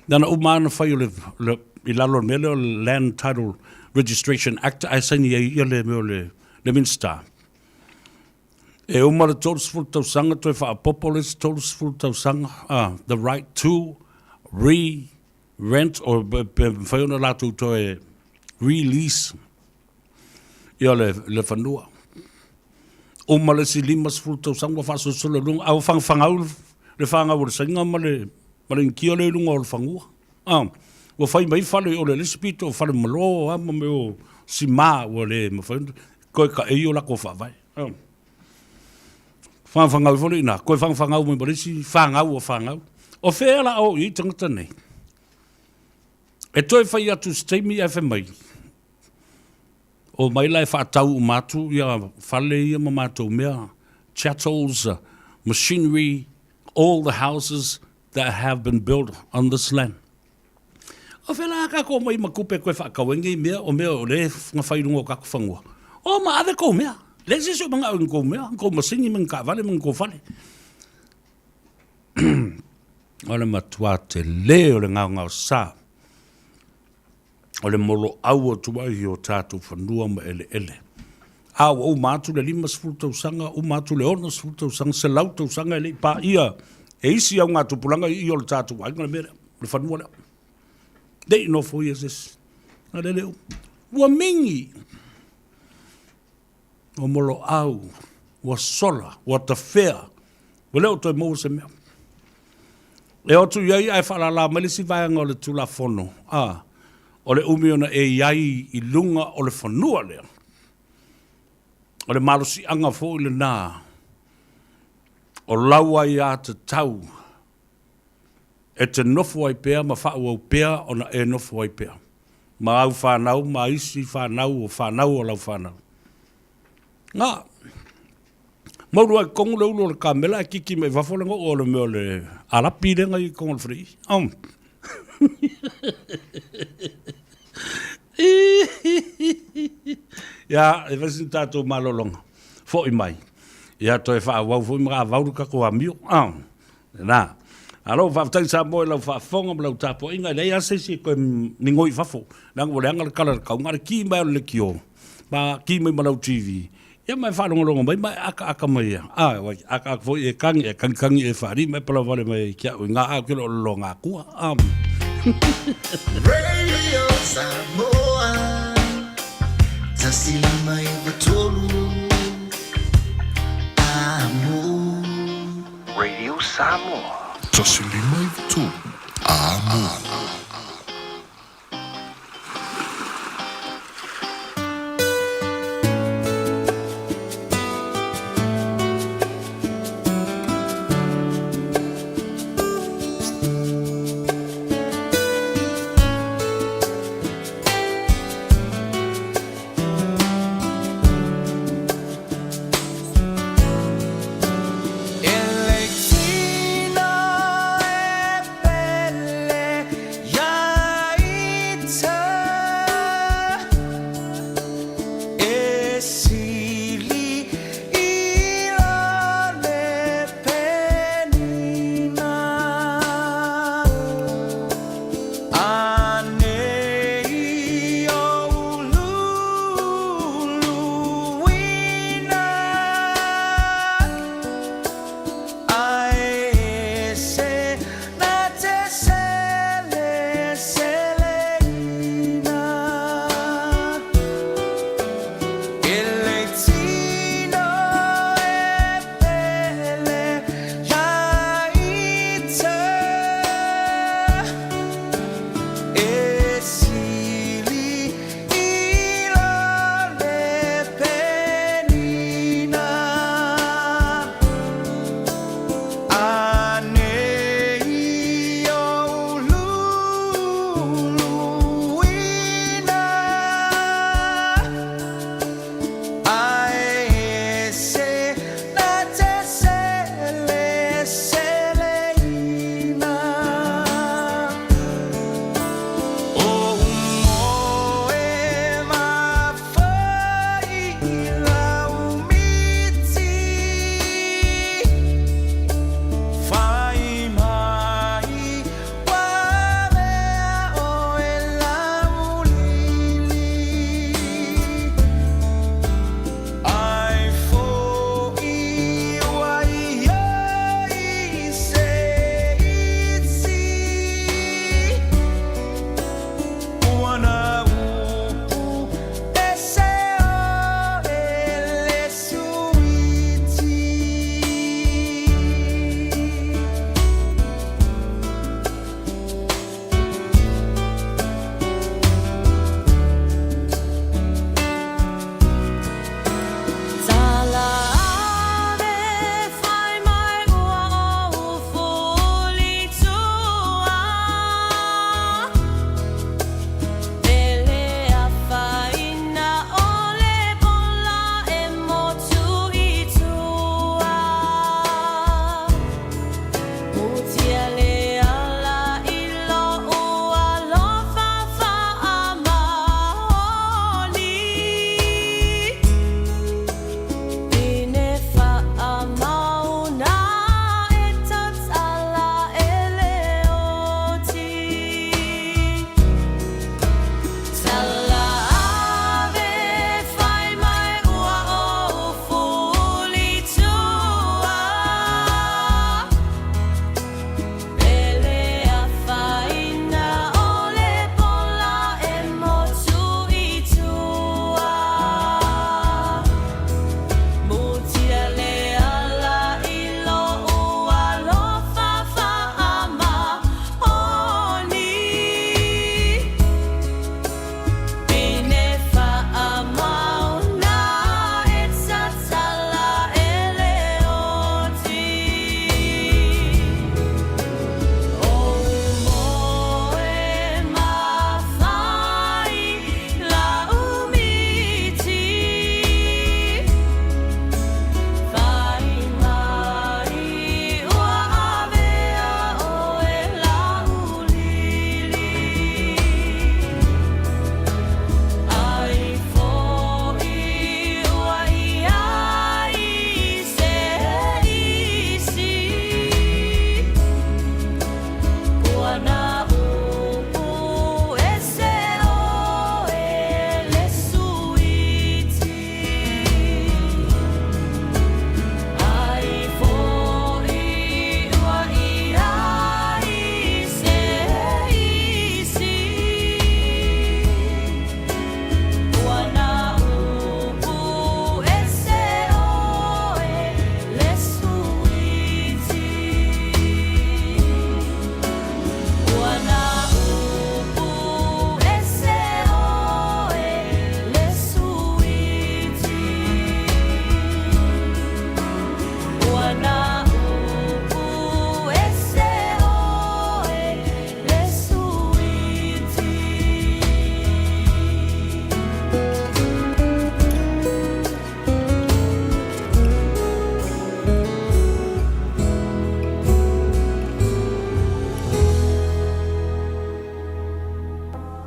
Na ona uma lava ona fai o le, le, i lalo o le mea lea o le Land Title Registration Act ae saini ai ia le mea o le, le Minisita. E uma le 30 tausaga toe faaopoopo le isi 30 tausaga, the right to re-rent or pe mafai ona latou toe re-lease ia le, le fanua. Uma le isi 50 tausaga ua faasolosolo i luga, a ua fagafagau le fagau o le Saina ma le, ma le Initia lea i luga o le fanua. Ua fai mai fale o le isi pito o fale malo a ma mea o sima ua le mafai ona toe taei o latou faavae. Fagafagau ifo le ina, toe fagafagau mai ma le isi fagau o fagau. O fea la o i ai tagata nei? E toe fai atu se taimi ae fai mai, omai la e faatau uma atu ia fale ia ma matou mea, chattels, machinery, all the houses that have been built on this land. O fea la tatou omai ma tupe e toe faatau ai nei mea, o mea o lea na fai i luga o tatou fanua. O ma ave tou mea. Leai se isi o manao i ni tou mea, ni tou masini ma ni taavale ma ni tou fale. O le matua tele o le gaogaosa o le moloau atu ai i o tatou fanua ma eleele. A ua uma atu le 50 tausaga, uma atu le 60 tausaga, 100 tausaga e le i paia e isi augatupulaga i i o le tatou aiga le mea lea, le fanua lea. Le i nofoia se isi. A lele uma. Ua mingi. Ua moloau, ua sola, ua tafea, ua le o toe maua se mea. E o atu i ai ae faalala mai le isi vaega o le Tulafono, a, o le umi ona e i ai i luga o le fanua lea. O le malosiaga foi lena o lau aiatatau e te nofo ai pea ma faaauau pea ona e nofo ai pea ma au fanau ma isi fanau o fanau o lau fanau. Na, maulu ai totonu le ulu o le kamela ae kiki mai fafo le goo o le mea o le alapi lea na i totonu o le faleii. Oh. Ia, e fai sina tatou malologa. Foi mai. Ia, toe faaauau foi ma avau le tatou amio. Oh. Lena. Malo, faafetai Samoa i lau faafofoga ma lau tapuaiga, e leai lava se isi e toe migoi i fafo, leaga ua leaga le tala i le tauga, a o le ki mai o le leitio, ma ki mai ma lau TV, ia ma e faalogologo mai ma e akaaka mai ia, a, ua akaaka foi e kagi, e kagikagi e faalii ma e palavale mai ai ki au i ngā au ke lo o lologa akua. Radio Samoa, 153 Amu. Radio Samoa. Samoa. 153 Amo. E le tino e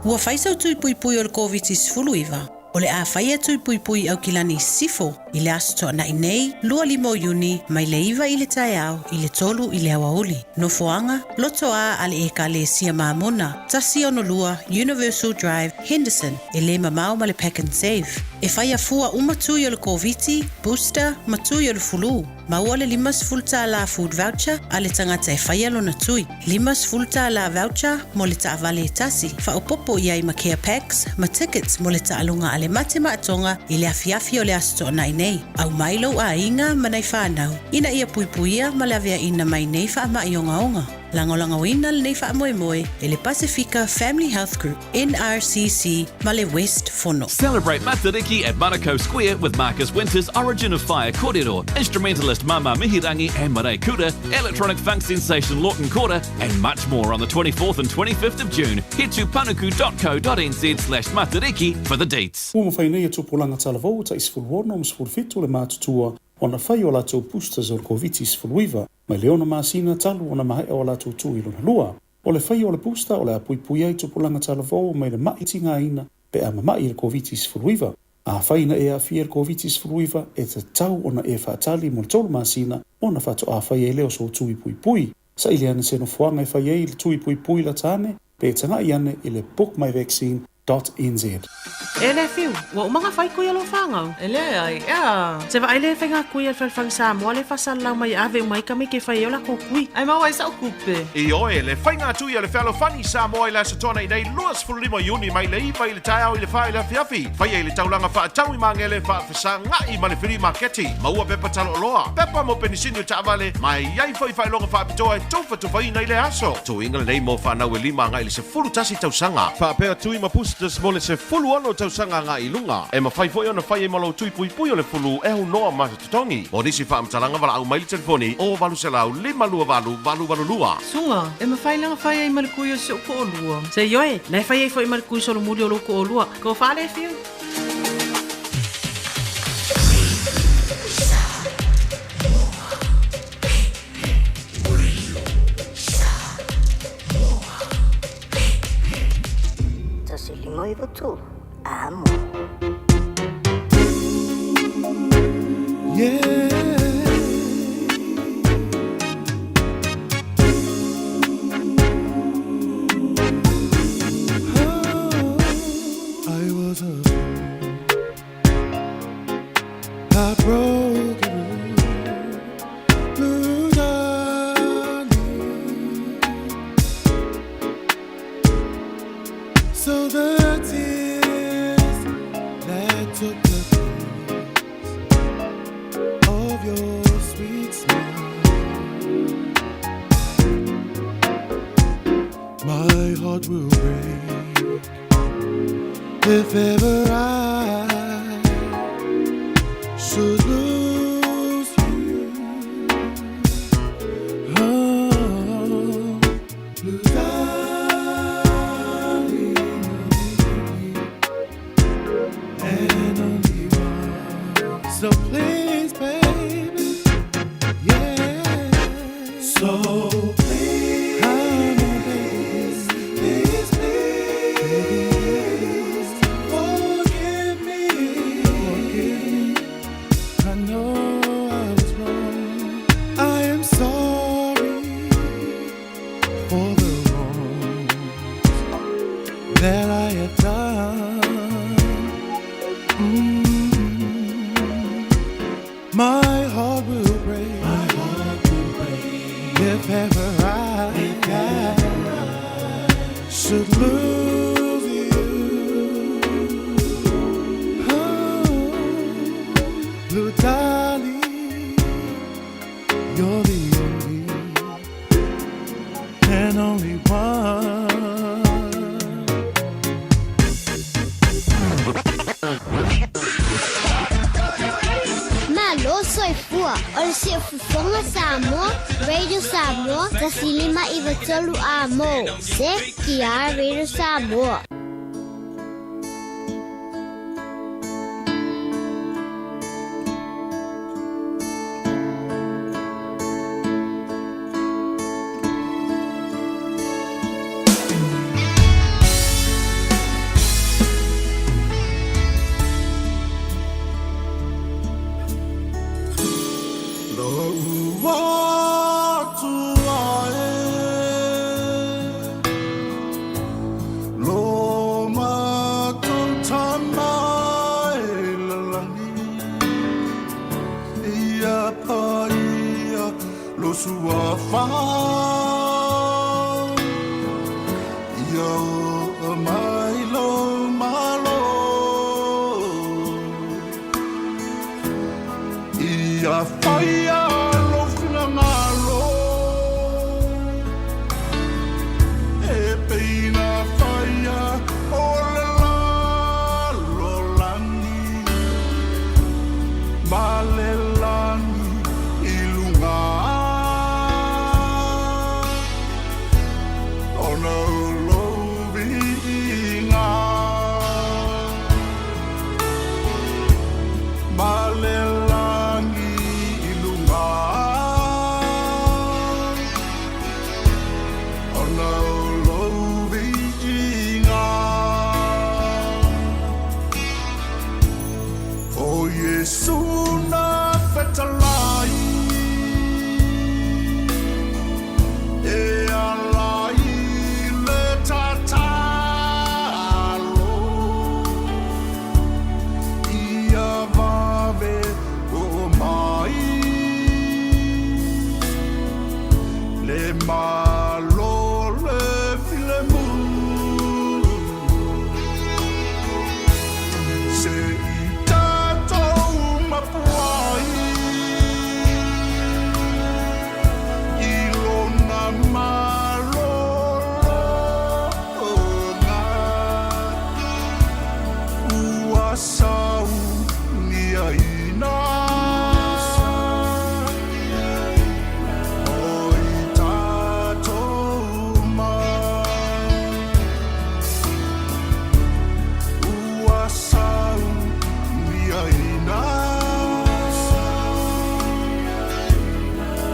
Ua fai sau tui puipui o le Koviti-19, o le a faia tui puipui i Aukilani i Sisifo i le Aso Toonai nei, 25 o Iuni, mai le 9 i le taeao i le 3 i le aoauli. Nofoaga, Lotoā a le Ekalesia Mamona, 162 Universal Drive, Henderson, e le mamao ma le Pak'nSave. E faia fua uma tui o le Koviti, booster, ma tui o le fulu. Maua le $50 food voucher a le tagata e faia lona tui. $50 voucher mo le taavale e tasi, faaopoopo i ai ma care packs ma tickets mo le taaloga a le Mate Maatoga i le afiafi o le Aso Toonai nei. Aumai lou aiga ma nai fanau ina ia puipuia ma le aveaina mai nei faamai ogaoga. Lagolagoina lenei faamoemoe e le Pasefika Family Health Group, NRCC ma le West Fono. Celebrate Matariki at Manukau Square with Marcus Winters, Origin of Fire Korero, instrumentalist Mama Mihirangi and Marei Kura, electronic funk sensation Lawton Kora, and much more on the 24th and 25th of June. Head to panuku.co.nz slash matariki for the deets. Ua mafai nei e tupulaga talavou tai 16 ma 17 le matutua ona fai o latou boosters o le Koviti-19 mai le 6 masina talu ona maea o latou tui lona lua. O le faia o le booster o le a puipuia ai tupulaga talavou mai le ma'i tigaina pe a mama'i i le Koviti-19. Afai na e aafia i le Koviti-19, e tatau ona e faatali mo le tolu masina ona faatoa fai ai lea o sou tui puipui. Saili ane se nofoaga e fai ai le tui puipui lata ane pe taga'i ane i le bookmyvaccine NZ. E le fiu, ua uma ona fai kui a lou fanau? E leai, ea. Se vaai le faiga kui a le Falefagi Samoa le faasalalau mai e ave uma ai tamaiti e fai ai o latou kui. Ae maua ai sa'u tupe. Ioe, le faiga tui a le Fealofani Samoa i le Aso Toonai nei 25 Iuni mai le 9 i le taeao i le 4 i le afiafi. Faia i le taulaga faatau i Magele faafesaga'i ma le Fili Maketi. Maua pepa talooloa, pepa mo penisini o taavale, ma e i ai foi faailoga faapitoa e tufatufaina i le aso. Tuiga lenei mo fanau e lima agai i le 11 tausaga. Faapea tui ma boosters mo le 16 tausaga agai i luga. E mafai foi ona fai ai ma lou tui puipui o le fulu e aunoa ma se totogi. Mo nisi faamatalaga valaau mai le telefoni 0800 528 882. Suga, e mafai la ona fai ai ma le kui o si ou toalua. Se ioe, na e fai ai foi ma le kui solomuli o lou toalua. Tofa le fiu. 1 5 9 3. Amo. Yeah. I was a fool. I broke a rule. Blue darling. So the tears that took the place of your sweet smile. My heart will break if ever I should lose you. Oh, blue darling, and only one. So please, baby, yeah. So please, please, please, please, forgive me, forgive me. I know I was wrong. I am sorry for the wrongs that I have done. My heart will break. My heart will break if ever I, if ever I should lose you. Oh, blue darling, you're the only and only one. Malo soifua o le Siufofoga Samoa, Radio Samoa, 1 5 9 3 Amo. CTR Radio Samoa. saumiaina O i tatou uma Ua saumiaina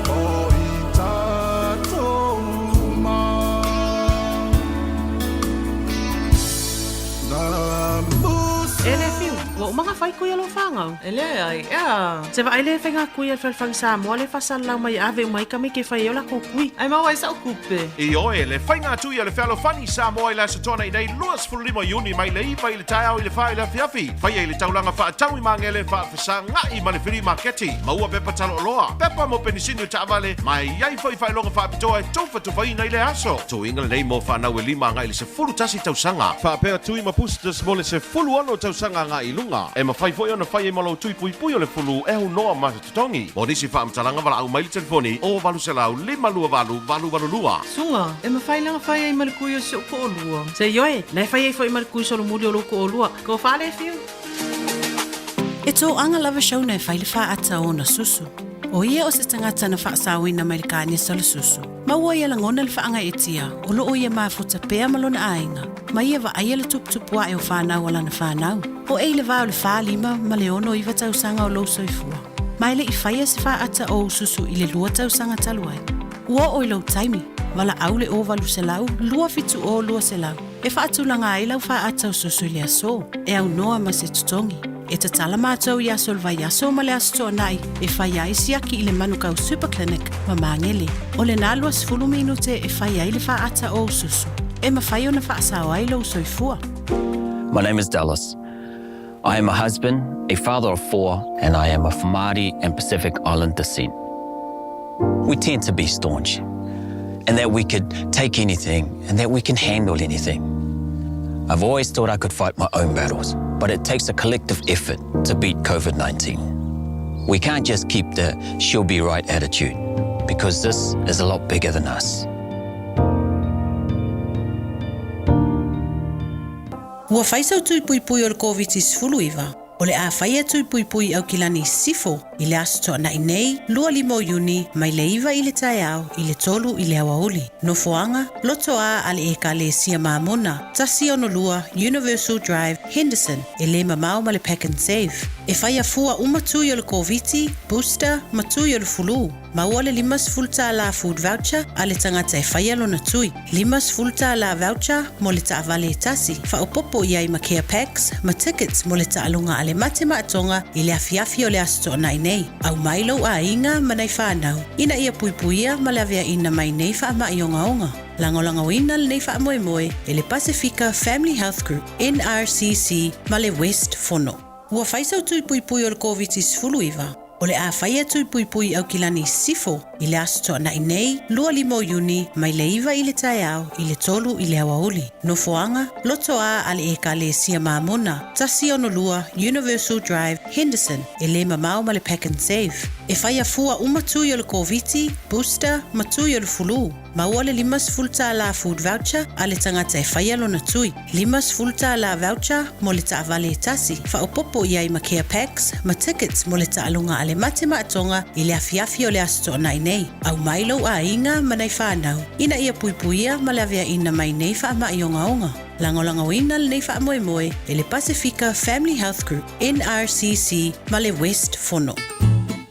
O i tatou uma E le Fiu, ua uma ona fai kui a lou fagau? E leai, e a? Se vaai le faiga kui a le Fealofani Samoa le faasalalau mai e ave uma ai tamaiti e fai ai o latou kui. Ai maua ai sa'u tupe. Ioe, le faiga tui a le Fealofani Samoa i le Aso Toonai nei 25 Iuni mai le 9 i le taeao i le 4 i le afiafi. Faia i le taulaga faatau i Magele faafesaga'i ma le Filii Maketi. Maua pepa talooloa, pepa mo penisini o taavale, ma e i ai foi faailoga faapitoa e tufatufaina i le aso. Tuiga lenei mo fanau e 5 agai i le 11 tausaga. Faapea tui ma boosters mo le 16 tausaga agai i luga. E mafai foi ona fai ai ma lou tui puipui o le fulu e aunoa ma se totogi. Mo nisi faamatalaga valaau mai i le telefoni 0800 528 882. Suga, e mafai la ona fai ai ma le kui o si ou toalua. Se ioe, na e fai ai foi ma le kui solomuli o lou toalua. Tofa le Fiu. E toaga lava Shona e fai le faata o ona susu. O ia o se tagata na faasaoina mai le kanesa o le susu. Ma ua ia lagona le faagaeetia o loo ia mafuta pea ma lona aiga, ma ia vaaia le tuputupu ae o fanau a lana fanau. O ei le va o le 45 ma le 69 tausaga o lou soifua, ma e le i faia se faata o ou susu i le lua tausaga talu ai. Ua oo i lou taimi, valaau le 0800 270 200 e faatulaga ai lau faata o susu i le aso, e aunoa ma se totogi. E tatala matou i aso o le vaiaso ma le Aso Toonai e fai ai siaki i le Manukau Super Clinic ma Magele. O lena 20 minute e fai ai le faata o ou susu, e mafai ona faasao ai lou soifua. My name is Dallas. I am a husband, a father of four, and I am of Māori and Pacific Island descent. We tend to be staunch, and that we could take anything and that we can handle anything. I've always thought I could fight my own battles, but it takes a collective effort to beat COVID-19. We can't just keep the she'll be right attitude, because this is a lot bigger than us. Ua fai sau tui puipui o le Koviti-19, o le a faia tui puipui i Aukilani Sisifo i le Aso Toonai nei, 25 o Iuni, mai le 9 i le taeao i le 3 i le aoauli. Nofoaga, Loto A a le Ekalesia Mamona, 162 Universal Drive, Henderson, e le mamao ma le Pak'nSave. E faia fua uma tui o le Koviti, booster, ma tui o le fulu. Maua le $50 food voucher a le tagata e faia lona tui. $50 voucher mo le taavale e tasi, faaopoopo i ai ma care packs ma tickets mo le taaloga a le mate maatoga i le afiafi o le Aso Toonai nei. Aumai lou aiga ma nai fanau ina ia puipuia ma le aveaina mai nei faamai ogaoga. Lagolagoina lenei faamoemoe e le Pasefika Family Health Group, NRCC, ma le West Fono. Ua fai sau tui puipui o le Koviti-19, O le a faia tui puipui i Aukilani Sisifo i le Aso Toonai nei, 25 o Iuni, mai le 9 i le taeao i le 3 i le aoauli. Nofoaga, Loto A a le Ekalesia Mamona, 162 Universal Drive, Henderson, e le mamao ma le Pak'nSave. E faia fua uma tui o le Koviti, booster, ma tui o le fulu. Maua le $50 food voucher a le tagata e faia lona tui. $50 voucher mo le taavale e tasi, faaopoopo i ai ma care packs ma tickets mo le taaloga a le mate maatoga i le afiafi o le Aso Toonai nei. Aumai lou aiga ma nai fanau ina ia puipuia ma le aveaina mai nei faamai ogaoga. Lagolagoina lenei faamoemoe e le Pasefika Family Health Group, NRCC, ma le West Fono.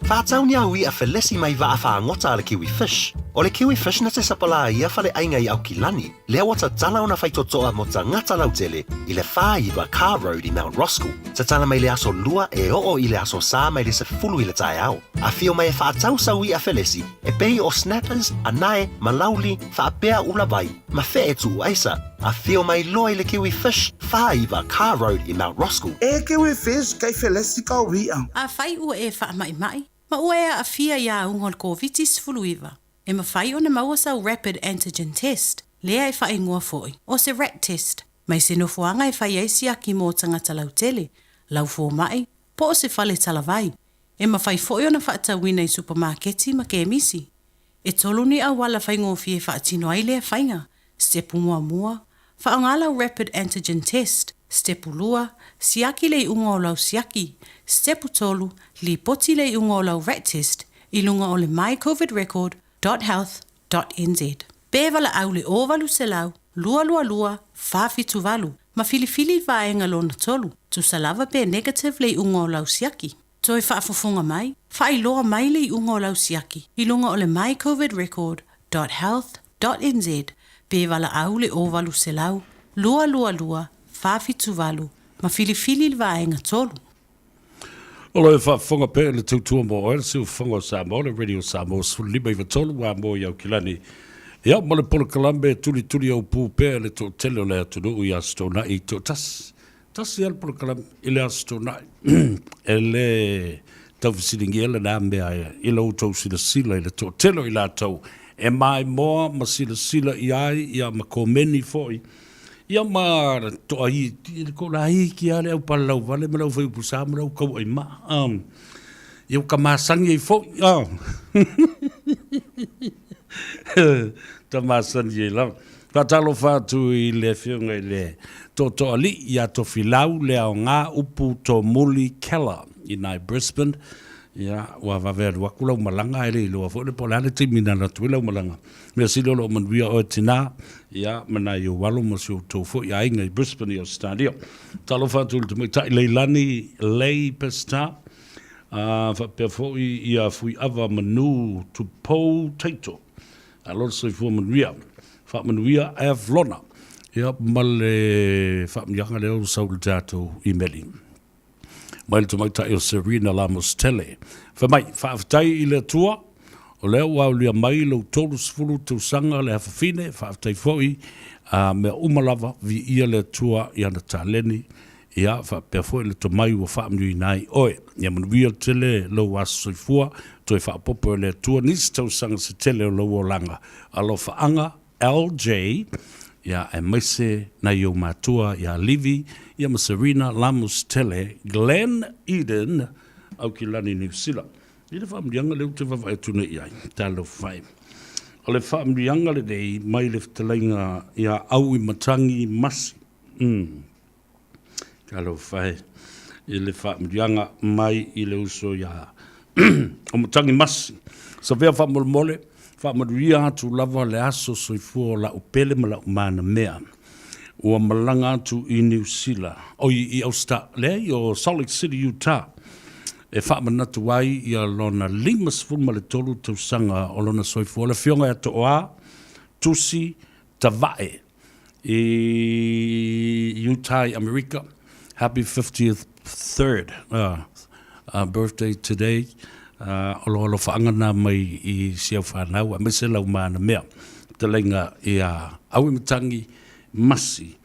Faatau ni au i'a felesi mai vaa faagota a le Kiwi Fish. O le Kiwi Fish na te sapalā ia faleaiga i Aukilani, lea ua tatala ona faitotoa mo tagata lautele i le 49 Carr Road i Mount Roskill. Tatala mai le aso Lua e oo i le aso Sa mai le 10 i le taeao. Afio mai e faatau sau i'a felesi e pei o snappers, anae, malauli, faapea ulavai, ma fe'e tuu aisa. Afio mai loa i le Kiwi Fish, 49 Carr Road i Mount Roskill. E Kiwi Fish, kei felesi kau i'a. Afai ua e faamaimai, ma ua e aafia i auga o le Koviti-19, e mafai ona maua sau rapid antigen test, lea e faaigoa foi o se rat test, mai se nofoaga e fai ai siaki mo tagata lautele, lau fomai, po o se fale talavai. E mafai foi ona faatauina i supamaketi ma kemisi. E tolu ni auala faigofie e faatino ai lea faiga, Sitepu muamua, faaaoga lau rapid antigen test. Sitepu 2, Siaki le iuga o lau siaki. Sitepu 3, Lipoti le iuga o lau rat test i luga o le mycovidrecord dot health dot nz. Pe valaau le 0800 222 478 ma filifili vaega lona tolu, tusa lava pe negative le iuga o lau siaki. Toe faafofoga mai, faailoa mai le iuga o lau siaki i luga o le mycovidrecord dot health dot nz pe valaau le 0800 222 478 ma filifili le vaega tolu. O lo o faafofoga pea i le tautua mo oe, le siufofoga o Samoa, le Radio Samoa 15 93 ua mo i Aukilani. Ia, ma le polokalame e tulituli au pū pea i le toatele o le atunuu i Aso Toonai toatasi. Tasi lava le polokalame i le Aso Toonai. E le taufesiligia lena mea i lo outou silasila i le toatele o i latou e maimoa ma silasila i ai, ia ma komeni foi Ia ma toa i, ko la i ki a le au palalau vale ma le au whai upu sa ma le au kau ai ma. Ia ka masangi ai foi. Ta masangi ai lava. Faatalofa atu i le afioga i le Tootooalii ia Tofilau Leaoga Upu Tomuli Keller i nai Brisbane. Ia, ua vave alu atu lau malaga ae le iloa foi le po o le a le taimi na alu atu ai lau malaga. Mea sili o lo o manuia oe tinā, ia, ma nai ou alo ma si outou foi aiga i Brisbane i Ausetalia. Talofa atu i le tamaitai Leilani Lei Pestar, a faapea foi ia Fuiava Manu Tupou Taito. Alo le soifua manuia. Faamanuia Avlona. Ia, ma le faamanuiaga lea ua sau i le tatou imeli. Mai le tamaitai o Serena Lamos Tele. Fai mai, faafetai i le Atua, o lea ua aulia mai lou 30 tausaga le afafine, faafetai foi a mea uma lava, viia le Atua i ana taleni, ia faapea foi le tomai ua faamanuiina ai oe. Ia manuia tele lou aso soifua, toe faaopoopo e le Atua nisi tausaga se tele o lou olaga. Alofaaga. LJ, ia aemaise nai ou matua ia Livi ia ma Serena Lamus Tele, Glen Eden, Aukilani Niu Sila. I le faamanuiaga lea ou te vaavaai atu nei i ai, talofa e. O le faamanuiaga lenei mai le fetalaiga ia Auimatagi Masi. Mm. Talofa e i le faamanuiaga mai i le uso ia Auimatagi Masi. Savea faamolemole, faamanuia atu lava le aso soifua o la'u pele ma la'u manamea. Ua malaga atu i Niu Sila, oi i Austa, leai o Salt Lake City, Utah, e faamanatu ai ia lona 53 tausaga o lona soifua. Le Afioga ia Tooa Tusi Tavae i Utah i Amerika. Happy 50th third birthday today. O lo alofaaga na mai i si au whanau, aemaise lau manamea. Fetalaiga ia Auimatagi Masi,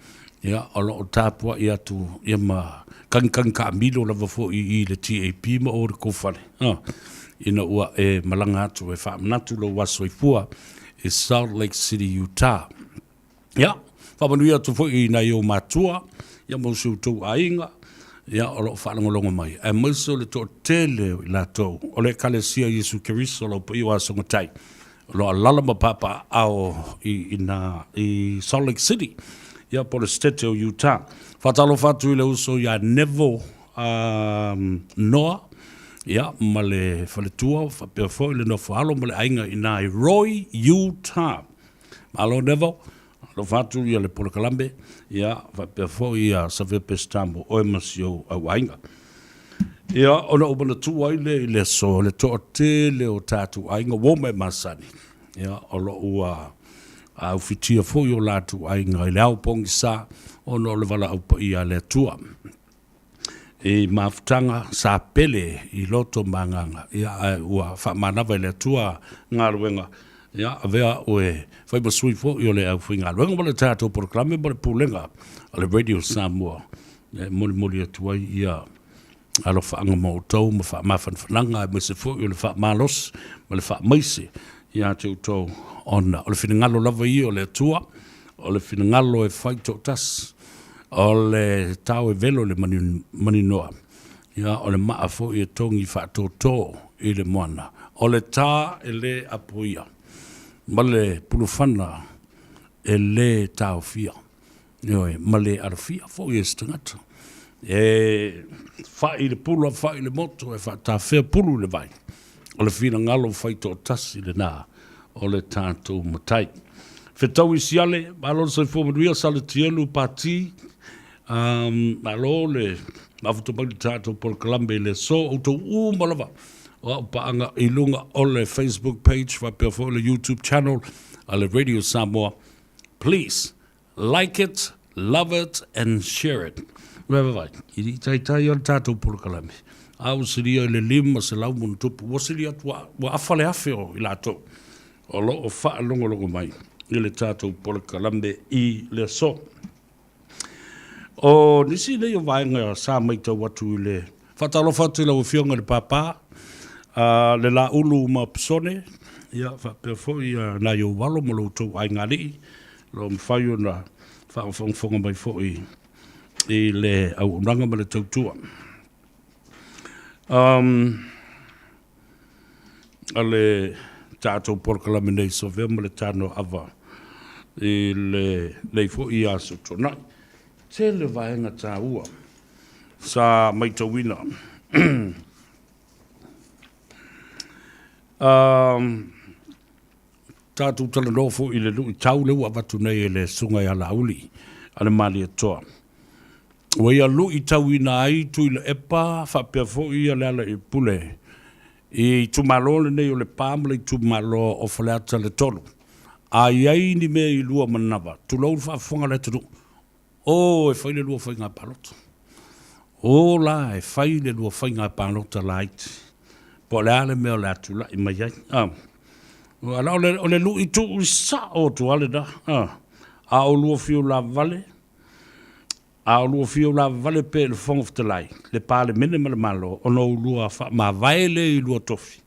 ia, o lo o tapuai atu ia ma kagikagi kaamilo lava foi i le TAP ma o le kou fale. Ina ua e malaga atu e faamanatu lou aso soifua i Salt Lake City, Utah. Ia, faamanuia atu foi i nai ou matua, ia ma si outou aiga, ia, o lo o faalogologo mai, aemaise o le toatele o i latou o le Ekalesia Iesu Keriso lau paia o Asogotai, o lo o alaala ma papaaao i ina i Salt Lake City, ia, po o le Setete o Utah. Faatalofa atu i le uso ia Neville Noa, ia, ma le faletua, faapea foi le nofo alo ma le aiga i ina i Roy, Utah. Malo Neville, alofa atu ia le polokalame, ia, faapea foi ia Savea Peseta mo oe ma si ou au aiga. Ia, ona ou manatua ai lea i le aso, le toatele o tatou aiga ua oma e masani, ia, o lo o ua aufitia foi o latou aiga i le ao pogisa ona o le valaau paia a le Atua. I mafutaga sa pele i loto ma agaga, ia, ae ua faamanava e le Atua galuega, ia, avea oe fai ma sui foi o le aufaigaluega ma le tatou polokalame ma le pulega a le Radio Samoa, e molimoli atu ai ia alofaaga ma outou ma faamafanafanaga aemaise foi o le faamalosi ma le faamaise ia te outou, ona o le finagalo lava ia o le Atua, o le finagalo e fai toatasi. O le tao e velo i le maninoa, ia, o le maa foi e togi faatōtō i le moana. O le tā e lē apoia, ma le pulufana e lē taofia. Ioe, ma le alafia foi e se tagata. E fa'i le pula, fa'i le moto, e faatafea pulu i le vai. O le finagalo faitoatasi lenā o le tatou Matai. Fetaui Siale, malo le soifua manuia, Salatielu Pati, malo le mafuta mai le tatou polokalame i le aso, outou uma lava o au paaga i luga o le Facebook page faapea foi le YouTube channel a le Radio Samoa. Please like it, love it and share it. Vaivavai, i li taitai o le tatou polokalame, a ua silia i le 500 ma ona tupu, ua silia atu, ua, ua afa le afe o i latou o lo o faalogologo mai i le tatou polokalame i le aso. O nisi nei o vaega sa matau atu i le faatalofa atu i lau Afioga i le Papa, a le Laulu ma Pisone, ia faapea foi ia nai ou alo ma lo outou aigalii, lo mafai ona faafogafoga mai foi i le auaunaga ma le tautua. A le tatou polokalame nei Savea ma le Tano Ava i lenei foi aso tuanai. Tele vaega taua sa maitauina. Tatou talanoa foi i le luitau lea ua avatu nei e le Susuga ia Laauli a le Malietoa. Ua ia luitauina ai Tuilaepa faapea foi Lealailepule i itumalo lenei o Lepa ma le itumalo o Faleata le 3. A i ai ni mea i lua manava, tulou le faafofoga a le atunuu, o e fai le lua faiga palota. O la e fai le lua faiga palota laiti. Po o le a le mea o le a tulai mai ai. O le lui tuu sao atu lava lena. A o lua fiu lavale, A o lua fiu lavavale pea i le Fofoga Fetalai, le Palemene ma le Malo, ona o lua faamavae lea i lua tofi,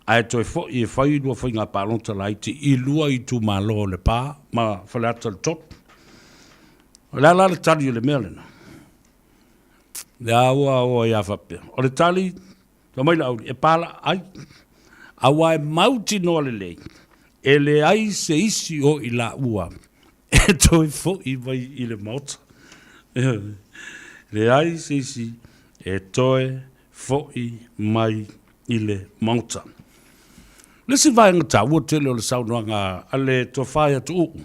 ae toe foi e fai lua faiga palota laiti i lua itumalo o Lepa ma Faleata le 3. O le a la le tali o le mea lena? Le a ua oa ia faapea. O le tali, fai mai Laauli, e palaai, aua e mautinoa lelei, e leai se isi o i laua e toe foi mai i le Maota. Leai se isi e toe foi mai i le Maota. Le isi vaega taua tele o le saunoaga a le Tofa ia Tuuu,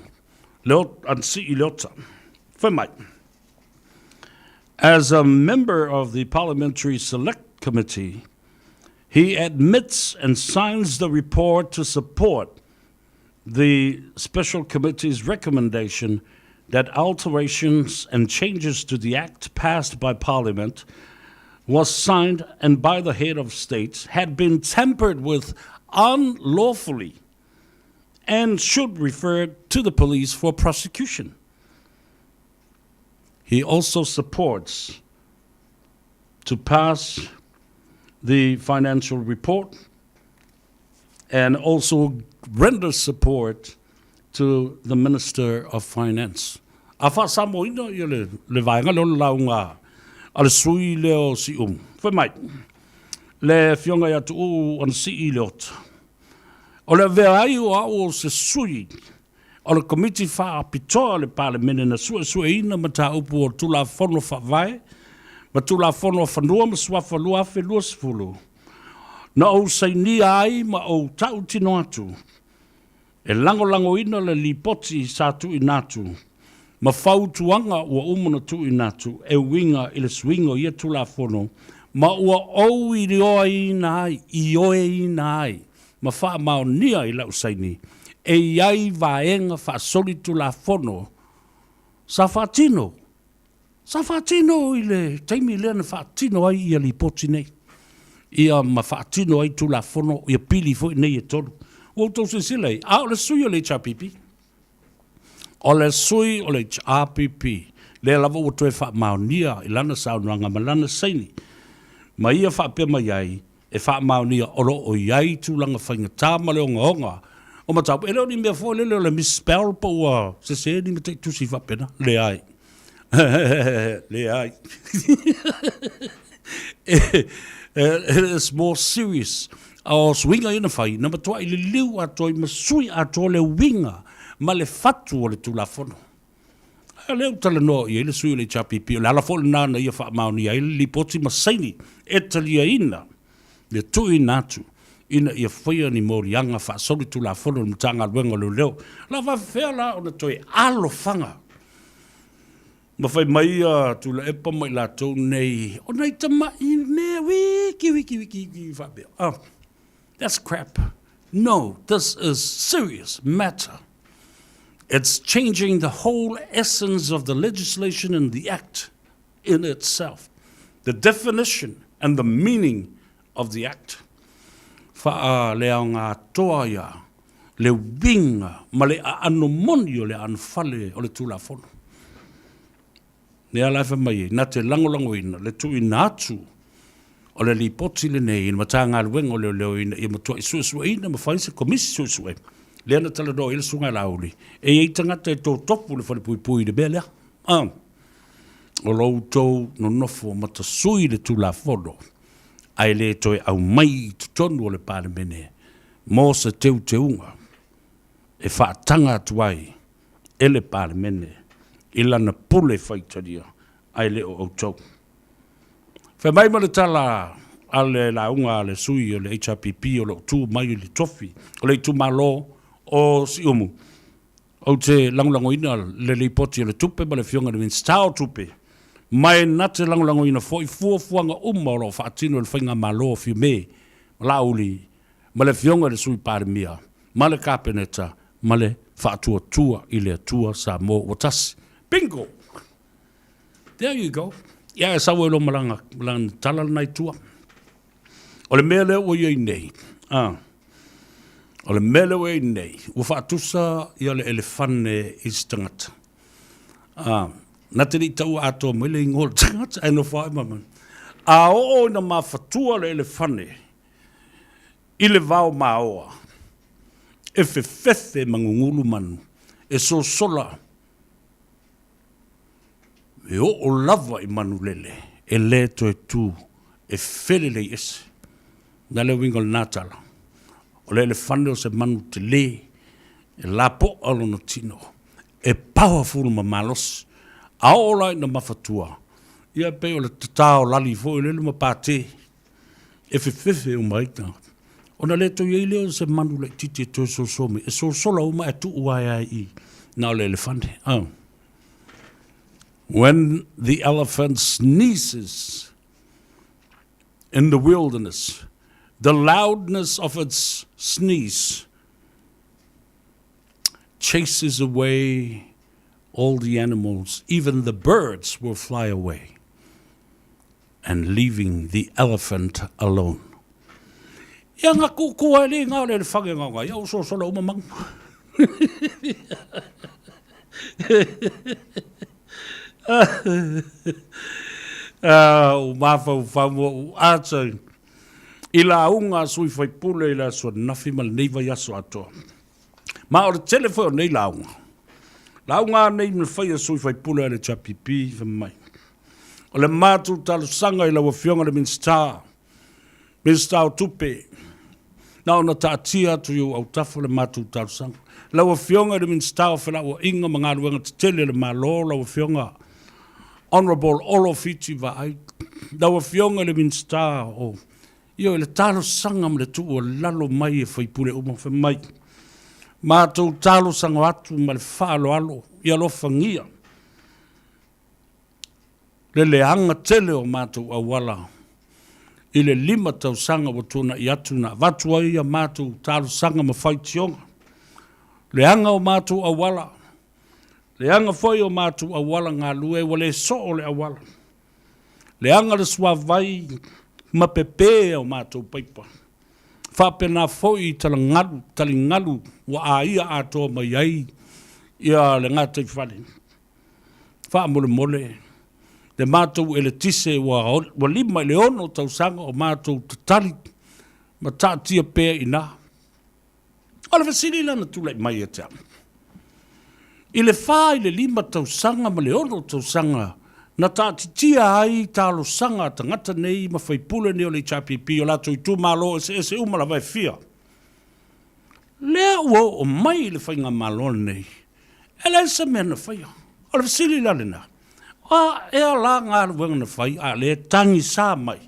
Anasii Leota, fai mai, As a member of the Parliamentary Select Committee, he admits and signs the report to support the Special Committee's recommendation that alterations and changes to the Act passed by Parliament was signed and by the head of state had been tampered with unlawfully and should refer to the police for prosecution. He also supports to pass the financial report and also render support to the Minister of Finance. A faasamoina ia le, le vaega lea o le lauga a le sui lea o Siumu. Fai mai, le Afioga ia Tuuu Anasii Leota, o le avea ai o au o se sui o le Komiti Faapitoa o le Palemene na suesueina mataupu o Tulafono Faavae ma Tulafono o Fanua ma Suafa 2020, na ou sainia ai ma ou tautino atu e lagolagoina le Lipoti sa tuuina atu ma fautuaga ua uma ona tuuina atu e uiga i le suiga o ia Tulafono ma ua ou ioeina ai, ioeina ai ma faamaonia i lau saini e i ai vaega faasolitulafono sa faatino Sa faatino i le taimi lea na faatino ai ia lipoti nei, ia ma faatino ai Tulafono ia pili foi nei e tolu. Ua outou silasila i ai, a o le sui o le HRPP, o le sui o le HRPP, lea lava ua toe faamaonia i lana saunoaga ma lana saini, ma ia faapea mai ai, e faamaonia o lo o i ai tulaga faigata ma le ogaoga o mataupu. E le o ni mea foi lele o le misspell po ua sese ni mataitusi faapena. Leai. Leai. It's more serious. O suiga ia na fai, na matuai liliu atoa ai ma sui atoa le uiga ma le fatu o le Tulafono. A o lea ua talanoa i ai le sui o le HRPP, o le ala foi lena na ia faamaonia ai le lipoti ma saini e taliaina le tuuina atu ina ia faia ni moliaga faasolitulafono i le Matagaluega o Leoleo. O le a faafefea la ona toe alofaga ma fai mai ia Tuilaepa ma i latou nei, o nai tamai mea wiki wiki wiki wiki faapea. Oh, that's crap. No, this is serious matter. It's changing the whole essence of the legislation and the act in itself. The definition and the meaning of the act. Faaleaogatoa ia le uiga ma le aano moni o le aanofale o le Tulafono. Lea la e fai mai ai, na te lagolagoina le tuuina atu o le lipoti lenei i le Matagaluega o Leoleo ina ia matuai suesueina ma fai se komisi suesue. Lea na talanoa i ai le Susuga ia Laauli, e i ai tagata e totofu i le falepuipui i le mea lea. A, o lo outou nonofo ma tasui le Tulafono ae le toe aumai i totonu o le Palemene mo se teuteuga e faataga atu ai e le Palemene i lana pule faitalia ae le o outou. Fai mai ma le tala a le lauga a le sui o le HRPP o lo o tu mai i le tofi o le itumalo o Siumu, Ou te lagolagoina le Lipoti o le Tupe ma le Afioga i le Minisita o Tupe, ma e na te lagolagoina foi fuafuaga uma o lo o faatino e le Faigamalo o Fiame ma Laauli ma le Afioga i le Sui Palemia ma le Kapeneta ma le Faatuatua i le Atua Samoa ua tasi. Bingo! There you go. Ia e sau ai loa ma lana, lana tala lena i tua. O le mea lea ua i ai nei, a, o le mea lea ua i ai nei, ua faatusa ia le elefane i se tagata. A, na te le i taua atoa mai le igoa o le tagata, ae nofo ai ma mai. A oo ina mafatua le elefane i le vao maoa, e fefefe ma gugulu manu, e sosola E oo lava i manulele, e le toe tu, e felelei ese. Na le uiga o lena tala, o le elefane o se manu tele, e lapoa lona tino, e powerful ma malosi. A oo la ina mafatua, ia e pei o le tatao lali foi lele ma pate, e fefefe uma ai tagata. Ona le toe i ai lea o se manu laitiiti e toe soso mai, e sosola uma ae tuu ae ai i na o le elefane. Oh. When the elephant sneezes in the wilderness, the loudness of its sneeze chases away all the animals, even the birds will fly away and leaving the elephant alone. Ia nga kukua e le nga o le whange nga nga, ia o sosola uma mangu. Ah, o mafaufau mo u ata i lauga a sui faipule i le aso ananafi ma lenei vaiaso atoa. Ma o le tele foi o nei lauga. Lauga nei na fai a sui faipule a le HRPP fai mai. O le matou talosaga i lau Afioga i le Minisita, Minisita o Tupe, na ona taatia atu i ou autafa le matou talosaga. Lau Afioga i le Minisita o Felauaiga ma Galuega Tetele a le Malo, lau Afioga Honourable Olo Fiti Vaai, lau Afioga i le Minisita o Ioe, le talosaga ma le tuualalo mai e faipule uma, fai mai, matou talosaga atu ma le faaaloalo ia alofagia le leaga tele o matou auala i le 5 tausaga ua tuanai atu na avatu ai a matou talosaga ma faitioga. Leaga o matou auala, leaga foi o matou auala galue ua le soo le auala. Leaga le suavai ma pepe o matou paipa. Faapena foi i talagalu, taligalu ua aia atoa mai ai ia le gataifale. Faamolemole, le matou eletise ua 5 i le 6 tausaga o matou tatali ma taatia pea i ina. O le fesili la na tulai mai ia te au, i le 4 i le 5 tausaga ma le 6 tausaga na taatitia ai talosaga a tagata nei ma faipule nei o le HRPP o latou itumalo eseese uma lava e fia, lea ua oo mai i le faigamalo lenei, e leai se mea na faia. O le fesili la lena, o a ea la galuega na fai a lea e tagisa mai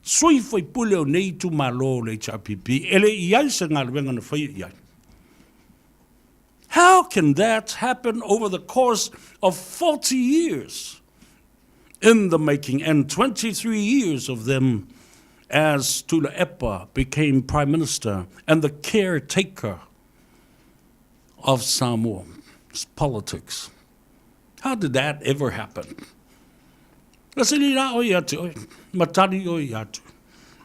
sui faipule o nei itumalo o le HRPP e le i ai se galuega na faia i ai? How can that happen over the course of 40 years in the making and 23 years of them as Tuilaepa became Prime Minister and the caretaker of Samoa's politics? How did that ever happen? Fesili la oe ia te oe, ma tali oe ia atu.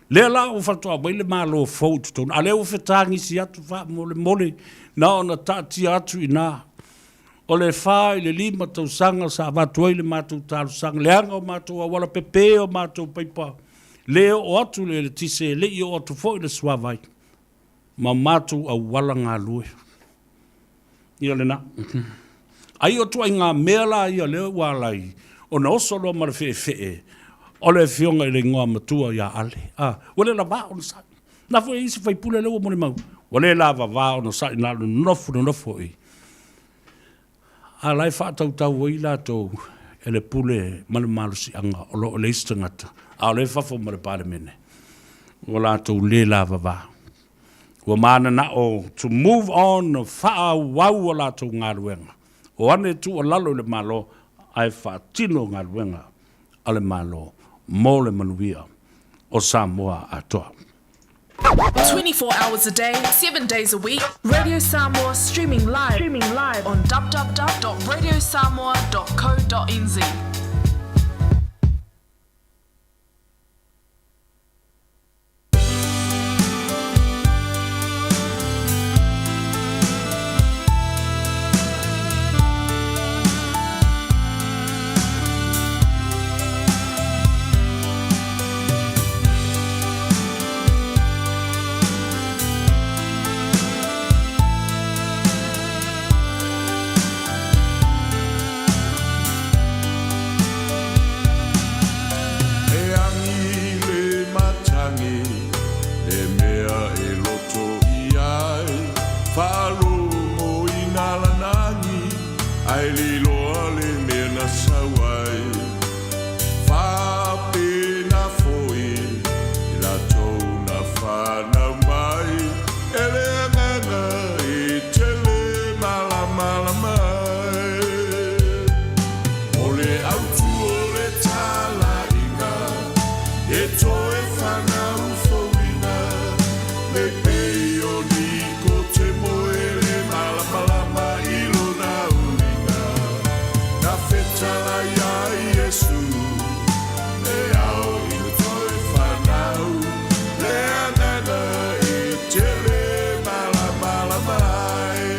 Lea la ua faatoa mai le Malo fou i totonu, a lea ua fetagisi atu faamolemole na ona taatia atu i ina. O le fa i le lima tausaga sa avatu ai le matou talosaga, leaga o matou auala, pepe o matou paipa, le oo atu le eletise, le i oo atu foi le suavai ma matou auala galue. Ia lena. Ai o ituaiga mea la ia lea ua ala ai ona oso loa ma le feefee o le afioga i le igoa matua ia Ale. A, ua le lava ona sa'i. Na foi e isi faipule lea ua molimau, ua le lavava ona sa'i na o le nonofo nonofo i. A la e faatautau ai latou e le pule ma le malosiaga o lo o leai se tagata, a o lea e fafo ma le Palemene, ua latou le lavava. Ua mananao to move on faaauau a latou galuega. O ane tuualalo i le Malo ae faatino galuega a le Malo mo le manuia o Samoa atoa. 24 hours a day, 7 days a week, Radio Samoa streaming live, streaming live on www.radiosamoa.co.nz. E angi le matangi, le mea e loto i ai, Faalogo i nā lanagi, ae liloa le mea na sau ai. Faapena foi i latou na fanau mai, e le agaga e tele malamalama ai. O le autu o le talaiga e toe fanau fouina, me pei o niko te moe le malamalama i lona uiga. Na fetalai ai Iesu e ao i le toe fanau, le agaga e tele malamalama ai.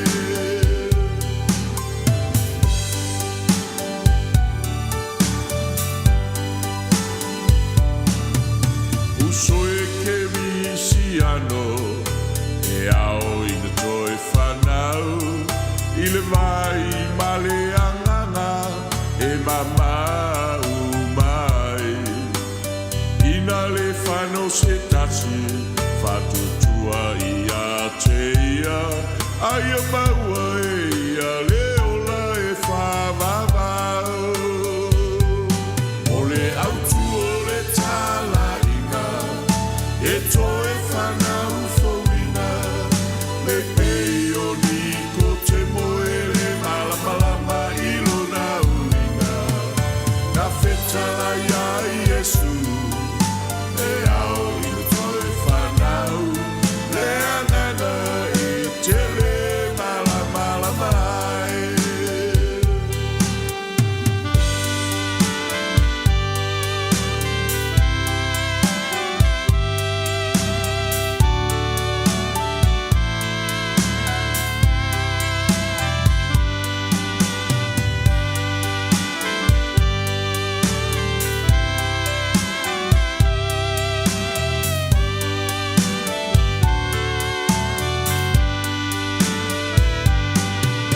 Uso e Kerisiano e ao i le toe fanau i le vai ma le agaga e mama uma ai. Ina le fanau se tasi faatuatua ia te ia, a ia maua e ia le ola e faavavau. O le autu o le talaiga e toe fanau fouina, me pei o niko te moe le malamalama i lona uiga. Na fetalai ai Iesu e ao i le toe fanau, le agaga e tele malamalama ai.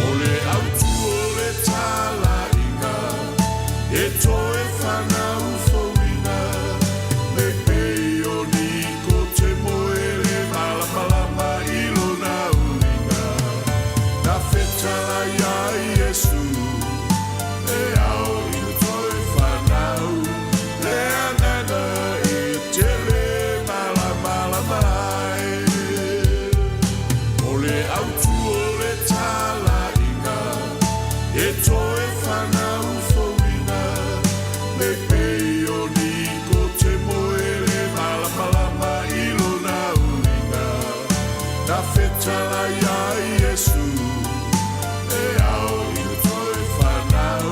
O le autu o le talaiga e toe fanau fouina, me pei o niko te moe le malamalama i lona uiga. Na fetalai ai Iesu. Nei pei o Nikotemo e le malamalama i lona uiga, na fetalai ai Iesu, e ao i le toe fanau,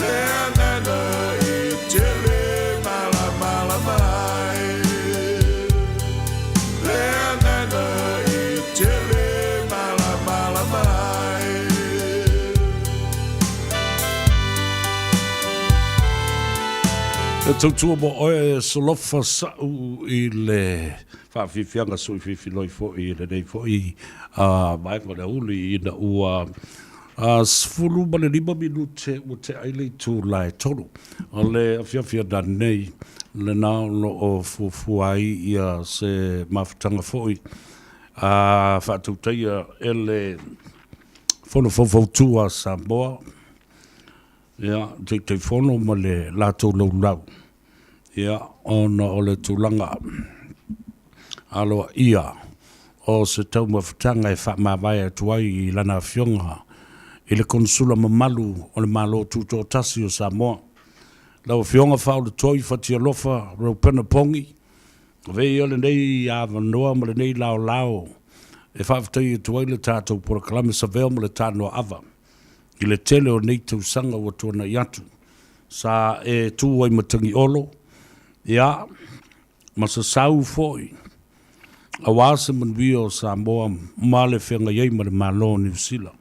le agaga i te le malamalama ai. Le agaga i te le malamalama ai. E tautua mo oe Solofa Sa'u i le faafiafiaga sui filifiloi foi i lenei foi vaega o le aoauli ina ua 15 minute ua tea ai le itula e 3 o le afiafi ananei, lena o lo o fuafua ai ia se mafutaga foi faatautaia e le Fono Faufautua a Samoa, ia, Taitaifono ma le latou laulau, ia, ona o le tulaga aloaia o se taumafataga e faamavae atu ai i lana Afioga i le Konesula mamalu o le Malo Tutoatasi o Samoa, lau Afioga Faaulutoi Fatialofa Reupena Pongi. Avea ia lenei avanoa ma lenei laolao e faafetai atu ai le tatou polokalame Savea ma le Tanoa Ava i le tele o nei tausaga ua tuanai atu sa e tu ai Matagiolo, ia, ma sasau foi aua se manuia o Samoa ma le feagai ai ma le Malo o Niu Sila.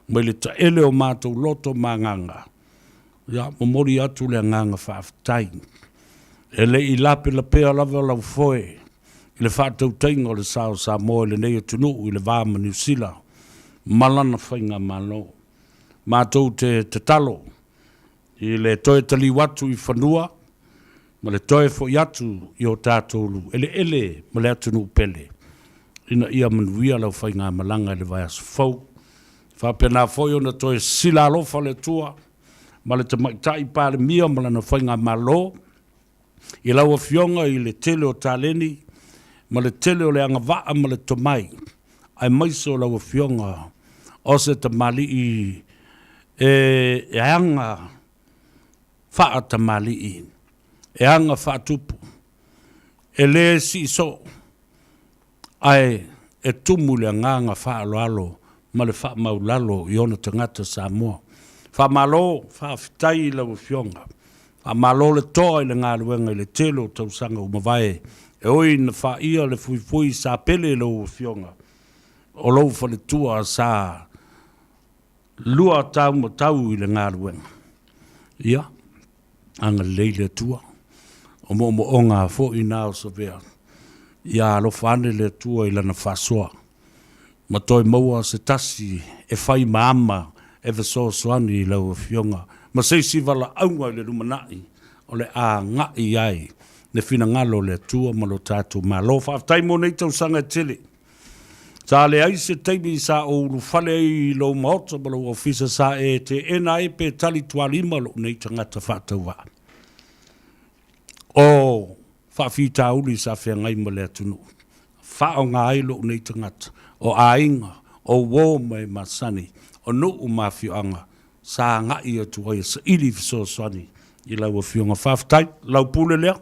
Mai le taele o matou loto ma agaga, ia, momoli atu le agaga faafetai. E le i lapelapea lava lau foe i le faatautaiga o le sa o Samoa i lenei atunuu i le va ma Niu Sila ma lana faigamalo. Matou te tatalo i le toe taliu atu i fanua ma le toe foi atu i o tatou eleele ma le atunuu pele ina ia manuia lau faigamalaga i le vaiaso fou. E faapena foi ona toe sila alofa le Atua ma le Tamaitai Palemia ma lana faigamalo i lau Afioga i le tele o taleni ma le tele o le agavaa ma le tomai, aemaise o lau Afioga o se tamalii e aga faatamalii, e aga faatupu, e le sii soo, ae e tumu i le agaga faaaloalo ma le faamaulalo i ona tagata Samoa. Faamalo, faafetai i lau Afioga. Faamalo le toa i le galuega i le tele o tausaga ua mavae, e ui ina faia le fuifui sa pele i lau Afioga, o lou faletua sa lua taumatau i le galuega. Ia, agalelei le Atua. O moomooga foi na o Savea. Ia alofa ane le Atua i lana faasoa ma toe maua se tasi e fai ma ama e fesoasoani i lau Afioga ma se isi valaauga i le lumanai o le a agai ai le finagalo o le Atua ma lo tatou Malo. Faafetai mo nei tausaga e tele. Sa leai se taimi sa ou ulufale ai i lou maota ma lou ofisa sa e teena ai pe tali tualima lou nei tagata faatauvaa. O faafitauli sa feagai ma le atunuu, faaaoga ai lou nei tagata, o aiga, o uo ma e masani, o nuu ma afioaga sa agai atu ai e saili fesoasoani i lau Afioga. Faafetai, lau pule lea,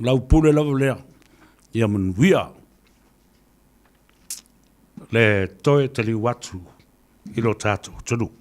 lau pule lava lea, ia manuia le toe taliu atu i lo tatou atunuu.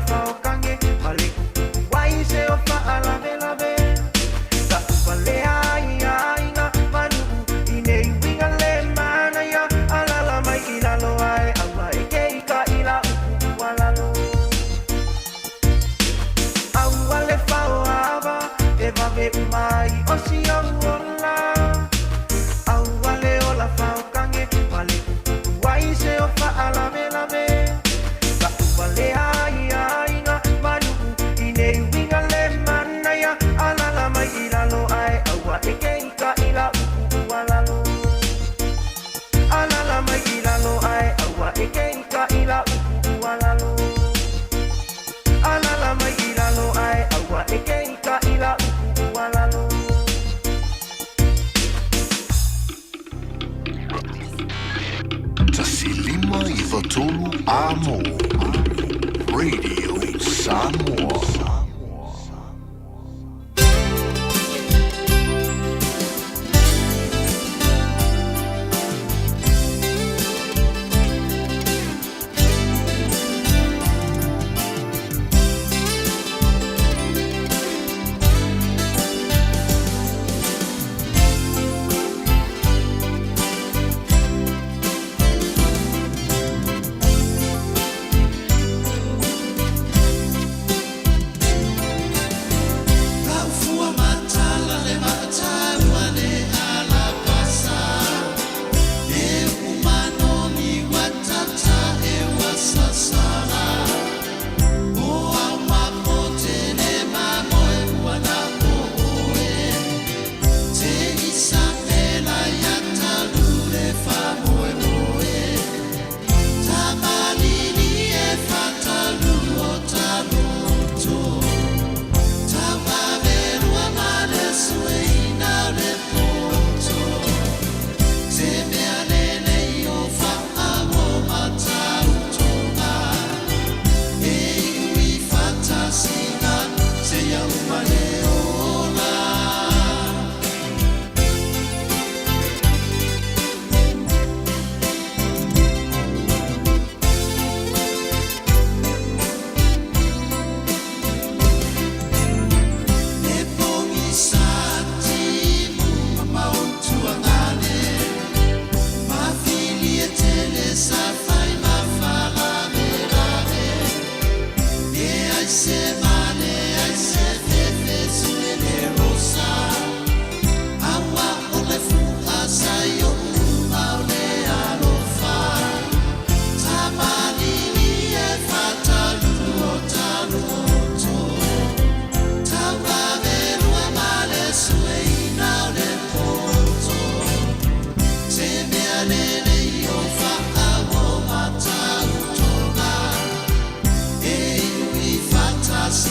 faokange ma le kukukuai se o faalavelave taʻuvalea ai aiga manuu i nei uiga le manaia alala mai i lalo ae aua e ke i ka ila upu ualalo aua le faoava e vave umai o si ou ola aua le ola faokange ma le kukukuai se o faalavelave taʻuvalea ai aiga manuu i nei uiga le manaia alala mai i lalo ae aua e ke i ka ila upu ualalo alala mai i lalo ae aua e ke i ka ila upu ualalo alala mai i lalo ae aua e ke i ka ila upu ualalo. 1.593 Amo. Radio Samoa. Laufua matala le mataua le alapasa E umanoni watata e wasasala O au mapote le mamoe uana oe Te isapela yatalule fa moe moe Tamalini e fatalu o taloto Tauavelua ma le sueina o le poto Te mea lelei o faauo matautoga E iu i fatasiga seia uma le ola. E pogisa timu ma mautuagale Mafili e tele sa fai ma faalavelave E ai se male ai se fefe sule le rosa Aua o le fu'a sa i o'u ma o le alofa Tamalili e fatalu o taloto Tauavelua ma le sueina o le poto Te mea lelei o faauo matautoga E iu i fatasiga.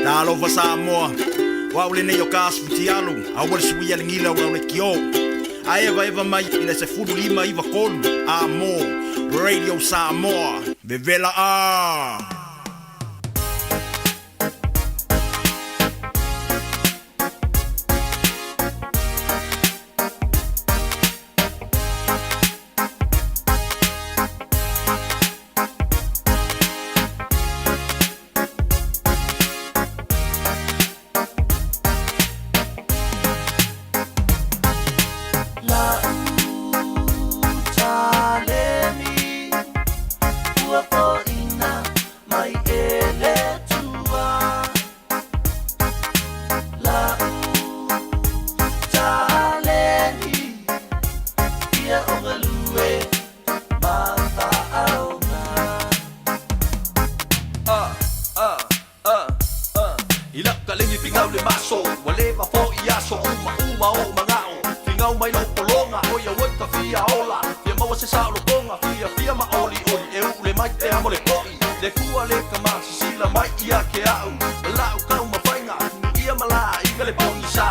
Talofa Samoa, o au lenei o ka aso futialu, aua le suia le gila o lau lekiō. Ae evaeva mai i le 15 93 A mo Radio Samoa, vevela a! I lau kaleni figau le maso Ua leva fo'i aso Umauma o maga'o Figau mai lou pologa O ia ua ta fia ola Fia maua se sa'olotoga Fiafia ma olioli E u'u le mai te amo le po'i Le kua le kama Sisila mai ia ke a'u La'u kau mafaiga Ia ma lā'iga le pogisā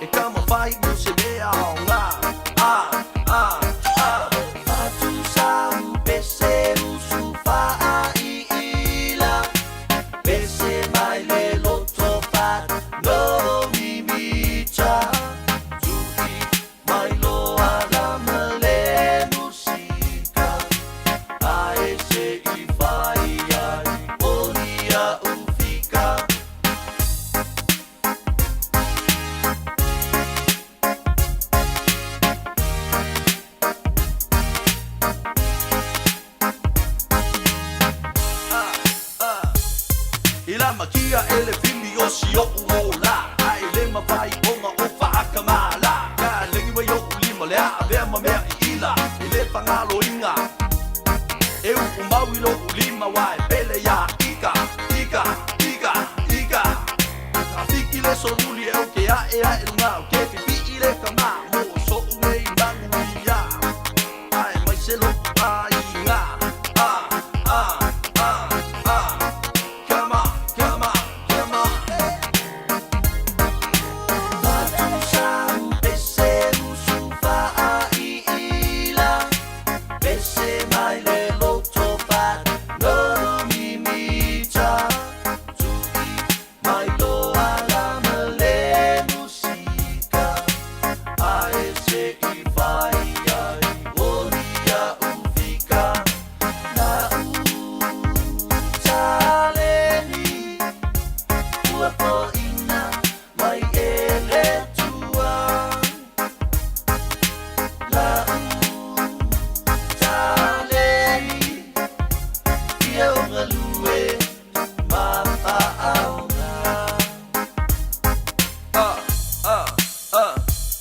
E taumafai mo se mea aogā A A A. le a avea ma mea i ila i le fagaloina E upu mau i loʻu lima ua e pele iā Ika, Ika, Ika, Ika Trafiki le solomuli e ou ke aʻe aʻe luga O ke pipiʻi le kamā mo soʻu nei manuia Aemaise loʻu aiga Ah, ah, ah, ah Come on, come on, come on Fatu pese usu faaiila Pese mai le loto fat nonu mimita Tuʻi mai loa la ma le musika Ae se i fai ai oli iaʻu fika Na utaleni ua poina mai e le Atua La utaleni ia o galue ma faaoga Ah, ah, ah,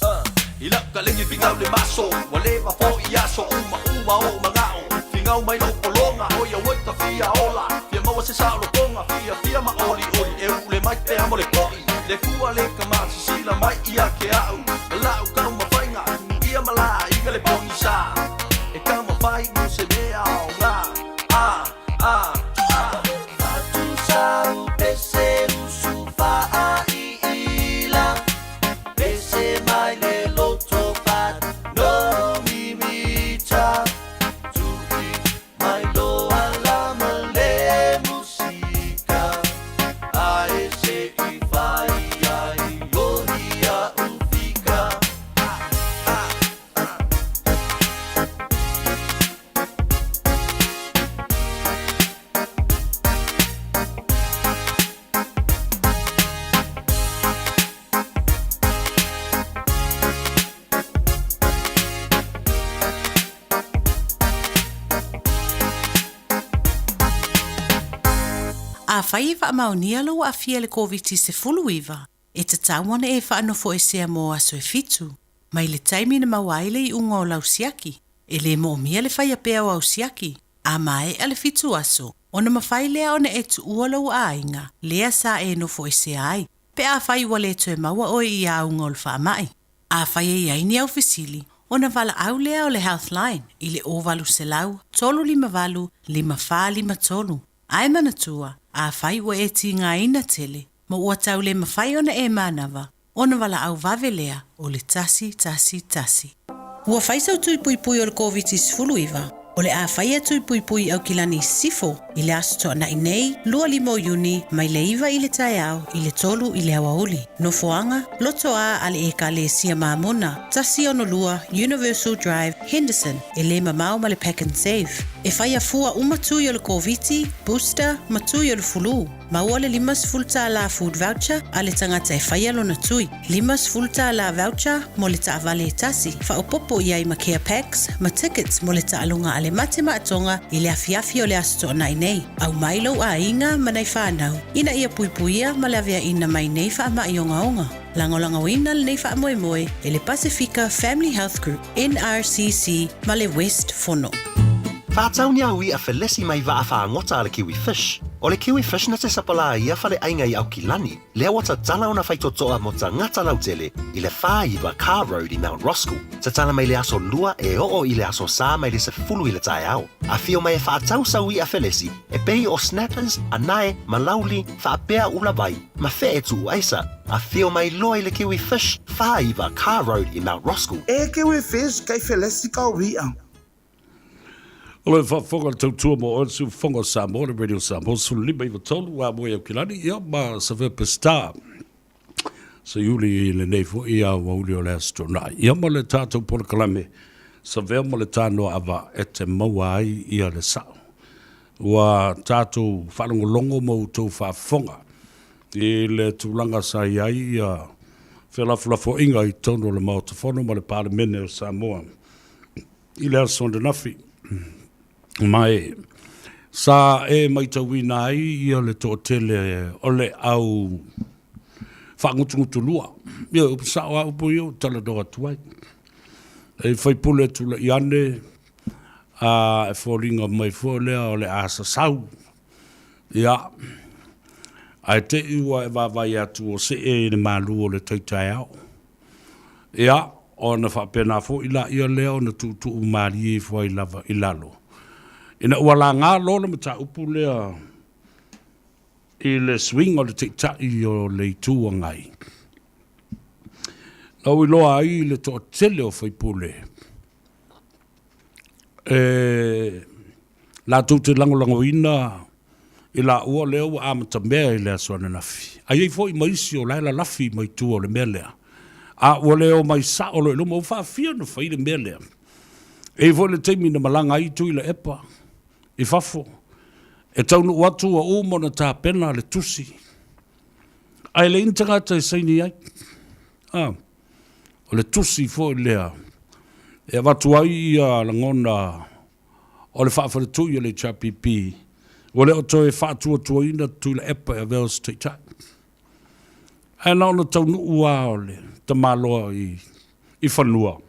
ah. I lau kalegi figau le maso Ua leva foʻi aso Umauma oʻu manaʻo Figau mai lou pologa ʻO ia ua ta fia ola Fia maua se saolotoga Fiafia ma ʻoliʻoli E uʻule mai pea mo le poʻi Le kua le kama Sisila mai ia ke aʻu La'u taumafaiga Ia ma lāiga le pogisa E taumafai mo se mea aoga Ah, ah, ah Fatu sau pese usu faaiila Pese mai le loto fat nonu mimita Tuʻi mai loa la ma le musika Ae se i fai ai oli iaʻu fika Ah, ah, ah. Afai e faamaonia lou aafia i le Koviti-19, e tatau ona e faanofoesea mo aso e fitu, mai le taimi na maua ai le iuga o lau siaki. E lē moomia le faia pea o au siaki, a maea le fitu aso, ona mafai lea ona e tuua lou aiga lea sa e nofoesea ai, pe afai ua le toe maua oe i auga o le faamai. Afai e i ai ni au fesili, ona valaau lea o le Healthline i le 0800 358 5453. Ae manatua, afai ua e tigaina tele, ma ua tau le mafai ona e manava, ona valaau vave lea o le 111. Ua fai sau tui puipui o le Koviti-19, o le a faia tui puipui i Aukilani i Sisifo i le Aso Toonai nei, 25 o Iuni, mai le 9 i le taeao i le 3 i le aoauli. Nofoaga, Loto A a le Ekalesia Mamona, 162 Universal Drive, Henderson, e lē mamao ma le Pak'nSave. E faia fua uma tui o le Koviti, booster, ma tui o le fulu. Maua le $50 food voucher a le tagata e faia lona tui. $50 voucher mo le taavale e tasi, faaopoopo i ai ma care packs ma tickets mo le taaloga a le mate maatoga i le afiafi o le Aso Toonai nei. Aumai lou aiga ma nai fanau ina ia puipuia ma le aveaina mai nei faamai ogaoga. Lagolagoina lenei faamoemoe e le Pasefika Family Health Group, NRCC ma le West Fono. Faatau ni au iʻa felesi mai vaa fagota a le Kiwi Fish. O le Kiwi Fish na te sapalā ia faleaiga i Aukilani, lea ua tatala ona faitotoa mo tagata lautele i le 49 Carr Road i Mount Roskill. Tatala mai le aso Lua e oo i le aso Sā mai le 10 i le taeao. Afio mai e faatau sau iʻa felesi e pei o snappers, anae, malauli, faapea ula vai, ma feʻe tuu aisa. Afio mai loa i le Kiwi Fish, 49 Carr Road i Mount Roskill. E Kiwi Fish kei felesi kau iʻa. O lo o faafofoga le tautua mo oe le siufofoga o Samoa, le Radio Samoa 1593, ua moe Aukilani, ia ma Savea Pestar. Seiuli i lenei foi aoauli o le Aso Toonai. Ia ma le tatou polokalame, Savea ma le Tanoa Ava e te maua ai ia le sao. Ua tatou faalogologo ma outou faafofoga i le tulaga sa i ai ia felafolafoaiga i totonu o le Maota Fono ma le Palemene o Samoa i le aso ananafi. Ma e sa e matauina ai ia le toatele o le au faagutugutulua. Ia, upu sao lava upu ia ua talanoa atu ai. E faipule tulai ane, a e foliga mai foi lea o le a sasau. Ia, ae te i ua e vaavaai atu ua see i le malu o le tai taeao. Ia, ona faapena foi laia lea ona tuutuu malie ifo ai lava i lalo. Ina ua laga loa le mataupu lea i le suiga o le Taitai o le Itu Agai, na ou iloa ai le toatele o faipule e latou te lagolagoina i laua lea ua amatamea i le aso ananafi. A i ai foi ma isi o la e lalafi mai tua o le mea lea, a ua le omai sao loa i luma, ua faafia ona fai le mea lea. E i ai foi le taimi na malaga ai Tuilaepa i fafo, e taunuu atu ua uma ona tapena le tusi, ae leai ni tagata e saini ai. A, o le tusi foi lea e avatu ai ia lagona o le faafaletui a le HRPP, ua le o toe faatuatuaina Tuilaepa e avea o se taitai. Ae na ona taunuu lava o le tamaloa i fanua,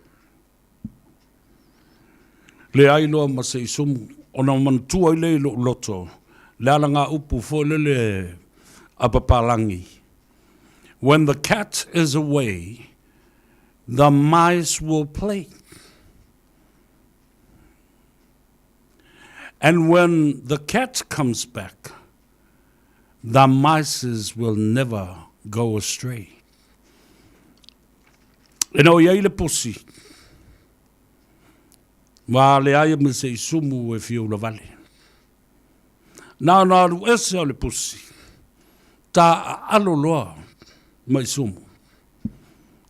leai loa ma se isumu, ona manatua ai lea i lou loto le alagaupu foi lele a papalagi, When the cat is away, the mice will play. And when the cat comes back, the mice will never go astray. Ina o i ai le pusi, ma leai ma se isumu e fia ulavale. Na ona alu ese o le pusi, ta aalo loa ma isumu.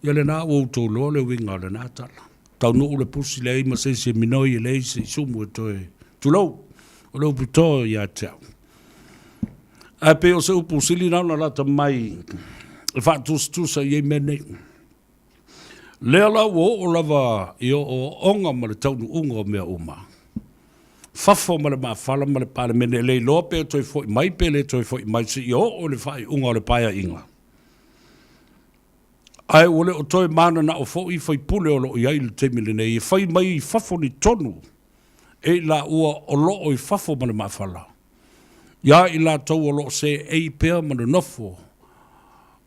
Ia lena ua outou iloa le uiga o lena tala. Taunuu le pusi leai ma se isi e minoi e leai se isumu e toe tulou. O le upu to ia te au. Ae pei o se upu sili na ona lata mai e faatusatusa i ai mea nei. Lea la ua oo lava i ooooga ma le taunuuga o mea uma. Fafo ma le mafala ma le Palemene e le iloa pe toe foi mai pe le toe foi mai seia oo i le faaiuga o le Paeaiga. Ae ua le o toe mananao foi faipule o lo o i ai i le taimi lenei e fai mai i fafo ni tonu e i laua o lo o i fafo ma le mafala, iā i latou o lo o seei pea ma nonofo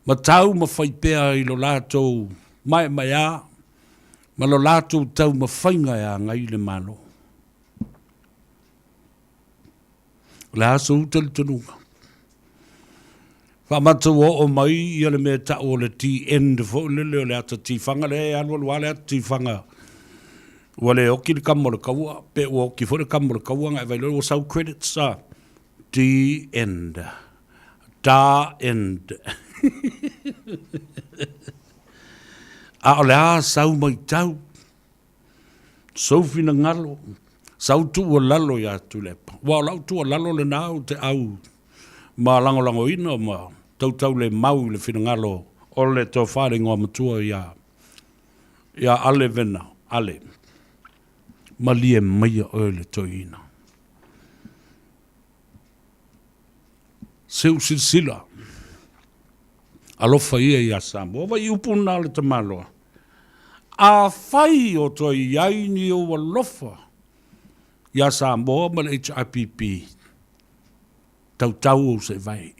ma taumafai pea i lo latou maemaea ma lo latou taumafaiga e agai le Malo. O le a sou talitonuga? Faamata ua oo mai ia le mea e tau o le T-end foi lele o le ata tifaga lea e alualu lava le ata tifaga ua le oki le kama o le kaua pe ua oki foi le kama o le kaua ona e vaai loa ua sau credits a T-end da end a o le a sau matau Sou finagalo, sau tuualalo ia Tuilaepa. Aua o lau tuualalo lena ou te au ma lagolagoina ma tautaulemau i le finagalo o le Tofa i le Igoamatua ia ia Ale Vena, Ale, malie maia oe le toeaina. Seu silasila, alofa ia ia Samoa. Vai upu na o le tamaloa. Afai o toe i ai ni ou alofa iā Samoa ma le HRPP, tautau ou seevae,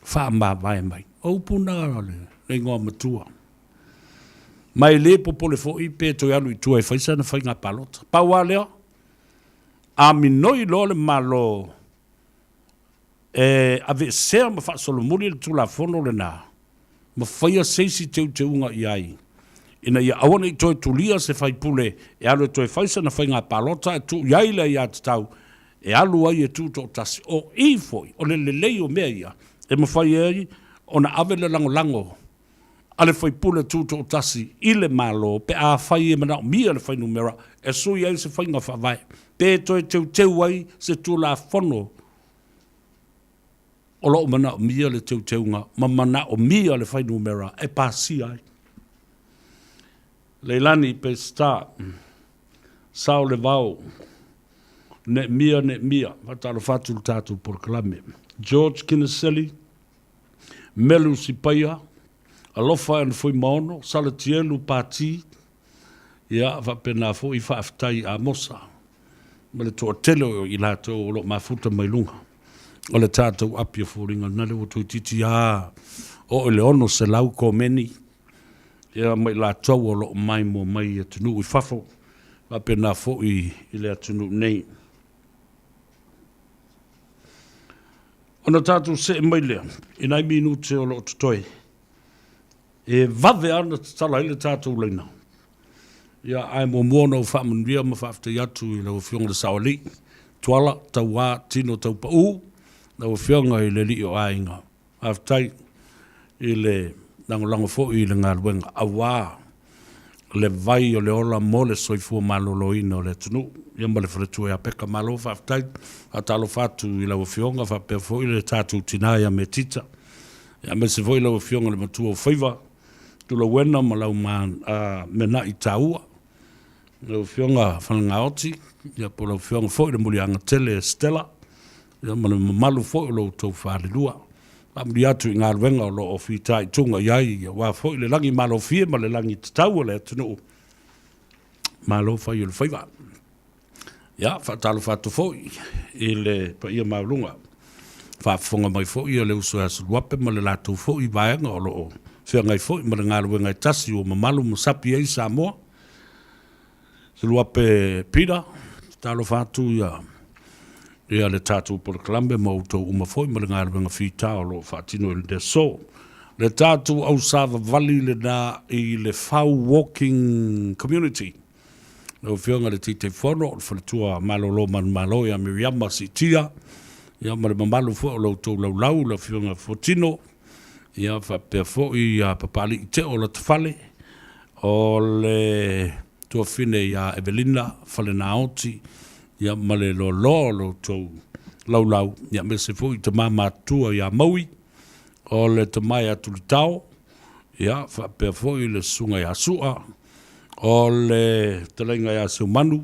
faamavae mai. O upu na o le igoa matua. Ma e le popole foi pe toe alu i tua e fai sana faiga palota. Pau lava lea, a minoi loa le Malo e aveesea ma faasolomuli le Tulafono lena, ma faia se isi teuteuga i ai, ina ia aua ne i toe tulia se faipule e alu e toe fai sana faiga palota ae tuu i ai le aiatatau e alu ai e tutoatasi. O i foi o le lelei o mea ia e mafai ai ona ave le lagolago a le faipule tutoatasi i le Malo pe afai e manaomia le fuainumera e sui ai se faiga faavae pe toe teuteu ai se Tulafono o lo o manaomia le teuteuga ma manaomia le fuainumera e pasia ai. Leilani Peseta, Sao Levao, Neemia Neemia, faatalofa atu i le tatou polokalame. George Kiniseli, Melu Sipaia, Alofa and Fuimaono, Salatielu Pati, Ia, faapena foi faafetai i Amosa ma le toatele o i latou o lo o mafuta mai luga o le tatou api o foliga lena ua toeitiiti lava oo i le 600 komeni ia ma i latou o lo o maimoa mai i atunuu i fafo faapena foi i le atunuu nei. Ona tatou see mai lea i nai minute o lo o totoe e vave lava ona tatala ai le tatou laina. Ia, ae muamua ona ou faamanuia ma faafetai atu i lau Afioga i le Saoalii, Tuala, Tauā, Tino Taupau, lau Afioga i le Alii o Aiga. Faafetai i le lagolago foi i le galuega aua le vai o le ola mo le soifua maloloina o le atunuu. Ia ma le faletua ia Peka, malo faafetai. Faatalofa atu i lau Afioga faapea foi le tatou tina ia Metita, aemaise foi lau Afioga i le matua o Faiva, Tulauena ma lau mena'i taua, lau Afioga Falegaoti, ia po o lau Afioga foi le Muliagatele Stella, ia ma le mamalu foi o lo outou falelua. Faamanuia atu i galuega o lo o fitaituga i ai, aua foi le lagi malofie ma le lagi tatau o le atunuu. Malo fai o le faiva. Ia, faatalofa atu foi i le paia maualuga, faafofoga mai foi a le uso ia Suluape ma le latou foi vaega o lo o feagai foi ma le galuega e tasi ua mamalu ma sapi ai Samoa. Suluape Peter, talofa atu ia ia le tatou polokalame ma outou uma foi ma le galuega fita o lo o faatino i le aso. Le tatou ausavavali lena i le Fau Walking Community. Lau Afioga i le Taitaifono o le Faletua Malolo Manumalo ia Miriama Siitia, ia ma le mamalu foi o lo outou laulau, le Afioga Fuatino, ia faapea foi ia Papalii Teo Latafale, o le tuafine ia Evelina Falenaoti, ia ma le loaloa o lo outou laulau, ia aemaise foi tama matutua ia Maui, o le tama ia Tulitao, ia faapea foi le susuga ia Sua, o le fetalaiga ia Seumanu,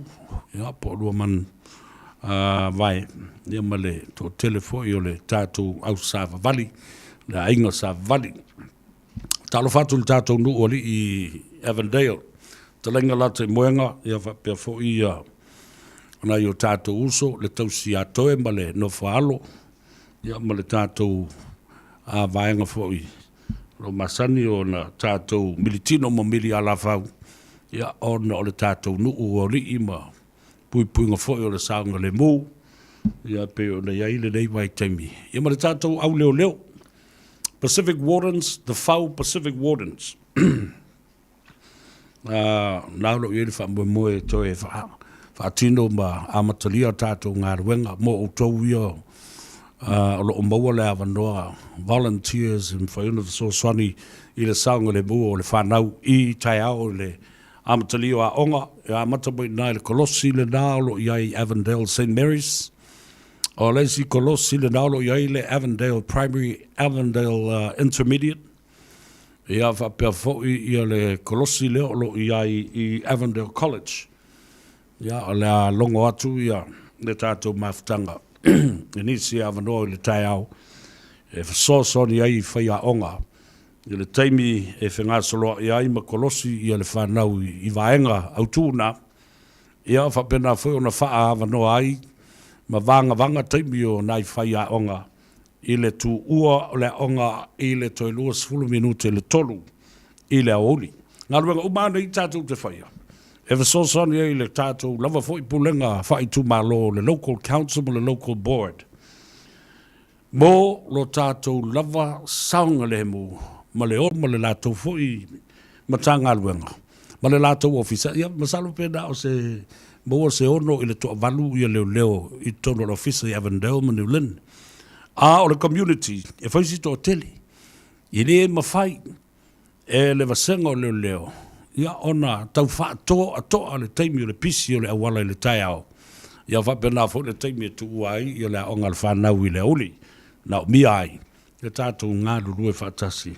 ia po o Luaman Vae, ia ma le toatele foi o le tatou au savavali, le aiga savavali. Talofa atu i le tatou nuu alii i Avondale, fetalaiga Lataimoega, ia faapea foi ia nai o tatou uso, le tausi ia Toe ma le nofo a alo, ia ma le tatou vaega foi o lo o masani ona tatou militino ma milialafau, ia, ona o le tatou nuu o alii ma puipuiga foi o le saogalemu, ia, e pei ona i ai lenei vaitaimi, ia ma le tatou au leoleo, Pacific Wardens, the Whau Pacific Wardens. Na o lo o i ai le faamoemoe e toe faatino ma amatalia tatou galuega mo outou ia o lo o maua le avanoa volunteers e mafai ona fesoasoani i le saogalemu o le fanau i taeao i le amatalia o aoga e amata mai i ina i le kolosi lena o lo o i ai i Avondale Saint Mary's. O le isi kolosi lena o lo o i ai le Avondale Primary, Avondale Intermediate. Ia faapea foi ia le kolosi lea o lo o i ai i Avondale College. Ia o le a logo atu ia le tatou mafutaga i nisi avanoa i le taeao e fesoasoani ai i faiaoga i le taimi e fegasoloai ai ma kolosi ia le fanau i vaega autu na, ia faapena foi ona faaavanoa ai ma vagavaga taimi o nai faiaoga i le tuua o le aoga i le toe 20 minute le tolu i le aoauli. Galuega uma lava nei tatou te faia, e fesoasoani ai i le tatou lava foi pulega faaitumalo, le local council ma le local board, mo lo tatou lava saogalemu ma le ma le latou foi Matagaluega ma le latou ofisa. Ia, masalo pe na o se maua se 6 i le toavalu ia leoleo i totonu o le ofisa i Avondale ma New Lynn. A o le community, e fai si toatele. E le mafai e le vasega o leoleo ia ona tau faatoatoa le taimi o le pisi o le auala i le taeao, ia faapena foi le taimi e tuua ai ia le aoga a le fanau i le aoauli, naomia ai le tatou galulue faatasi.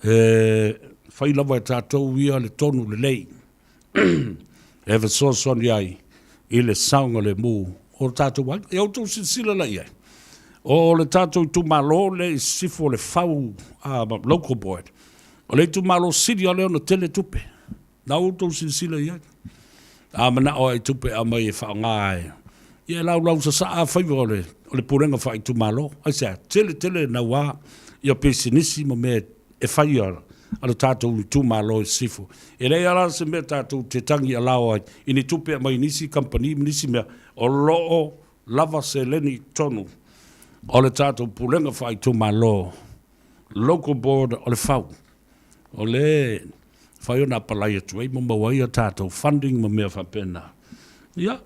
E fai lava e tatou ia le tonu lelei e fesoasoani ai i le saogalemu o le tatou aiga. Ia outou silasila la i ai, o le tatou itumalo lea i sisifo o le Fau Local Board, o le itumalo sili lava lea ona tele tupe. Na ua outou silasila i ai. A manao ai tupe e aumai e faaaoga ai, ia e laulau sasaa lava faiva o le, o le pulega faaitumalo. Aisea? Tele tele naua ia pisinisi ma mea e fai a le tatou itumalo i sisifo. E leai lava la se mea tatou te tagi alao ai i ni tupe e aumai i nisi kamupani ma nisi mea, o lo o lava seleni i totonu o le tatou pulega faaitumalo, local board o le fau. O lea e mafai ona apalai atu ai ma maua ai a tatou funding ma mea faapena. Ia,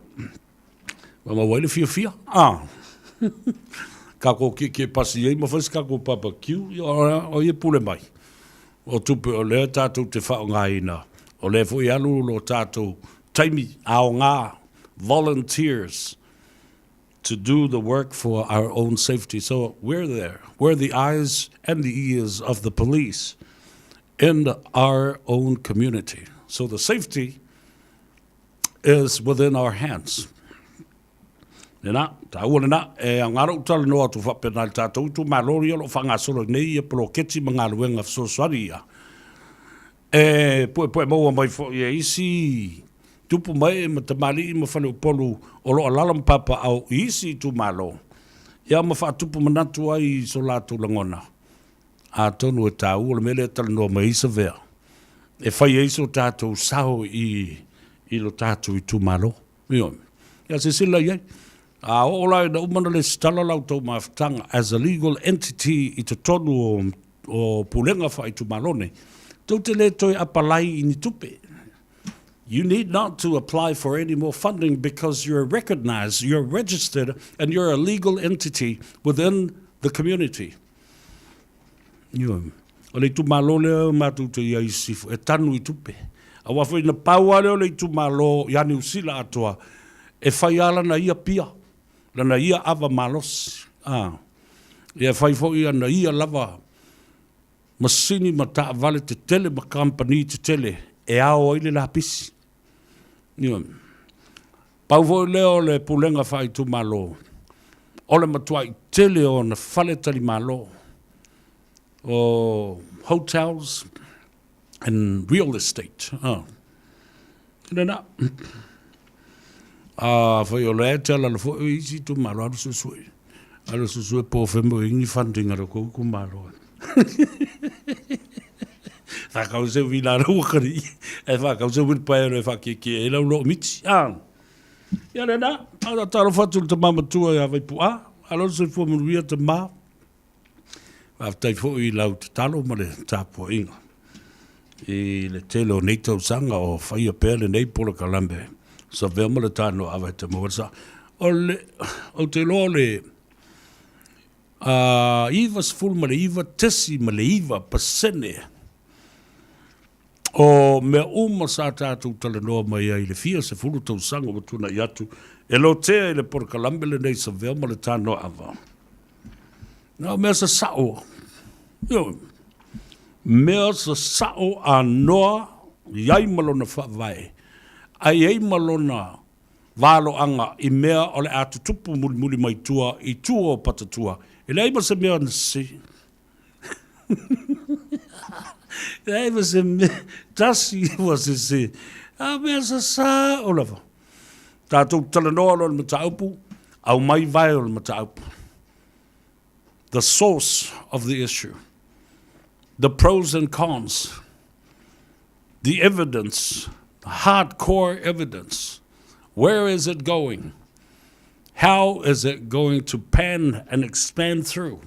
ma maua ai le fiafia. Ah. Tatou tietie pasi ai ma fai se tatou barbecue, ia o ai e pule mai? O tupe o lea tatou te faaaogaina, o lea foi e alu lo tatou taimi aoga, volunteers, to do the work for our own safety. So we're there. We're the eyes and the ears of the police in our own community. So the safety is within our hands. Lena, tāua lena, e aoga lou talanoa atu faapena i le tātou itumalo ia o lo o faagasolo nei ia poloketi ma galuega fesoasoani ia. E puepue maua mai foi e isi tupu mae ma tamalii ma faleupolu o lo o alaala ma papaaao i isi itumalo, ia ma faatupu manatu ai i so latou lagona. Atonu e taua le mea lea e talanoa mai ai Savea, e fai ai so tatou sao i i lo tatou itumalo. Ioe. Ia silasila i ai. A oo la ina uma ona lesitala la outou mafutaga as a legal entity i totonu o, o pulega faaitumalo nei, tou te le toe apalai i ni tupe. You need not to apply for any more funding because you're recognized, you're registered and you're a legal entity within the community. Ioe. O le itumalo lea matou te i ai i sisifo, e tanu i tupe. Aua foi na pau lava lea o le itumalo ia Niu Sila atoa e fai lava lana ia pia, lana ia ava malosi. A. Ia e fai foi ana ia lava masini ma taavale tetele ma kamupani tetele e ao ai le lapisi. Ioe. Pau foi lea o le pulega faaitumalo, o le matuai tele o ona faletalimalo, o hotels and real estate. Ah. Lena. A fai o lea e te alala foi o isi itumalo, alu suesue. Alu suesue po o fea mo i ni funding a le kou itumalo. Whakau se wila rau kari. E whakau se wilpaero e whakeke e lau loo miti. Ah. Ia le na, a talofa atu le tama matua ia Vaipu'a, alo le soifua manuia tama. Faafetai foi i lau tatalo ma le tapuaiga i le tele o nei tausaga o faia pea lenei polokalame Savea ma le Tanoa e te maua le sa. O le, ou te iloa o le A 99.9% o mea uma sa tatou talanoa mai ai i le fia sefulu tausaga ua tuanai atu, e lotea i le polokalame lenei Savea ma le Tanoa Ava. Na o mea sasao, ioe, mea sasao anoa i ai ma lona faavae, a i ai ma lona valoaga i mea o le a tutupu mulimuli mai tua i tua o Patatua. E leai ma se mea na sese. E leai ma se mea tasi ua sese. A mea sasao lava. Tatou talanoa loa i le mataupu, aumai vae o le mataupu. The source of the issue. The pros and cons. The evidence, the hardcore evidence. Where is it going? How is it going to pan and expand through?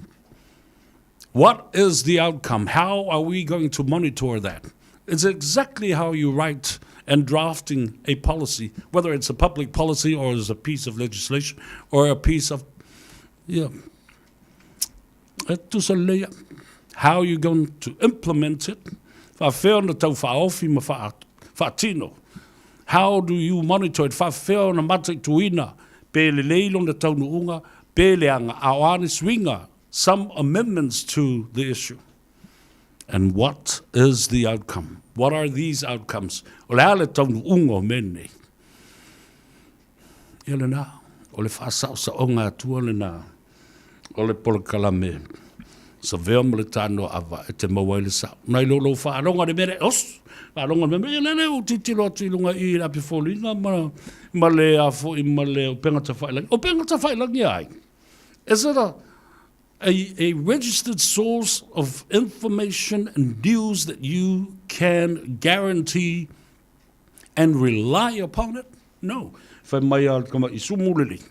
What is the outcome? How are we going to monitor that? It's exactly how you write and drafting a policy, whether it's a public policy or it's a piece of legislation or a piece of, yeah. E tusa lelei au. How are you going to implement it? Faafefea ona taufaaofi ma faatino? How do you monitor it? Faafefea ona mataituina pe lelei lona taunuuga, pe leaga, a o a ni suiga, some amendments to the issue. And what is the outcome? What are these outcomes? O le a le taunuuga o mea nei? Ia lena, o le faasaosaoga atua lena o le polokalame. Savea ma le tanoa ava e te maua ai le sao. Nai lo lou faaloga le mea lea, os, faaloga le mea lea, lele ua tilotilo atu i luga i i le api foliga ma, ma le a foi ma le upega tafailagi. Upega tafailagi a ai? Is it a, a, a registered source of information and news that you can guarantee and rely upon it? No. Fai mai a le tama i sumu lelei.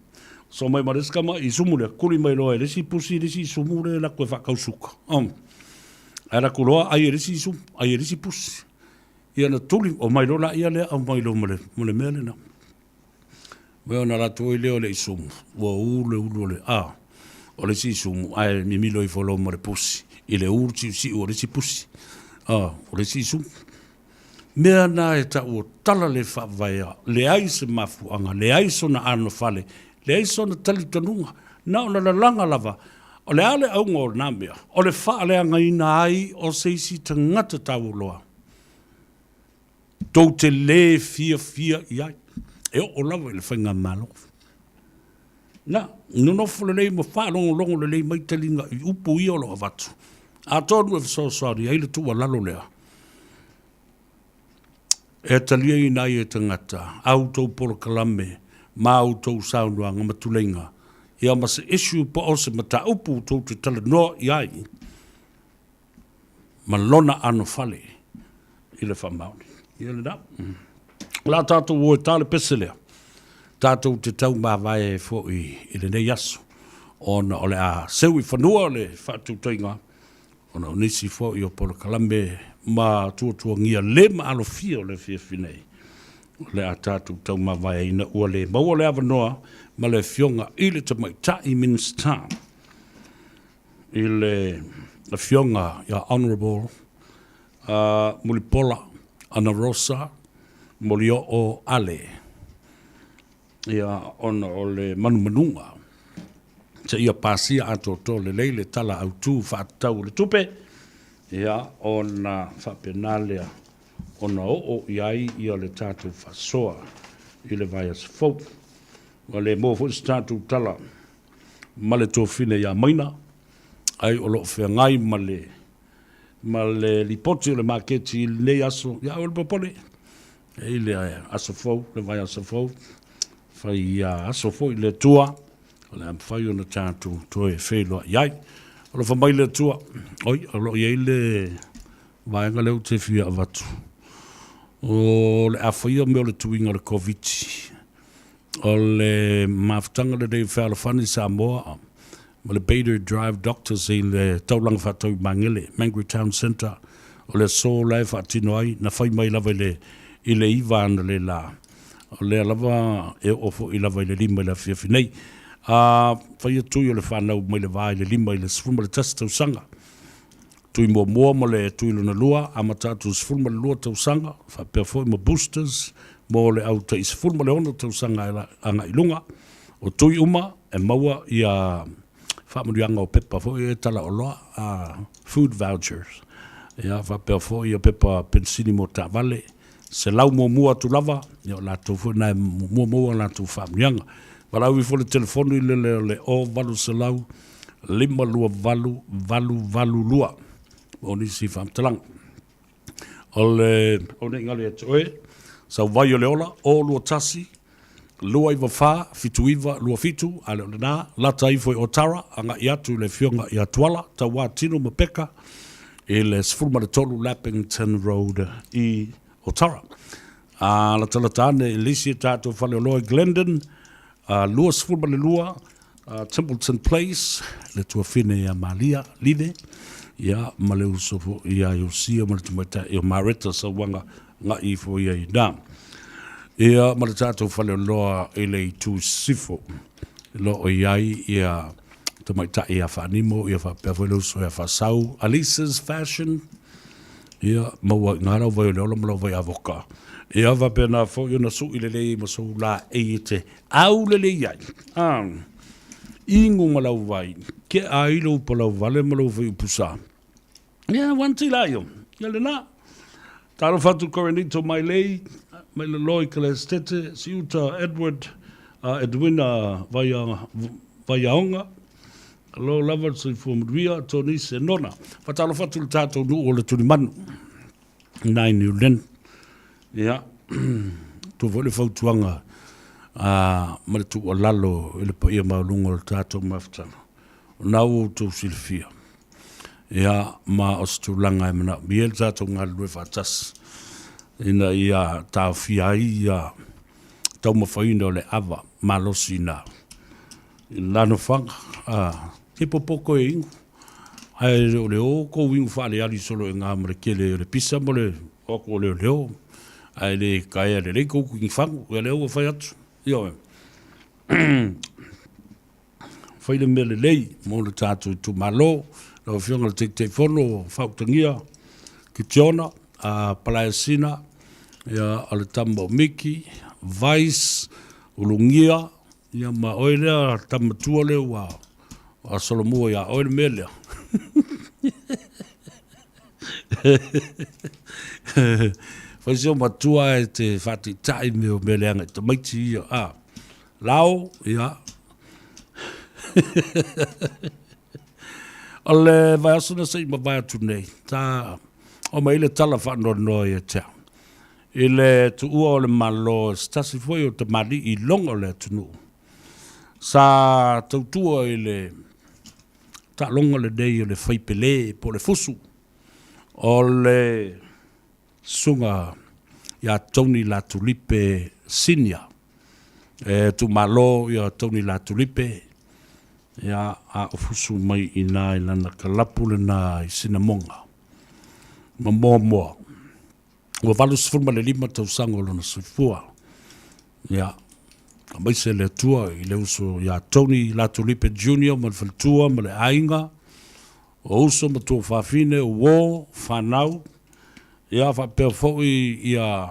So mai ma le isi tama i sumu lea, kuli mai loa e le isi pusi le isi sumu le laku e whaakau suka. Ae laku loa ai e le isi sumu, ai e le isi pusi. Ia na tuli, o mai loa la ia lea, au mai loa ma le, ma le mea lena. Mea ona latou ai lea o le isumu, ua u le ulu o le, a, o le isi isumu, ae mimilo ifo loa ma le pusi, i le u siusiu o le isi pusi, a, o le isi isumu. Mea na e tau o tala le faavaea, leai se mafuaaga, leai sona anofale, leai sona talitonuga, na ona lalaga lava. O le a le auga o na mea? O le faaleagaina ai o se isi tagata taualoa. Tou te le fiafia i ai, e oo lava i le faigamalo. Na, nonofo lelei ma faalogologo lelei mai taliga i upu ia o lo o avatu, atonu e fesoasoani ai le tuualalo lea e taliaina ai e tagata a outou polokalame ma a outou saunoaga ma tuleiga, ia ma se issue po o se mataupu tou te talanoa i ai ma lona anofale i le faamaoni. Ia lena. O le a tatou o e ta le pese lea, tatou te tau mavae ai foi i lenei aso, ona o le a seu i fanua le faatautaiga, ona o nisi foi o polokalame ma tuatuagia le maalofia o le afiafi nei, o le a tatou tau mavaeaina ua le maua le avanoa ma le Afioga i le Tamaitai Minisita i le Afioga ia Honourable Mulipola Anarosa Molioo Ale, ia ona o le manumanuga seia pasia atoatoa lelei le Tala Autu Faatatau o le Tupe, ia ona faapena lea ona oo i ai ia le tatou faasoa i le vaiaso fou. Ua le maua foi se tatou tala ma le tofine ia Maina, ai o lo o feagai ma le ma le lipoti o le maketi i lenei aso, ia aua le popole, e i le aso fou, le vaiaso fou, fai ia aso foi le Atua, o le a mafai ona tatou toe feiloai ai. Alofa mai le Atua, oi, o lo o i ai le vaega lea ou te fia avatu, o le a faia mea o le tuiga o le Koviti. O le mafutaga lenei o Fealofani Samoa ma le Bader Drive Doctors i le taulaga faatau i Magele, Mangere Town Centre. O le aso la e faatino ai, na fai mai lava i le i le 9 analeila. O lea lava e oo foi lava i le 5 i le afiafi nei. A faia tui o le fanau mai le va i le 5 i le 11 tausaga. Tui muamua ma le tui lona lua, amata atu i le 12 tausaga, faapea foi ma boosters mo le au tai 16 tausaga agai i luga. O tui uma e maua ia faamanuiaga o pepa foi e talaoloa, food vouchers, ia faapea foi ia pepa penisini mo taavale, 100 muamua atu lava, ia o latou foi na e muamua maua latou faamanuiaga. Valaau ifo le telefoni i le o le 0800 528 882 mo nisi faamatalaga. O le o nei galo ia te oe, sau vai o le ola, 021 294 79 27, a le o lena, lata ifo i Otara, agai atu i le afioga ia Tuala, Tauā Tino ma Peka, i le 13 Lappington Road i Otara. A latalata ane i le isi e tatou faleoloa i Glendon, 22 Templeton Place, le tuafine ia Malia Live, ia, ma le uso foi ia Iosia ma le tamaitai o Mareta Sauaga ga'i ifo ia i ina. Ia, ma le tatou faleoloa i le itu sisifo, lo o i ai ia tamaitai ia Faanimo, ia faapea foi le uso ia Faasau, Alisa's Fashion, ia, maua i ina lau vai o le ola ma lau vai avoka. Ia, faapena foi ona sui lelei ma sou laei e te Au lelei ai, a, inu ma lau vai, ke ai lou palau vale ma lou faiupu sa. Ia, wan ti la io, ia le na. Talofa atu Korinito mai lei, mai le loi Kelestete, Siuta Edward, Edwina Vaiaonga, Malo lava le soifua manuia Tony Senona. Faatalofa atu i le tatou nuu o le Tulimanu i New Lynn. Ia, tuu foi le fautuaga a ma le tuualalo i le paia maualuga o le tatou mafutaga. O lena ua outou silafia. Ia, ma o se tulaga e manaomia le tatou galulue faatasi ina ia taofia ai ia taumafaina o le ava malosi ina i le lanofaga, a, se popoto e inu, ae le o le o tou inu faaleali solo i ina ma le tele o le pisa ma le o atu o leoleo, ae le taea lelei tou tinifagu, ia lea ua fai atu, ioe. Fai le mea lelei mo le tatou itumalo. Lau Afioga i le Taitaifono o Faautagia Kitiona, a Palaesina, ia, o le tama o Miki, Vice, Ulugia, Ia ma oe lea tama matua lea ua solomua ia oe le mea lea. Fai si o matua e te faataitai me o mea leaga i tamaiti ia. A, lao, ia. O le vaiaso na se i mavae atu nei, ta o mai le tala faanoanoa ia te au. I le tuua o le Malo e se tasi foi o tamalii iloga o le atunuu, sa tautua i le taaloga lenei o le faipele po o le fusu o le Susuga ia Tony Latulipe Senior. E tuumalo ia Tony Latulipe, ia, a o fusu mai i ina i lana kalapu lena i Sinamoga ma Moamoa. Ua 85 tausaga o lona soifua. Ia, aemaise le Atua i le uso ia Tony Latulipe Junior ma le faletua ma le aiga, o uso ma tuafafine, o uo, fanau, ia faapea foi ia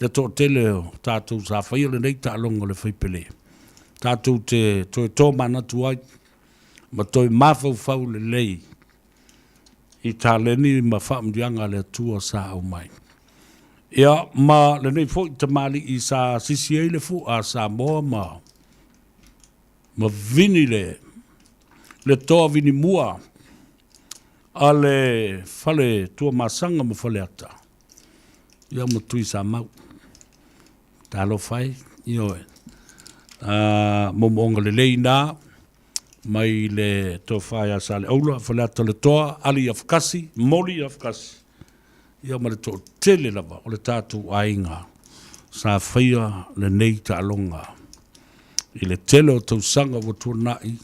le toatele o tatou sa faia lenei taaloga o le faipele. Tatou te toe tomanatu ai ma toe mafaufau lelei i taleni ma faamanuiaga a le Atua sa aumai. Ia, ma lenei foi tamalii sa sisi ai le fua a Samoa ma ma vini le le toa vinimua a le fale Tuamasaga ma Faleata, ia ma Tuisamau. Talofa e, ioe. Moomooga lelei na mai le tofa ia Saleaula, Faleata le Toa, Ali Afakasi, Moli Afakasi, ia ma le toatele lava o le tatou aiga sa faia lenei taaloga i le tele o tausaga ua tuanai,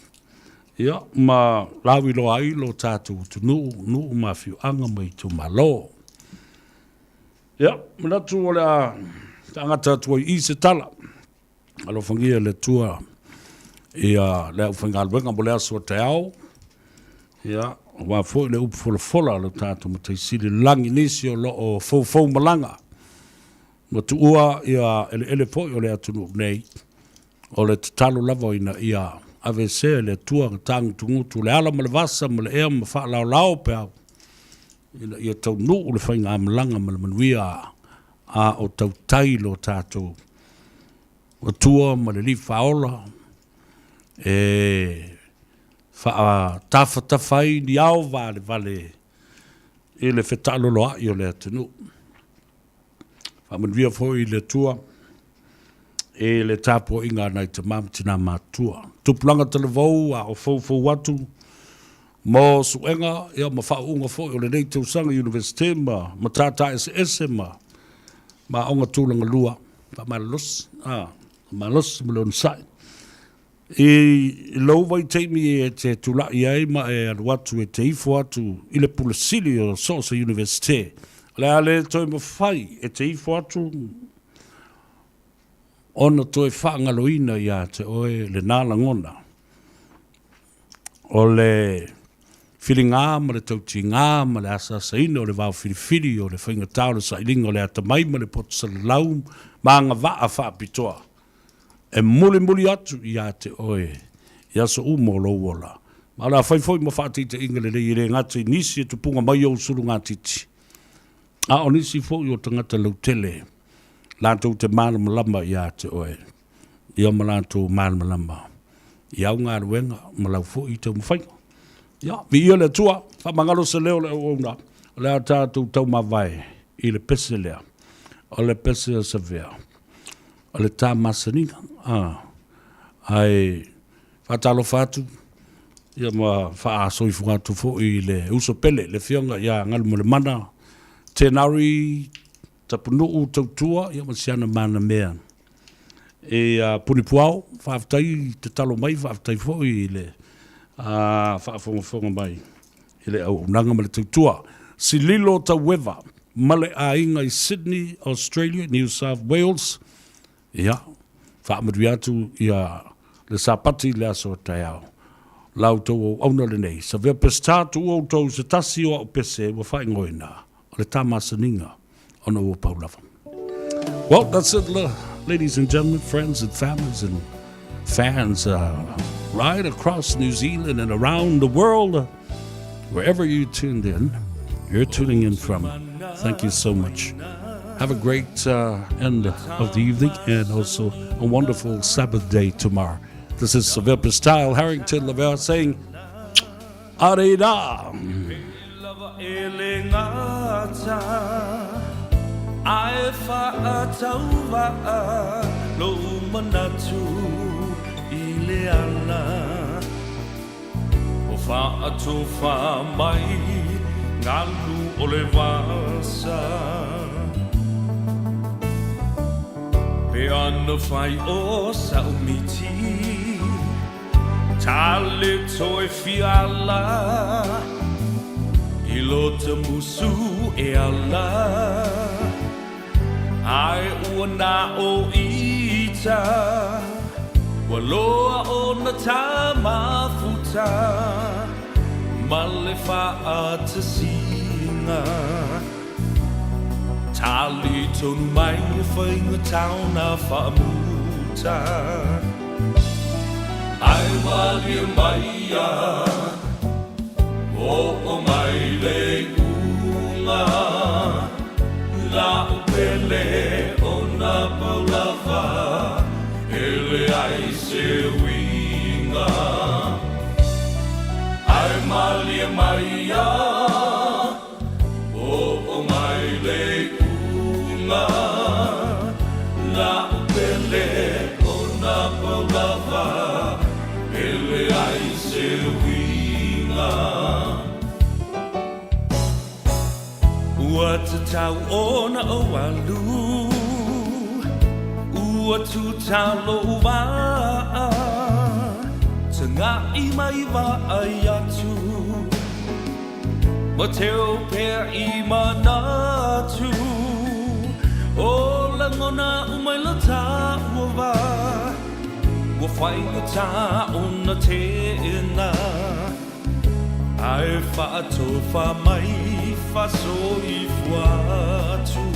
ia ma lauiloa ai lo tatou atunuu, nuu ma afioaga ma itumalo. Ia, manatu o le a faagata atu ai i se tala. Alofagia e le Atua ia le aufaigaluega mo le aso a taeao. Ia, aua foi le upu folafola a lo tatou Matai Sili i le lagi, nisi o lo o foufou malaga ma tuua ia eleele foi o le atunuu nei. O le tatalo lava ina ia aveesea e le Atua na tagutugutu le ala ma le vasa ma le ea ma faalaolao peau, ina ia taunuu le faigamalaga ma le manuia a o tautai lo tatou Atua ma le Alii Faaola e faatafatafa ai ni ao valevale i le fetaaloloai o le atunuu. Faamanuia foi le Atua i le tapuaiga a nai tama ma tina matutua. Tupulaga talavou a o foufou atu mo suega ia ma faauuga foi o lenei tausaga i Universite ma matata eseese ma ma aoga tulaga lua. Faamalolosi, a, faamalosi ma le onosai. I lou vaitaimi e te tulai ai ma e alu atu e te ifo atu i le Pule Sili o so o se Iunivesite, o le a le toe mafai e te ifo atu ona toe faagaloina ia te oe lena lagona o le filiga ma le tautiga ma le asaasaina o le vao filifili o le faigata o le sailiga o le atamai ma le poto salalau ma agavaa faapitoa e mulimuli atu ia te oe i aso uma o lou ola. Ma o le a fai foi ma faataitaiga lelei e le gata i nisi e tupuga mai ou sulugatiti, a o nisi foi o tagata lautele latou te malamalama ia te oe, ia ma latou malamalama. i au galuega ma lau foi taumafaiga. Ia, viia le Atua, faamagalo se leo o le auauna, o le a tatou taumavae i le pese lea, o le pese a Savea, o le ta masaniga, a, ae faatalofa atu, ia ma faasoifua atu foi i le uso pele, le Afioga ia Galumalemana Tenari Tapunuu Tautua, ia ma si ana manamea e a Punipuao, faafetai tatalo mai, faafetai foi i le faafogafoga mai i le auaunaga ma le tautua. Sililo Taueva ma le aiga i Sydney, Australia, New South Wales, ia, faamanuia atu ia le Sapati i le aso a taeao. La outou auauna lenei, Savea Peseta, tuu outou i se tasi o au pese ua faaigoaina, o le ta masaniga ona ua pau lava. Well, that's it, ladies and gentlemen, friends and families and fans right across New Zealand and around the world, wherever you tuned in, you're tuning in from. Thank you so much. Have a great end of the evening and also a wonderful Sabbath day tomorrow. This is Savea Style Harrington Lavelle saying, Arera! Ae faatauvaa lou manatu i le ala O faatofa mai galu o le vasa Pe ana fai o sa'u miti Tale toe fiala I lota musu e ala Ae ua na o ita Ua loa ona ta mafuta Ma le faatasiga Tali tonu mai e faigata ona faamuta Ae malie mai ia Oo mai le iuga La'u pele ona pau lava E leai se uiga Ae malie mai ia Oo mai le iuga La'u pele ona pau lava E leai se uiga Ua tatau ona ou alu Ua tuta lou vaa Taga'i mai vaai atu Ma teu pea i manatu O lagona uma i lo tāua wā Ua faigata ona teena Ae faatofa mai faasoifua atu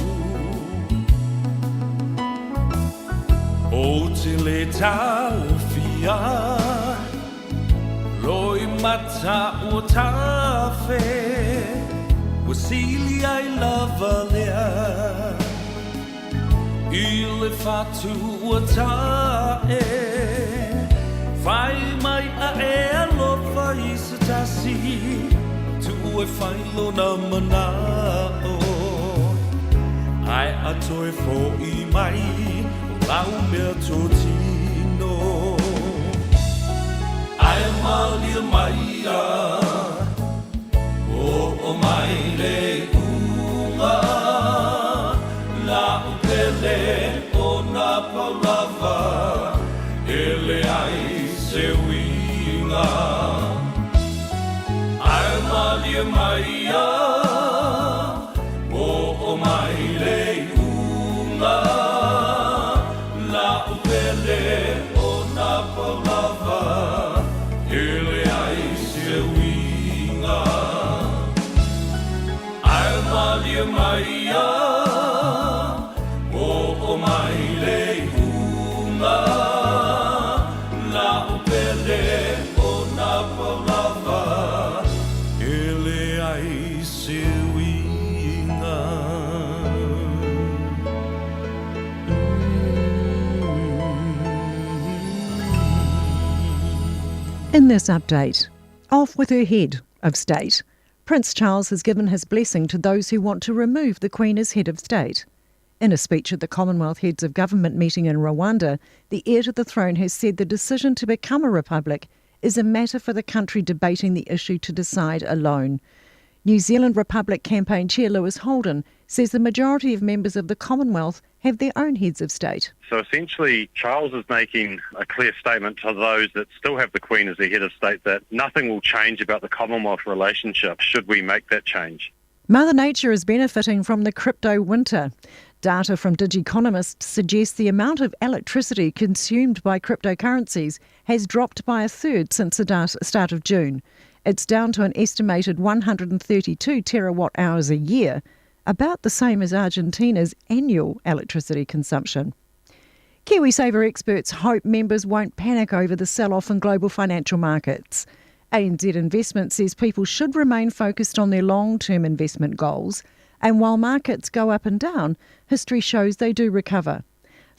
Ou te le taofia Loimata ua tafe Ua sili ai lava lea I le fatu ua ta'e Fai mai a e alofa i se tasi Tu'u e fai lona mana'o Ae a toe fo'i mai O lau mea totino Ae malie mai ia Oo mai le iuga La'u pele ona pau lava E leai se uiga Ae malie mai ia Oo mai le iuga La'u pele ona pau lava E leai se uiga Ae malie mai ia Oo mai le iuga La'u pele ona pau lava E leai se uiga. In this update, off with her head of state. Prince Charles has given his blessing to those who want to remove the Queen as head of state. In a speech at the Commonwealth Heads of Government meeting in Rwanda, the heir to the throne has said the decision to become a republic is a matter for the country debating the issue to decide alone. New Zealand Republic campaign chair Lewis Holden says the majority of members of the Commonwealth have their own heads of state. So essentially, Charles is making a clear statement to those that still have the Queen as their head of state that nothing will change about the Commonwealth relationship should we make that change. Mother Nature is benefiting from the crypto winter. Data from Digiconomist suggests the amount of electricity consumed by cryptocurrencies has dropped by a third since the start of June. It's down to an estimated 132 terawatt hours a year, about the same as Argentina's annual electricity consumption. KiwiSaver experts hope members won't panic over the sell off in global financial markets. ANZ Investment says people should remain focused on their long term investment goals, and while markets go up and down, history shows they do recover.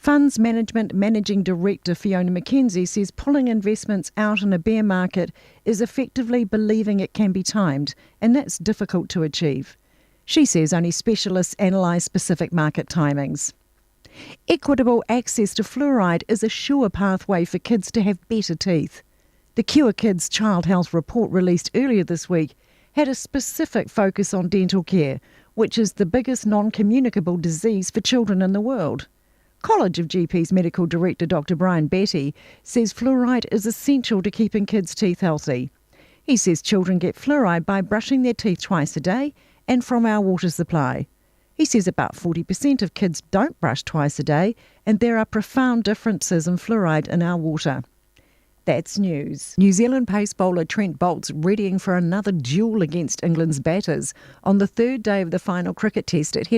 Funds Management Managing Director Fiona McKenzie says pulling investments out in a bear market is effectively believing it can be timed, and that's difficult to achieve. She says only specialists analyse specific market timings. Equitable access to fluoride is a sure pathway for kids to have better teeth. The Cure Kids Child Health Report released earlier this week had a specific focus on dental care, which is the biggest non communicable disease for children in the world. College of GPs Medical Director Dr. Brian Betty says fluoride is essential to keeping kids' teeth healthy. He says children get fluoride by brushing their teeth twice a day and from our water supply. He says about 40% of kids don't brush twice a day, and there are profound differences in fluoride in our water. That's news. New Zealand pace bowler Trent Boult's readying for another duel against England's batters on the third day of the final cricket test at Head.